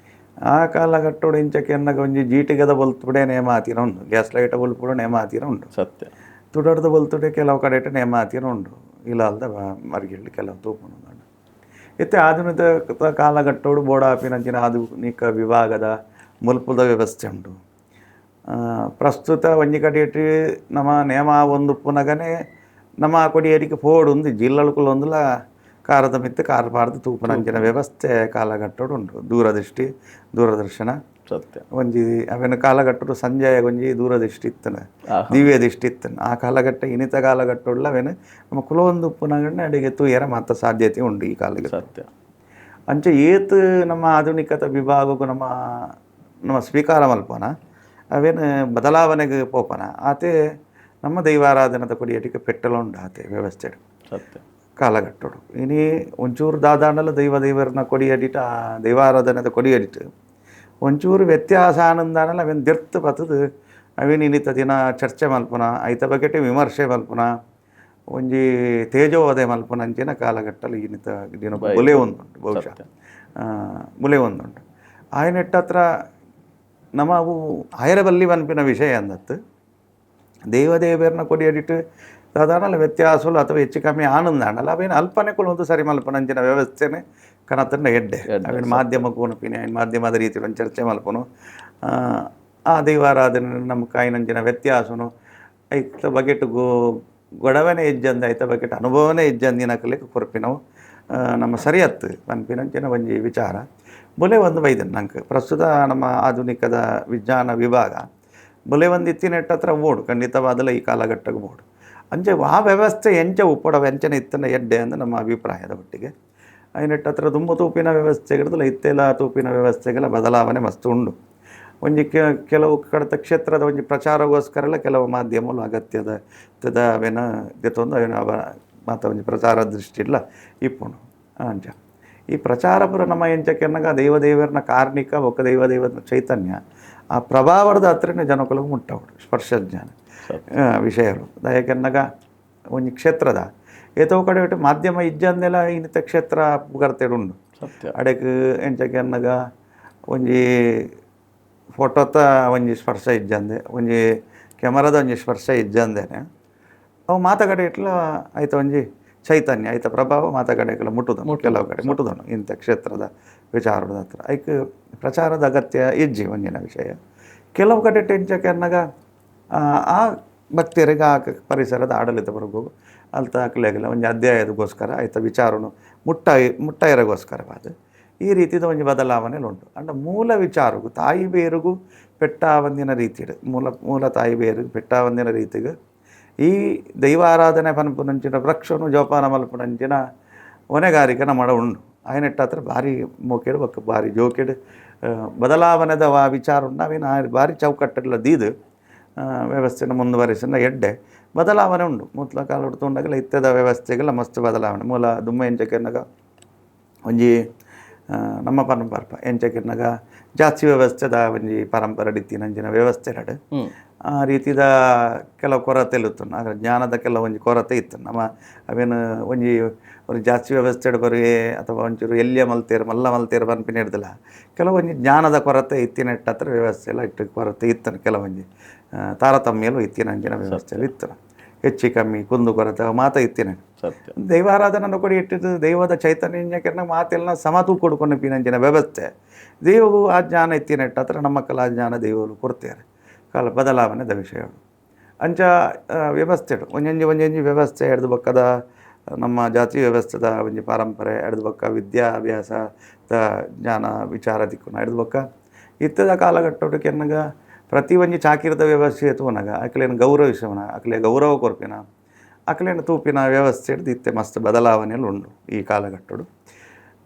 ಆ ಕಾಲಘಟ್ಟೋಡು ಇಂಚಕ್ಕೆ ಎನ್ನಗ ಒಂಜಿ ಜೀಟಿಗೆದ ಬೊಲ್ತುಡೆ ನೇಮ ಆತಿನ ಉಂಡು, ಗ್ಯಾಸ್ ಲೈಟ್ ಬೊಲ್ಪುಡೆ ನೇಮ ಆತಿನ ಉಂಡು. ಸತ್ಯ. ತುಡರ್ದ ಬೊಲ್ತುಡೆ ಕೆಲವು ಕಡೆಟ್ ನೇಮ ಆತಿನ ಉಂಡು, ಇಲ್ಲಾಲ್ದ ಮರ್ಗಿಲ್ಡ್ ಕೆಲವು ತೂಪುಂಡು. ಇತ್ತೆ ಆಧುನಿಕ ಕಾಲಘಟ್ಟೋಡು ಬೋಡಾಪಿನಂಚಿನ ಆಧುನಿಕ ವಿಭಾಗದ ಮುಲ್ಪುದ ವ್ಯವಸ್ಥೆ ಉಂಟು. ಪ್ರಸ್ತುತ ಒಂಜಿ ಕಡೆಟ್ ನಮ್ಮ ನೇಮ ಒಂದು ಪುನಗನೆ ನಮ್ಮ ಕೊಡಿಯರಿಗೆ ಪೋಡು ಒಂದು ಜಿಲ್ಲಳುಕುಲು ಒಂದುಲ ಕಾರದ ಮಿತ್ತು ಕಾರ್ ಪಾಡ್ದು ತೂಪುನಂಚಿನ ವ್ಯವಸ್ಥೆ ಕಾಲಘಟ್ಟೋಡು ಉಂಟು. ದೂರದೃಷ್ಟಿ ದೂರದರ್ಶನ ಸತ್ಯ. ಒಂಜಿ ಅವೆನ ಕಾಲಘಟ್ಟೋಡು ಸಂಜಯ ಒಂಜಿ ದೂರದೃಷ್ಟಿ ಇತ್ತನ ದಿವ್ಯ ದೃಷ್ಟಿ ಇತ್ತನ ಆ ಕಾಲಘಟ್ಟ ಇನಿತ ಕಾಲಘಟ್ಟೋಡ್ಲ ಅವೆನ ನಮ್ಮ ಕುಲೊಂದು ಉಪ್ಪುನಗಣ್ಣ ಅಡಿಗೆ ತೂಯರ ಮಾತ ಸಾಧ್ಯತೆ ಉಂಟು ಈ ಕಾಲಘಟ್ಟ. ಸತ್ಯ. ಅಂಚೆ ಏತ್ ನಮ್ಮ ಆಧುನಿಕತ ವಿಭಾಗಕ್ಕೂ ನಮ್ಮ ನಮ್ಮ ಸ್ವೀಕಾರ ಮಲ್ಪನ ಅವೇನು ಬದಲಾವಣೆಗೆ ಪೋಪನ ಆತೆ ನಮ್ಮ ದೈವಾರಾಧನದ ಕೊಡಿಯಟಿಗೆ ಪೆಟ್ಟಲ ಉಂಡು ಆತೆ ವ್ಯವಸ್ಥೆ ಸತ್ಯ. ಕಾಲಘಟ್ಟೋಡು. ಇನಿ ಒಂಚೂರು ದಾದಾಂಡಲ ದೈವ ದೈವರನ್ನ ಕೊಡಿಯಡಿಟ ಆ ದೈವಾರಾಧನೆದ ಕೊಡಿಯಡಿಟ್ ಒಂಚೂರು ವ್ಯತ್ಯಾಸ ಆನಂದಾನಲ್ಲ ಅವೇನು ದಿರ್ತು ಬತ್ತದು ಅವೇನು ಇನ್ನಿತ ದಿನ ಚರ್ಚೆ ಮಲ್ಪುನ ಐತ ಬಗೆಟೆ ವಿಮರ್ಶೆ ಮಲ್ಪುನ ಒಂಜಿ ತೇಜೋವಧೆ ಮಲ್ಪುನ ಅಂಚಿನ ಕಾಲಘಟ್ಟಲು ಇನ್ನಿತ ದಿನ ಬುಲೆ ಒಂದುಂಟು ಬಹುಶಃ ಬುಲೆ ಒಂದುಂಟು. ಆಯನೆಟ್ಟತ್ರ ನಮ್ಮ ಅವು ಆಯರಬಲ್ಲಿ ಪನ್ಪಿನ ವಿಷಯ ಅಂದತ್ತು ದೇವದೇವರನ್ನ ಕೊಡಿಯಡಿಟ್ಟು ಸಾಧಾರಣ ವ್ಯತ್ಯಾಸಲು ಅಥವಾ ಹೆಚ್ಚು ಕಮ್ಮಿ ಆನಂದ ಆಂಡಲ ಅವೇನು ಅಲ್ಪನೆಕುಲು ಒಂದು ಸರಿ ಮಲ್ಪನಂಚಿನ ವ್ಯವಸ್ಥೆನೆ ಕನತನ್ನ ಎಡ್ಡೆ. ಅವೇನು ಮಾಧ್ಯಮಕ್ಕೂ ಪಿನ ಮಾಧ್ಯಮದ ರೀತಿ ಒಂದು ಚರ್ಚೆ ಮಲ್ಪನು ಆ ದೈವಾರಾಧನೆ ನಮ್ಮ ಕಾಯಿನಂಚಿನ ವ್ಯತ್ಯಾಸನು ಐತ ಬಗೆಟ್ ಗೊಡವನೆ ಇಜ್ಜಂದ ಐತ ಬಗೆಟ್ ಅನುಭವನೇ ಇಜ್ಜಂದಿನ ಕಲಿಕ್ ಕೊರ್ಪಿನವು ನಮ್ಮ ಸರಿಯತ್ತು ಪನ್ಪಿನಂಚಿನ ಒಂಜಿ ವಿಚಾರ ಬೊಲೆ ಒಂದು ಬೈದನ್ ನಂಗೆ. ಪ್ರಸ್ತುತ ನಮ್ಮ ಆಧುನಿಕದ ವಿಜ್ಞಾನ ವಿಭಾಗ ಬೊಲೆ ಒಂದು ಇತ್ತಿನೆಟ್ಟ ಹತ್ರ ಬೋಡು ಖಂಡಿತವಾದಲ ಈ ಕಾಲಘಟ್ಟಕ್ಕೆ ಬೋಡು. ಅಂಚೆ ಆ ವ್ಯವಸ್ಥೆ ಎಂಚ ಉಪ್ಪಡ ಎಂಚನೆ ಇತ್ತನ ಎಡ್ಡೆ ಅಂದ ನಮ್ಮ ಅಭಿಪ್ರಾಯದ ಒಟ್ಟಿಗೆ. ಐನೆಟ್ಟ ಹತ್ರ ತುಂಬ ತೂಪಿನ ವ್ಯವಸ್ಥೆಗಳಿದಲ್ಲ ಇತ್ತೆಲ್ಲ ತೂಪಿನ ವ್ಯವಸ್ಥೆಗಳ ಬದಲಾವಣೆ ಮಸ್ತು ಉಂಡು. ಒಂಜಿ ಕೆಲವು ಕಡತ ಕ್ಷೇತ್ರದ ಒಂಜಿ ಪ್ರಚಾರಗೋಸ್ಕರ ಎಲ್ಲ ಕೆಲವು ಮಾಧ್ಯಮಗಳು ಅಗತ್ಯದ ತದ ಅವೇನ ದೆತ್ತೊಂದು ಅವೇನ ಅವ ಮಾತ ಒಂಜಿ ಪ್ರಚಾರ ದೃಷ್ಟಿ ಇಲ್ಲ ಇಪ್ಪುಂಡು. ಅಂಚ ಈ ಪ್ರಚಾರ ಪೂರ ನಮ್ಮ ಎಂಚಕ್ಕೆನ್ನಗ ದೈವ ದೇವರನ ಕಾರ್ಣಿಕ ಒಕ್ಕ ದೈವ ದೇವರ ಚೈತನ್ಯ ಆ ಪ್ರಭಾವದ ಹತ್ರನೇ ಜನಕುಲಗೆ ಮುಟ್ಟವಡು ಸ್ಪರ್ಶಜ್ಞಾನ ವಿಷಯರು. ದಯಕೆನ್ನಗ ಒಂಜಿ ಕ್ಷೇತ್ರದ ಏತೋ ಕಡೆ ಬಿಟ್ಟು ಮಾಧ್ಯಮ ಇಜ್ಜಂದೆಲ್ಲ ಇನ್ನಿತ ಕ್ಷೇತ್ರ ಪುಗರ್ತೆಡು ಉಂಡು. ಸತ್ಯ. ಅಡೆಕ್ ಎಂಚಕ್ಕೆನ್ನಗ ಒಂಜಿ ಫೋಟೋತ ಒಂಜಿ ಸ್ಪರ್ಶ ಇಜ್ಜಂದೆ ಒಂಜಿ ಕ್ಯಾಮರಾದ ಒಂಜಿ ಸ್ಪರ್ಶ ಇಜ್ಜಂದೇನೆ ಅವು ಮಾತುಕಡೆ ಇಟ್ಲ ಆಯ್ತ ಒಂಜಿ ಚೈತನ್ಯ ಆಯ್ತ ಪ್ರಭಾವ ಮಾತುಕಡೆಗೆಲ್ಲ ಮುಟ್ಟುದನು, ಕೆಲವು ಕಡೆ ಮುಟ್ಟುದನು ಇಂಥ ಕ್ಷೇತ್ರದ ವಿಚಾರದ ಹತ್ರ. ಐಕ್ ಪ್ರಚಾರದ ಅಗತ್ಯ ಇಜ್ಜಿ ಒಂಜಿನ ವಿಷಯ. ಕೆಲವು ಕಡೆ ಟೆಂಚಕ್ಕೆ ಆ ಭಕ್ತರಿಗೆ ಆ ಪರಿಸರದ ಆಡಳಿತ ಬರ್ಗು ಅಲ್ತ ಹಾಕ್ಲಾಗಿಲ್ಲ ಒಂಜಿ ಅಧ್ಯಾಯದಗೋಸ್ಕರ ಆಯ್ತ ವಿಚಾರನು ಮುಟ್ಟಾಯಿರಗೋಸ್ಕರವಾದ ಈ ರೀತಿದ ಒಂಜಿ ಬದಲಾವಣೆ ಉಂಟು. ಅಂಡ ಮೂಲ ವಿಚಾರಗು ತಾಯಿ ಬೇರುಗು ಪೆಟ್ಟಾವಂದಿನ ರೀತಿಡು ಮೂಲ ಮೂಲ ತಾಯಿ ಬೇರುಗು ಪೆಟ್ಟಾವಂದಿನ ರೀತಿಗೆ ಈ ದೈವಾರಾಧನೆ ಪನ್ಪುನಂಚಿನ ವೃಕ್ಷನು ಜೋಪಾನ ಮಲ್ಪುನಂಚಿನ ಹೊಣೆಗಾರಿಕೆ ನಮ್ಮ ಉಂಡು. ಆಯನೆಟ್ಟಾತ್ರ ಭಾರಿ ಮೋಕೆಡು ಬೊಕ್ಕ ಭಾರಿ ಜೋಕೆಡು ಬದಲಾವಣೆದ ಆ ವಿಚಾರ ಉಂಡು. ಅವೇನು ಭಾರಿ ಚೌಕಟ್ಟೆಲ್ಲ ದೀದು ವ್ಯವಸ್ಥೆನ ಮುಂದುವರಿಸಿನ ಎಡ್ಡೆ ಬದಲಾವಣೆ ಉಂಡು. ಮೂತ್ಲ ಕಾಲ ಉಂಡಾಗಲ ಇತ್ತದ ವ್ಯವಸ್ಥೆಗೆಲ್ಲ ಮಸ್ತ್ ಬದಲಾವಣೆ. ಮೂಲ ದುಮ್ಮ ಎಂಚಕೆನ್ನಗ ಒಂಜಿ ನಮ್ಮ ಪರಂಪರ ಎಂಚಕೆನ್ನಗ ಜಾಸ್ತಿ ವ್ಯವಸ್ಥೆದ ಒಂಜಿ ಪರಂಪರೆ ಇತ್ತಿನಂಚಿನ ವ್ಯವಸ್ಥೆ ನಡು ಆ ರೀತಿದ ಕೆಲವು ಕೊರತೆ ಇತ್ತು. ಆದರೆ ಜ್ಞಾನದ ಕೆಲವು ಒಂಜಿ ಕೊರತೆ ಇತ್ತು. ನಮ್ಮ ಅವೇನು ಒಂಜಿ ಒಂದು ಜಾಸ್ತಿ ವ್ಯವಸ್ಥೆ ಬರೀ ಅಥವಾ ಒಂಚೂರು ಎಲ್ಲಿಯ ಮಲ್ತೇರು ಮಲ್ಲ ಮಲ್ತೇರು ಪನ್ಪಿನ ಹಿಡ್ದಿಲ್ಲ. ಕೆಲವೊಂಜಿ ಜ್ಞಾನದ ಕೊರತೆ ಇತ್ತಿನೆಟ್ಟ ಹತ್ರ ವ್ಯವಸ್ಥೆ ಎಲ್ಲ ಇಟ್ಟು ಕೊರತೆ ಇತ್ತು. ಕೆಲವೊಂಜಿ ತಾರತಮ್ಯಲು ಇತ್ತಿನಂಚಿನ ವ್ಯವಸ್ಥೆಯಲ್ಲಿ ಇತ್ತು. ಹೆಚ್ಚು ಕಮ್ಮಿ ಕುಂದು ಕೊರತೆ ಮಾತ ಇತ್ತಿನ ಸತ್ಯ. ದೈವಾರಾಧನೆ ಕೊಡಿ ಇಟ್ಟಿದ್ದು ದೈವದ ಚೈತನ್ಯ ಮಾತೆಲ್ಲ ಸಮತೂ ಕೊಡ್ಕೊಂಡು ಪಿನಂಚಿನ ವ್ಯವಸ್ಥೆ ದೈವಗೂ ಆ ಜ್ಞಾನ ಇತ್ತಿನೆಟ್ಟ ಹತ್ರ ನಮ್ಮ ಕಲಾ ಜ್ಞಾನ ದೈವಗಳು ಕೊಡ್ತಾರೆ. ಕಾಲ ಬದಲಾವಣೆದ ವಿಷಯಗಳು ಅಂಚ ವ್ಯವಸ್ಥೆಡು ಒಂಜೊಂಜಿ ಒಂಜೊಂಜಿ ವ್ಯವಸ್ಥೆ ಎಡ್ದು ಬಕ್ಕದ ನಮ್ಮ ಜಾತಿ ವ್ಯವಸ್ಥೆದ ಒಂಜಿ ಪರಂಪರೆ ಎಡ್ದು ಬಕ್ಕ ವಿದ್ಯಾಭ್ಯಾಸ ಜ್ಞಾನ ವಿಚಾರ ದಿಕ್ಕುನ ಎಡ್ದು ಬಕ್ಕ ಇತ್ತದ ಕಾಲಘಟ್ಟೋಡು ಕೆನ್ನಗ ಪ್ರತಿ ಒಂಜಿ ಚಾಕಿರದ ವ್ಯವಸ್ಥೆ ತೂನಗ ಅಕ್ಲೇನು ಗೌರವಿಸವನ ಅಕ್ಲೆ ಗೌರವ ಕೊರ್ಪಿನ ಅಕ್ಲೇನು ತೂಪಿನ ವ್ಯವಸ್ಥೆ ಹಿಡ್ದು ಇತ್ತೆ ಮಸ್ತ್ ಬದಲಾವಣೆಯಲ್ಲಿ ಉಂಡು ಈ ಕಾಲಘಟ್ಟೋಡು.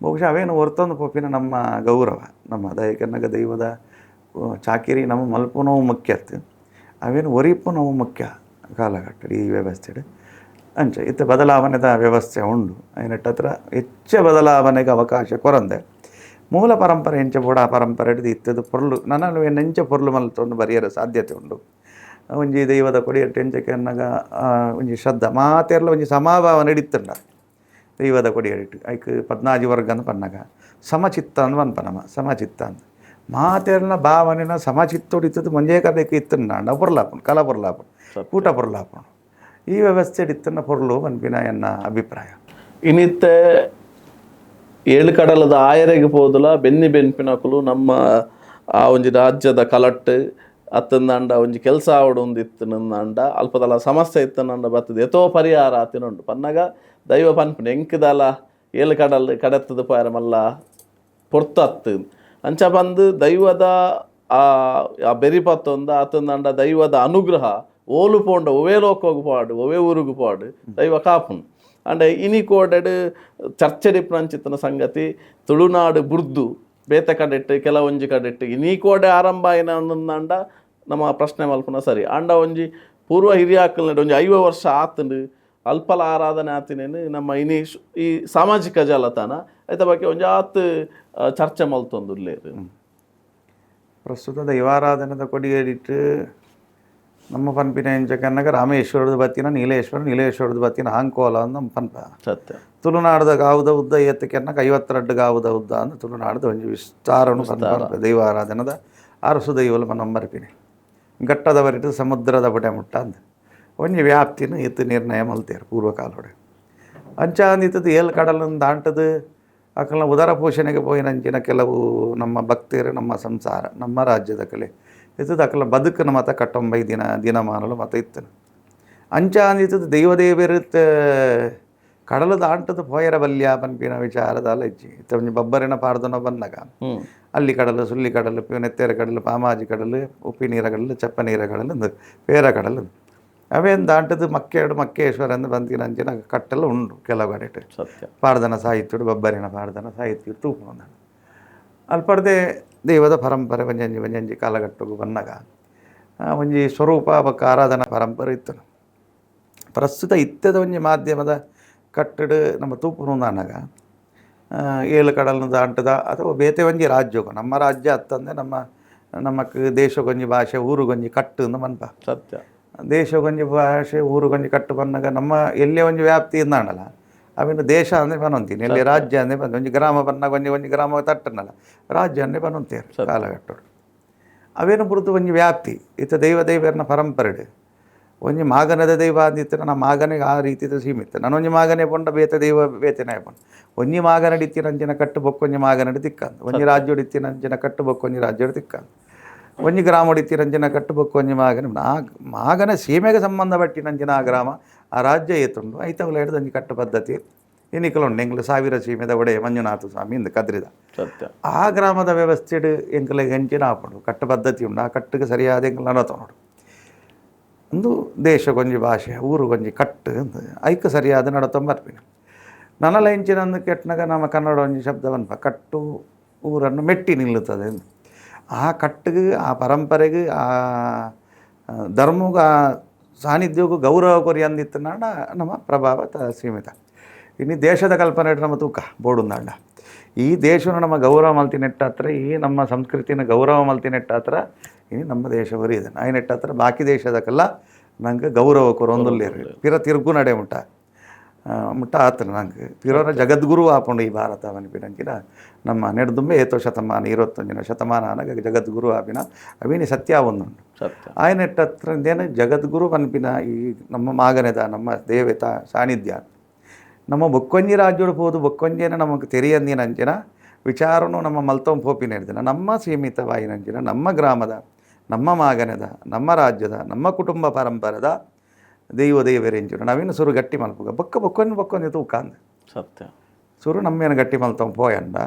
ಬಹುಶಃ ಅವೇನು ಹೊರ್ತೊಂದು ಪೋಪಿನ ನಮ್ಮ ಗೌರವ ನಮ್ಮ ದಯಕೆನ್ನಗ ದೈವದ ಚಾಕಿರಿ ನಮ್ಮ ಮಲ್ಪುನವು ಮುಖ್ಯತ್ತು ಅವೇನು ಒರಿಪುನವು ಮುಖ್ಯ ಕಾಲಘಟ್ಟ ಈ ವ್ಯವಸ್ಥೆ ಅಂಚ ಇತ್ತ ಬದಲಾವಣೆದ ವ್ಯವಸ್ಥೆ ಉಂಡು. ಐನೆಟ್ಟ ಹತ್ರ ಹೆಚ್ಚ ಬದಲಾವಣೆಗೆ ಅವಕಾಶ ಕೊರಂದೆ ಮೂಲ ಪರಂಪರೆ ಎಂಚ ಬೋಡ ಆ ಪರಂಪರೆ ಹಿಡ್ದು ಇತ್ತದು ಪೊರ್ಲು ನನ್ನ ಎಂಚ ಪೊರ್ಲು ಮಲ್ತೊಂದು ಬರಿಯರ ಸಾಧ್ಯತೆ ಉಂಡು. ಒಂಜಿ ದೈವದ ಕೊಡಿಯಟ್ಟು ಎಂಚಕ್ಕೆ ಅನ್ನಗ ಒಂಜಿ ಶ್ರದ್ಧಾ ಮಾತೆರ್ಲ ಒಂಜಿ ಸಮಾಭಾವ ನಡೀತಂಡ ದೈವದ ಕೊಡಿಯಟ್ಟು ಐಕ್ ಪದ್ನಾಜಿ ವರ್ಗ ಅಂದ್ ಪನ್ನಗ ಸಮಚಿತ್ತ ಅಂದ್ ಪನ್ಪ ನಮ್ಮ ಸಮಚಿತ್ತ ಅಂದ್ ಮಾತೆರ್ನ ಭಾವನೆನ ಸಮಚಿತ್ತೋಡಿತ್ತದು ಮಂಜೇ ಕಬೇಕು ಇತ್ತಂಡ ಪೊರ್ಲಾಪುಂಡು ಕಲ ಪೊರ್ಲಾಪುಂಡು ಕೂಟ ಪೊರ್ಲಾಪುಂಡು ಈ ವ್ಯವಸ್ಥೆ ಇತ್ತನ್ನ ಪೊರ್ಲು ಪನ್ಪಿನ ಎನ್ನ ಅಭಿಪ್ರಾಯ. ಇನಿತ್ತೆ ಏಳು ಕಡಲದ ಆಯರೆಗೆ ಪೋದುಲ ಬೆನ್ನಿ ಬೆನ್ಪಿನಕುಲು ನಮ್ಮ ಆ ಒಂಜಿ ರಾಜ್ಯದ ಕಲಟ್ಟು ಅತ್ತಂದಾಂಡ ಒಂಜಿ ಕೆಲಸ ಆವಡು ಒಂದು ಇತ್ತನಂದಾಂಡ ಅಲ್ಪದಲ ಸಮಸ್ಯೆ ಇತ್ತನಂಡ ಬರ್ತದೆ ಎತೋ ಪರಿಹಾರ ಆತಿನುಂಡು. ಪನ್ನಗ ದೈವ ಪನ್ಪಿನ ಎಂಕದಲ ಏಳು ಕಡಲ್ ಕಡತ್ತದ ಪಾರ ಮಲ್ಲ ಪೊರ್ತತ್ತು ಅಂಚ ಬಂದು ದೈವದ ಆ ಆ ಬೆರಿಪತ್ತೊಂದ ಅತ್ತಂದಾಂಡ ದೈವದ ಅನುಗ್ರಹ ಓಲು ಪೋಂಡ ಒವೇ ಲೋಕೋಗು ಪಾಡು ಒವೇ ಊರುಗು ಪಾಡು ದೈವ ಕಾಪುನ್. ಅಂಡ ಇನಿ ಕೋಡೆಡ್ ಚರ್ಚೆಡಿ ಪ್ರಂಚಿತನ ಸಂಗತಿ ತುಳುನಾಡು ಬುರ್ದು ಬೇತೆ ಕಡೆಟ್ಟು ಕೆಲವೊಂಜಿ ಕಡೆಟ್ಟು ಇನಿ ಕೋಡೆ ಆರಂಭ ಆಯಿನ ನಮ್ಮ ಪ್ರಶ್ನೆ ಮಲ್ಪುನ ಸರಿ. ಅಂಡ ಒಂಜಿ ಪೂರ್ವ ಹಿರಿಯಾಕಲ್ನಡ್ ಒಂಜಿ 50 ವರ್ಷ ಆತಂಡು ಅಲ್ಪಲ ಆರಾಧನೆ ಆತಿನೇನು ನಮ್ಮ ಇನಿ ಈ ಸಾಮಾಜಿಕ ಜಾಲತಾಣ ಐತ ಬಗ್ಗೆ ಒಂಜಾತ್ ಚರ್ಚೆ ಮಲ್ತೊಂದುಲ್ಲೇರು. ಪ್ರಸ್ತುತ ದೈವಾರಾಧನೆದ ಕೊಡಿಯಡಿಟ್ಟು ನಮ್ಮ ಪನ್ಪಿನ ಎಂಚಕನ್ನಗ ರಾಮೇಶ್ವರದ ಬತ್ತಿನ ನೀಲೇಶ್ವರ ನೀಲೇಶ್ವರದ ಬತ್ತಿನ ಆಂಕೋಲ ಅಂದ್ ನಮ್ಮ ಪನ್ಪ. ಸತ್ಯ. ತುಳುನಾಡದ ಗಾವುದ ಉದ್ದ ಏತಕ್ಕೆನ್ನಗ 52 ಗಾವುದ ಉದ್ದ ಅಂದ್ ತುಳುನಾಡದ ಒಂಜಿ ವಿಸ್ತಾರನು ಪನ್ಪ ದೈವಾರಾಧನದ ಅರಸು ದೈವಲು ನಮ್ಮ ಬರ್ಪಿನಿ ಘಟ್ಟದ ಬರಿಟ್ಟು ಸಮುದ್ರದ ಬಟೆ ಮುಟ್ಟ ಅಂದ್. ಒಂಜಿ ವ್ಯಾಪ್ತಿನ ಇತ್ತು ನಿರ್ಣಯ ಮಲ್ತೇರು ಪೂರ್ವಕಾಲೋಡೆ. ಅಂಚಾಂದಿತ್ತದ ಏಲ್ ಕಡಲನ್ನು ದಾಂಟದು ಅಕಲ್ನ ಉದರ ಪೋಷಣೆಗೆ ಪೋಯಿನಂಚಿನ ಕೆಲವು ನಮ್ಮ ಭಕ್ತರು, ನಮ್ಮ ಸಂಸಾರ, ನಮ್ಮ ರಾಜ್ಯದ ಕಲೆ ಇತ್ತದ ಅಕಲ್ನ ಬದುಕನ ಮತ ಕಟ್ಟೊಂಬೈ ದಿನ ದಿನಮಾನಲು ಮತ ಇತ್ತನು. ಅಂಚಾಂದಿತ್ತದ ದೈವದೇವಿರುತ್ತ ಕಡಲು ದಾಂಟದ ಪೋಯರ ಬಲ್ಯ ಪನ್ಪಿನ ವಿಚಾರದಲ್ಲ ಇಜ್ಜಿ. ಇತ್ತ ಒಂಜಿ ಬಬ್ಬರಿನ ಪಾಡ್ದನ ಬಂದಾಗ ಅಲ್ಲಿ ಕಡಲು, ಸುಳ್ಳಿ ಕಡಲು, ನೆತ್ತೆರ ಕಡಲು, ಪಾಮಾಜಿ ಕಡಲು, ಉಪ್ಪಿ ನೀರ ಕಡಲು, ಚಪ್ಪ ನೀರ ಕಡಲು, ಪೇರ ಕಡಲು, ಅವೇನು ದಾಂಟದು ಮಕ್ಕೇಡು ಮಕ್ಕೇಶ್ವರ ಅಂದು ಬಂತಿನ ಅಂಚಿನ ಕಟ್ಟೆಲ್ಲ ಉಂಡು ಕೆಲವು ಕಡೆಟ್. ಸತ್ಯ. ಪಾಡ್ದನ ಸಾಹಿತ್ಯಡು, ಬಬ್ಬರಿನ ಪಾಡ್ದನ ಸಾಹಿತ್ಯ ತೂಪುನ ಅಲ್ಪಡ್ದೆ ದೈವದ ಪರಂಪರೆ ಒಂಜಂಜಿ ಒಂಜಂಜಿ ಕಾಲಘಟ್ಟకు ಬನ್ನಗ ಒಂಜಿ ಸ್ವರೂಪ ಬೊಕ್ಕ ಆರಾಧನಾ ಪರಂಪರೆ ಇತ್ತು. ಪ್ರಸ್ತುತ ಇತ್ತದ ಒಂಜಿ ಮಾಧ್ಯಮದ ಕಟ್ಟಡ ನಮ್ಮ ತೂಪುನು ಅನ್ನಗ ಏಳು ಕಡಲ್ನ ದಾಂಟದ ಅಥವಾ ಬೇತೆ ಒಂಜಿ ರಾಜ್ಯಕ್ಕೂ, ನಮ್ಮ ರಾಜ್ಯ ಅತ್ತಂದೆ ನಮ್ಮ ನಮ್ಮಕ್ ದೇಶಕ್ಕೊಂಜಿ ಭಾಷೆ, ಊರುಗೊಂಜಿ ಕಟ್ಟು ಅಂದ್ ಮನ್ಪ. ಸತ್ಯ. ದೇಶಕ್ಕೊಂಜಿ ಭಾಷೆ, ಊರುಗೊಂಜಿ ಕಟ್ಟು ಬಂದಾಗ ನಮ್ಮ ಎಲ್ಲೇ ಒಂಜಿ ವ್ಯಾಪ್ತಿ ಇಂದಾಂಡಲ ಅವಿನ ದೇಶ ಅಂದರೆ ಪನೊಂತೀನಿ, ಎಲ್ಲಿ ರಾಜ್ಯ ಅಂದರೆ ಬಂದು ಒಂಜಿ ಗ್ರಾಮ ಬನ್ನಾಗ ಒಂಜಿ ಒಂಜಿ ಗ್ರಾಮ ತಟ್ಟನಲ್ಲ ರಾಜ್ಯ ಅಂದರೆ ಪನೊಂತೇರು ಕಾಲಘಟ್ಟಡು. ಅವೇನು ಬುರುತು ಒಂಜಿ ವ್ಯಾಪ್ತಿ ಇತ್ತ ದೈವ ದೈವರ್ನ ಪರಂಪರೆಡು ಒಂಜಿ ಮಾಗನದ ದೈವ ಅಂದಿತ್ತು. ನಮ್ಮ ಮಾಗನಿಗೆ ಆ ರೀತಿದ ಸೀಮಿತ. ನಾನು ಒಂಜಿ ಮಾಗನೆ ಪೊಂಡ ಬೇತೆ ದೈವ ಬೇತೆನೇ ಪೊಂಡ ಒಂಜಿ ಮಾಗನಡಿ ಇತ್ತಿನಂಚಿನ ಕಟ್ಟು ಬೊಕ್ಕೊಂಜಿ ಮಾಗನಡಿ ತಿಕ್ಕಂದು, ಒಂಜಿ ರಾಜ್ಯೋಡು ಇತ್ತಿನಂಚಿನ ಕಟ್ಟು ಬೊಕ್ಕೊಂಜಿ ರಾಜ್ಯೋಡು ತಿಕ್ಕಂದು, ಒಂಜಿ ಗ್ರಾಮಡು ಇತ್ತಿನಂಚಿನ ಕಟ್ಟು ಬೊಕ್ಕೊಂಜಿ ಮಾಗನ ಆ ಮಾಗನ ಸೀಮೆಗೆ ಸಂಬಂಧಪಟ್ಟಿನಂಚಿನ ಆ ಗ್ರಾಮ ಆ ರಾಜ್ಯ ಏತುಂಡು ಐತವಲ ಹಿಡ್ದು ಒಂಜಿ ಕಟ್ಟು ಪದ್ಧತಿ ಇನ್ನಿಕಲುಂಡು. ಎಂಗ್ಲು ಸಾವಿರ ಸೀಮೆದ ಒಡೆಯ ಮಂಜುನಾಥ ಸ್ವಾಮಿ ಇಂದು ಕದ್ರಿದ. ಸತ್ಯ. ಆ ಗ್ರಾಮದ ವ್ಯವಸ್ಥೆಡು ಎಂಕಲೆಗ್ ಎಂಚಿನ ಆಪುಂಡು ಕಟ್ಟು ಪದ್ಧತಿ ಉಂಡು. ಆ ಕಟ್ಟಿಗೆ ಸರಿಯಾದ ಎಂಕಲ್ ನಡತೊನೊಡು ಒಂದು ದೇಶಕ್ಕೊಂಜಿ ಭಾಷೆ, ಊರುಗೊಂಜಿ ಕಟ್ಟು ಅಂದ್ ಐಕ್ ಸರಿಯಾದ ನಡತೊಂಬರ್ಪಿನ. ನನಲ ಎಂಚಿನಂದು ಕೆಟ್ಟನಾಗ ನಮ್ಮ ಕನ್ನಡ ಒಂಜಿ ಶಬ್ದ ಪನ್ಪ, ಕಟ್ಟು ಊರನ್ನು ಮೆಟ್ಟಿ ನಿಲ್ಲುತ್ತದೆ ಅಂದ್. ಆ ಕಟ್ಟಿಗೆ, ಆ ಪರಂಪರೆಗೆ, ಆ ಧರ್ಮಗ್, ಆ ಸಾನ್ನಿಧ್ಯಕ್ಕೂ ಗೌರವ ಕೊರಿ ಅಂದಿತ್ತನಾಂಡ ನಮ್ಮ ಪ್ರಭಾವ ಸೀಮಿತ. ಇನ್ನು ದೇಶದ ಕಲ್ಪನೆ ನಮ್ಮ ತೂಕ ಬೋಡುಂದಾಂಡ ಈ ದೇಶನ ನಮ್ಮ ಗೌರವ ಮಲ್ತಿನೆಟ್ಟಾತ್ರ, ಈ ನಮ್ಮ ಸಂಸ್ಕೃತಿನ ಗೌರವ ಮಲ್ತಿನೆಟ್ಟಾತ್ರ ಇನಿ ನಮ್ಮ ದೇಶ ಇದೆ. ಆಯ್ನೆಟ್ಟಾತ್ರ ಬಾಕಿ ದೇಶದಕ್ಕೆಲ್ಲ ನಂಗೆ ಗೌರವ ಕೊರೊಂದುಲ್ಲೇರು ಪಿರ ತಿರುಗು ನಡೆ ಮುಟ್ಟ ಮುಟ್ಟ ಆತನ ನಂಗೆ ಪಿರೋರ ಜಗದ್ಗುರು ಆಪುಂಡು ಈ ಭಾರತ ಮನ್ಪಿನಂಚಿನ ನಮ್ಮ ನೆಡ್ದುಂಬೆ ಏತೋ ಶತಮಾನ 21ನ ಶತಮಾನ ಆನಗ ಜಗದ್ಗುರು ಆಪಿನ ಅವಿನಿ ಸತ್ಯ ಒಂದುಂಡು. ಸತ್ಯ. ಆಯ್ನೆಟ್ಟತ್ರಂದೇನು ಜಗದ್ಗುರು ಪನ್ಪಿನ ಈ ನಮ್ಮ ಮಾಗನೆದ ನಮ್ಮ ದೇವತ ಸಾನ್ನಿಧ್ಯ ನಮ್ಮ ಬೊಕ್ಕೊಂಜಿ ರಾಜ್ಯೋಡು ಪೋದು ಬೊಕ್ಕೊಂಜೇನ ನಮಗೆ ತೆರಿಯಂದಿನಂಚಿನ ವಿಚಾರನು ನಮ್ಮ ಮಲ್ತೊಂ ಪೋಪಿನ ಹಿಡ್ದಿನ ನಮ್ಮ ಸೀಮಿತವಾಯಿನಂಚಿನ ನಮ್ಮ ಗ್ರಾಮದ ನಮ್ಮ ಮಾಗನೆದ ನಮ್ಮ ರಾಜ್ಯದ ನಮ್ಮ ಕುಟುಂಬ ಪರಂಪರೆದ ದೈವ ದೈವರೆಂಚಿನ ನಾವೇನು ಸುರು ಗಟ್ಟಿ ಮಲ್ಪುಗ ಬೊಕ್ಕ ಬೊಕ್ಕೊಂಜಿ ಬೊಕ್ಕೊಂಜಿ ತೂಕ ಅಂದ್. ಸತ್ಯ. ಸುರು ನಮ್ಮೇನು ಗಟ್ಟಿ ಮಲ್ತೊಂ ಪೋಯಂಡ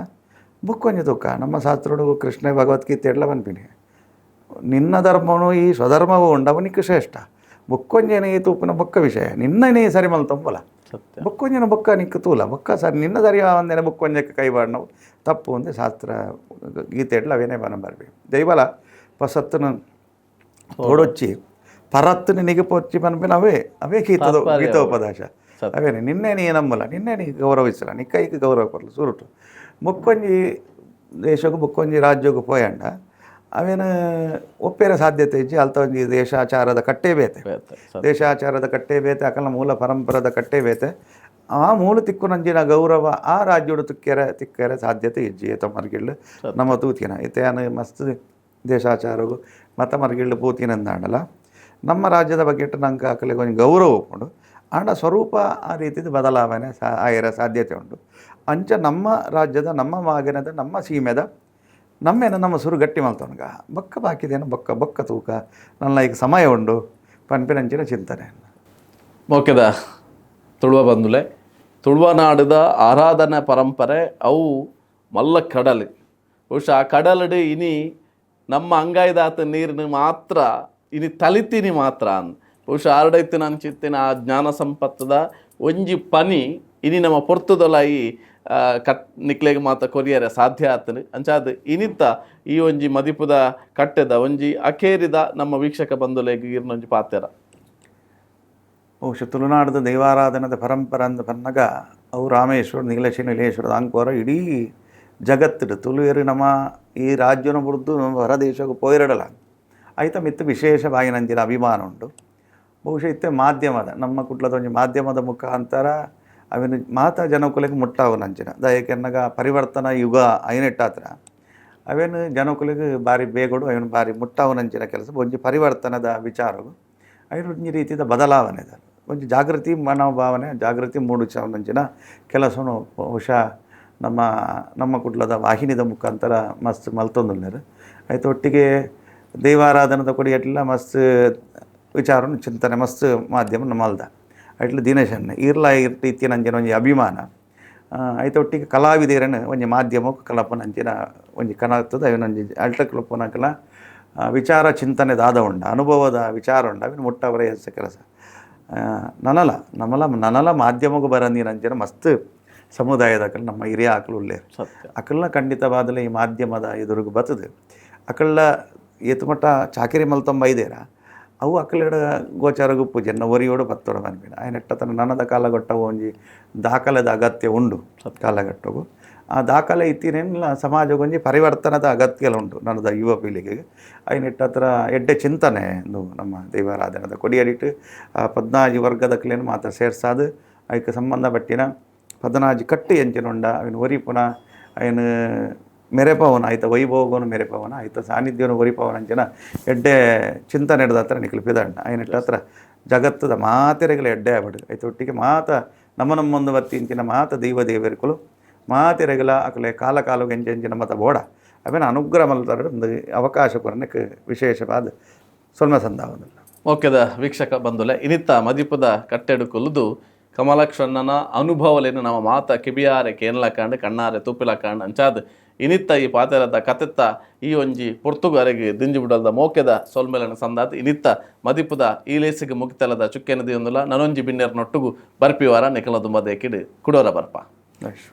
ಬೊಕ್ಕೊಂಜಿ ತೂಕ. ನಮ್ಮ ಶಾಸ್ತ್ರೋಡು ಕೃಷ್ಣ ಭಗವದ್ಗೀತೆ ಎಲ್ಲ ಪನ್ಪಿನಿ, ನಿನ್ನ ಧರ್ಮನು ಈ ಸ್ವಧರ್ಮವೂ ಉಂಡವನಿಗೆ ಶ್ರೇಷ್ಠ, ಬೊಕ್ಕೊಂಜೇನೆ ಈ ತೂಪಿನ ಬೊಕ್ಕ ವಿಷಯ ನಿನ್ನನೇ ಸರಿ ಮಲ್ತೊಂಬಲ. ಸತ್ಯ. ಬೊಕ್ಕೊಂಜನ ಬೊಕ್ಕ ನಿಕ್ಕ ತೂಲ ಬೊಕ್ಕ ಸರಿ ನಿನ್ನ ಸರಿ ಒಂದೇನೆ ಬೊಕ್ಕೊಂಜಕ್ಕೆ ಕೈಬಾಡ್ನವು ತಪ್ಪು ಒಂದೇ ಶಾಸ್ತ್ರ ಗೀತೆ ಎಡ್ಲ ಅವೇನೇ ಬನ ಬರ್ಬಿ. ದೈವಲ ಪಸತ್ತನು ತೋಡೊಚ್ಚಿ ಪರತ್ತನು ನಿಗಪೊಚ್ಚಿ ಪನ್ಪಿನ ಅವೇ ಅವೇ ಗೀತದ ತಾತ್ಪರ್ಯ ಗೀತೋಪದೇಶ. ಸತ್ಯ. ಅವೇನೆ ನಿನ್ನೆ ನೀ ನಂಬಲ್ಲ, ನಿನ್ನೆ ನೀ ಗೌರವಿಸಲ್ಲ, ನಿಕ್ಕೈಗೆ ಗೌರವ ಕೊಡಲ ಸುರುಟು ಬೊಕ್ಕೊಂಜಿ ದೇಶಕ್ಕೂ ಬೊಕ್ಕೊಂಜಿ ರಾಜ್ಯಕ್ಕೂ ಪೋಯಂಡ ಅವೇನು ಒಪ್ಪೇರ ಸಾಧ್ಯತೆ ಇಜ್ಜಿ. ಅಲ್ತ ಒಂಜಿ ದೇಶಾಚಾರದ ಕಟ್ಟೇ ಬೇತೆ. ಬೇತೆ. ಸತ್ಯ. ದೇಶಾಚಾರದ ಕಟ್ಟೇ ಬೇತೆ, ಅಕಲ್ನ ಮೂಲ ಪರಂಪರದ ಕಟ್ಟೇ ಬೇತೆ. ಆ ಮೂಲ ತಿಕ್ಕುನಂಜಿನ ಗೌರವ ಆ ರಾಜ್ಯೋಡು ತಿಕ್ಕೆರೆ ತಿಕ್ಕೆರೆ ಸಾಧ್ಯತೆ ಇಜ್ಜಿ. ಏತ ಮರ್ಗಿಳ್ಳು ನಮ್ಮ ತೂತಿನ ಇತ್ತೆ ಮಸ್ತ್ ದೇಶಾಚಾರಗು ಮತ ಮರ್ಗಿಳ್ಳು ಪೂತಿನಂದಾಂಡಲ ನಮ್ಮ ರಾಜ್ಯದ ಬಗ್ಗೆ ನಂಗೆ ಅಕಲಿಗೆ ಒಂಜಿ ಗೌರವ ಉಪ್ಪುಂಡು. ಆಂಡ ಸ್ವರೂಪ ಆ ರೀತಿದ ಬದಲಾವಣೆ ಆಯರ ಸಾಧ್ಯತೆ ಉಂಟು. ಅಂಚ ನಮ್ಮ ರಾಜ್ಯದ ನಮ್ಮ ಮಾಗನದ ನಮ್ಮ ಸೀಮೆದ ನಮ್ಮೇನ ನಮ್ಮ ಸುರು ಗಟ್ಟಿ ಮಲ್ತೊನ್ಗ ಬೊಕ್ಕ ಬಾಕಿದೇನು ಬೊಕ್ಕ ಬೊಕ್ಕ ತೂಕ ನನ್ನ ಈಗ ಸಮಯ ಉಂಡು ಪನ್ಪಿನಂಚಿನ ಚಿಂತನೆ. ಮೋಕೆದ ತುಳುವ ಬಂದುಲೆ ತುಳುವನಾಡದ ಆರಾಧನಾ ಪರಂಪರೆ ಅವು ಮಲ್ಲ ಕಡಲು. ಬಹುಶಃ ಆ ಕಡಲಡು ಇನಿ ನಮ್ಮ ಅಂಗಾಯ್ದಾತ ನೀರಿನ ಮಾತ್ರ ಇನಿ ತಲಿತೀನಿ ಮಾತ್ರ ಅಂದ್. ಬಹುಶಃ ಆರಡೈತಿನ ಅಂಚಿತ್ತಿನ ಆ ಜ್ಞಾನ ಸಂಪತ್ತದ ಒಂಜಿ ಪನಿ ಇನಿ ನಮ್ಮ ಪೊರ್ತುದೊಲಾಯಿ ಕಟ್ ನಿಕ್ಲೆಗ್ ಮಾತ ಕೊರಿಯರೆ ಸಾಧ್ಯ ಆತನು. ಅಂಚಾದ್ ಇನಿತ್ತ ಈ ಒಂಜಿ ಮದಿಪುದ ಕಟ್ಟೆದ ಒಂಜಿ ಅಕೇರಿದ ನಮ್ಮ ವೀಕ್ಷಕ ಬಂಧುಲೆಗ್ ಇರ್ನೊಂಜಿ ಪಾತೆರ. ಬಹುಶಃ ತುಳುನಾಡದ ದೈವಾರಾಧನದ ಪರಂಪರೆ ಅಂದ್ ಪನ್ನಗ ಅವು ರಾಮೇಶ್ವರ ನೀಲೇಶ ನೀಲೇಶ್ವರದ ಅಂಕೋರ ಇಡೀ ಜಗತ್ತಿಡು ತುಳುವೆರು ನಮ್ಮ ಈ ರಾಜ್ಯನ ಬುಡ್ದು ನಮ್ಮ ಹೊರ ದೇಶಕ್ಕೆ ಪೋಯಿರಡಲ ಐತ ಮಿತ್ತು ವಿಶೇಷ ಬಾಯಿನಂಚಿನ ಅಭಿಮಾನ ಉಂಟು. ಬಹುಶಃ ಇತ್ತೆ ಮಾಧ್ಯಮದ ನಮ್ಮ ಕುಟ್ಲದ ಒಂಜಿ ಮಾಧ್ಯಮದ ಮುಖಾಂತರ ಅವಿನ ಮಾತಾ ಜನಕುಲೆಗ್ ಮುಟ್ಟಾವುನಂಚಿನ ದಯಕೆನ್ನಗ ಪರಿವರ್ತನಾ ಯುಗ ಐನೆಟ್ಟಾತ್ರ ಅವೇನು ಜನಕುಲೆಗ್ ಬಾರಿ ಬೇಗಡು ಅವೇನು ಬಾರಿ ಮುಟ್ಟಾವುನಂಚಿನ ಕೆಲಸ ಒಂಜಿ ಪರಿವರ್ತನದ ವಿಚಾರವು. ಐನ ಒಂಜಿ ರೀತಿದ ಬದಲಾವಣೆ ಇದೆ. ಒಂಜಿ ಜಾಗೃತಿ ಮನೋಭಾವನೆ, ಜಾಗೃತಿ ಮೂಡಿಸೋನಂಚಿನ ಕೆಲಸನು ಬಹುಶಃ ನಮ್ಮ ನಮ್ಮ ಕುಡ್ಲದ ವಾಹಿನಿದ ಮುಖಾಂತರ ಮಸ್ತ್ ಮಲ್ತೊಂದುಲ್ಲೆರ್. ಐತ ಒಟ್ಟಿಗೆ ದೈವಾರಾಧನದ ಕೊಡಿಯಟ್ಲ ಮಸ್ತ್ ವಿಚಾರನು ಚಿಂತನೆ ಮಸ್ತ್ ಮಾಧ್ಯಮ ಮಲ್ದ ಐಟ್ಲ ದಿನೇಶನ್ ಈರ್ಲ ಇತ್ತಿನಂಚಿನ ಒಂಜಿ ಅಭಿಮಾನ, ಐತ ಒಟ್ಟಿಗೆ ಕಲಾವಿದರನ್ನು ಒಂಜಿ ಮಾಧ್ಯಮಕ್ಕೆ ಕಲಪನಂಚಿನ ಒಂಜಿ ಕನತ್ತದ. ಅವಿನೊಂಜಿ ಅಲ್ಟ ಕಲಪನಕಲ ವಿಚಾರ ಚಿಂತನೆ ದಾದ ಉಂಡ, ಅನುಭವದ ವಿಚಾರ ಉಂಡ, ಅವಿನ ಮುಟ್ಟವರ ಹೆಸ ಕೆಲಸ. ನನಲ ನಮಲ ನನಲ ಮಾಧ್ಯಮಕ್ಕೆ ಬರಂದಿನಂಚಿನ ಮಸ್ತ್ ಸಮುದಾಯದ ನಮ್ಮ ಹಿರಿಯ ಆಕಲು ಉಲ್ಲೇರು. ಅಕಲ್ನ ಖಂಡಿತವಾದಲೇ ಈ ಮಾಧ್ಯಮದ ಎದುರುಗು ಬರ್ತದೆ. ಅಕಲ್ಲ ಏತು ಮಟ್ಟ ಚಾಕಿರಿ ಮಲ್ತೊಂಬ ಐದೇರ ಅವು ಅಕ್ಕಲೆಡ ಗೋಚಾರ ಗುಪ್ಪು ಜನ ಒರಿಯೋಡು ಪತ್ತೋಡ ಮನ್ಪಿನ ಆಯ್ನ ತನ್ನ ನನದ ಕಾಲಘಟ್ಟವು ಒಂಜಿ ದಾಖಲೆದ ಅಗತ್ಯ ಉಂಡು ಕಾಲಘಟ್ಟವು. ಆ ದಾಖಲೆ ಇತ್ತಿನೇನಿಲ್ಲ, ಸಮಾಜಕ್ಕೊಂಜಿ ಪರಿವರ್ತನದ ಅಗತ್ಯ ಉಂಟು ನನದ ಯುವ ಪೀಳಿಗೆಗೆ. ಐನೆಟ್ಟ ಹತ್ರ ಎಡ್ಡೆ ಚಿಂತನೆ ಒಂದು ನಮ್ಮ ದೈವಾರಾಧನದ ಕೊಡಿಯಡಿಟ್ಟು ಆ 14 ವರ್ಗದಕ್ಲೇನು ಮಾತ್ರ ಸೇರ್ಸಾದು ಐಕ್ ಸಂಬಂಧಪಟ್ಟಿನ 14 ಕಟ್ಟು ಎಂಚಿನುಂಡ ಅವಿನ ಒರಿಪುನ, ಅಯಿನ್ ಮೆರೆಪವನ, ಆಯ್ತ ವೈಭೋಗನು ಮೆರೆಪವನ, ಆಯ್ತ ಸಾನ್ನಿಧ್ಯನು ಒರಿಪವನ ಅಂಚಿನ ಎಡ್ಡೆ ಚಿಂತನೆ ಹಿಡ್ದ ಹತ್ರ ನಿಕ್ಲು ಪಿದಣ್ಣ. ಐನೆಟ್ಟ ಹತ್ರ ಜಗತ್ತದ ಮಾತೆರೆಗಳ ಎಡ್ಡೆ ಆವಡ್. ಐತ ಒಟ್ಟಿಗೆ ಮಾತ ನಮ್ಮ ನಮ್ಮೊಂದು ಬತ್ತಿ ಇಂಚಿನ ಮಾತ ದೈವ ದೇವರುಗಳು ಮಾತೆರೆಗಳ ಅಕಲೆ ಕಾಲ ಕಾಲು ಎಂಚೆಂಚಿನ ಮತ ಬೋಡ ಅವೇನ ಅನುಗ್ರಹ ಮಲ್ತಾರೆ ಒಂದು ಅವಕಾಶ ಕೊರನಕ್ಕೆ ವಿಶೇಷವಾದ ಸೊಲ್ಮೆ ಸಂದಾವದಿಲ್ಲ. ಓಕೆದ ವೀಕ್ಷಕ ಬಂಧುಲೆ, ಇನಿತ್ತ ಮದಿಪದ ಕಟ್ಟೆಡು ಕೊಲ್ಲುದು ಕಮಲಾಕ್ಷಣ್ಣನ ಅನುಭವಲೇನು ನಮ್ಮ ಮಾತ ಕಿಬಿಯಾರೆ ಕೇನ್ಲ ಕಾಂಡ್, ಕಣ್ಣಾರೆ ತೂಪಿಲ ಕಾಂಡ್. ಅಂಚಾದ್ ಇನಿತ್ತ ಈ ಪಾತೆರದ ಕತೆತ್ತ ಈ ಒಂಜಿ ಪೊರ್ತುಗು ಅರೆಗೆ ದಿಂಜಿ ಬಿಡಲ್ದ ಮೋಕೆದ ಸೊಲ್ಮೆಲನ ಸಂದಾತ್ ಇನಿತ್ತ ಮದಿಪುದ ಈ ಲೇಸಿಗೆ ಮುಗಿತಲದ ಚುಕ್ಕೆನ ದಿಯೊಂದುಲ ನನೊಂಜಿ ಬಿನ್ನೆರ್ ನೊಟ್ಟುಗು ಬರ್ಪಿವಾರ ನಿಕಲ ದುಂಬದೇಕಿಡ್ ಕುಡೋರ ಬರ್ಪ. ಅಶ್.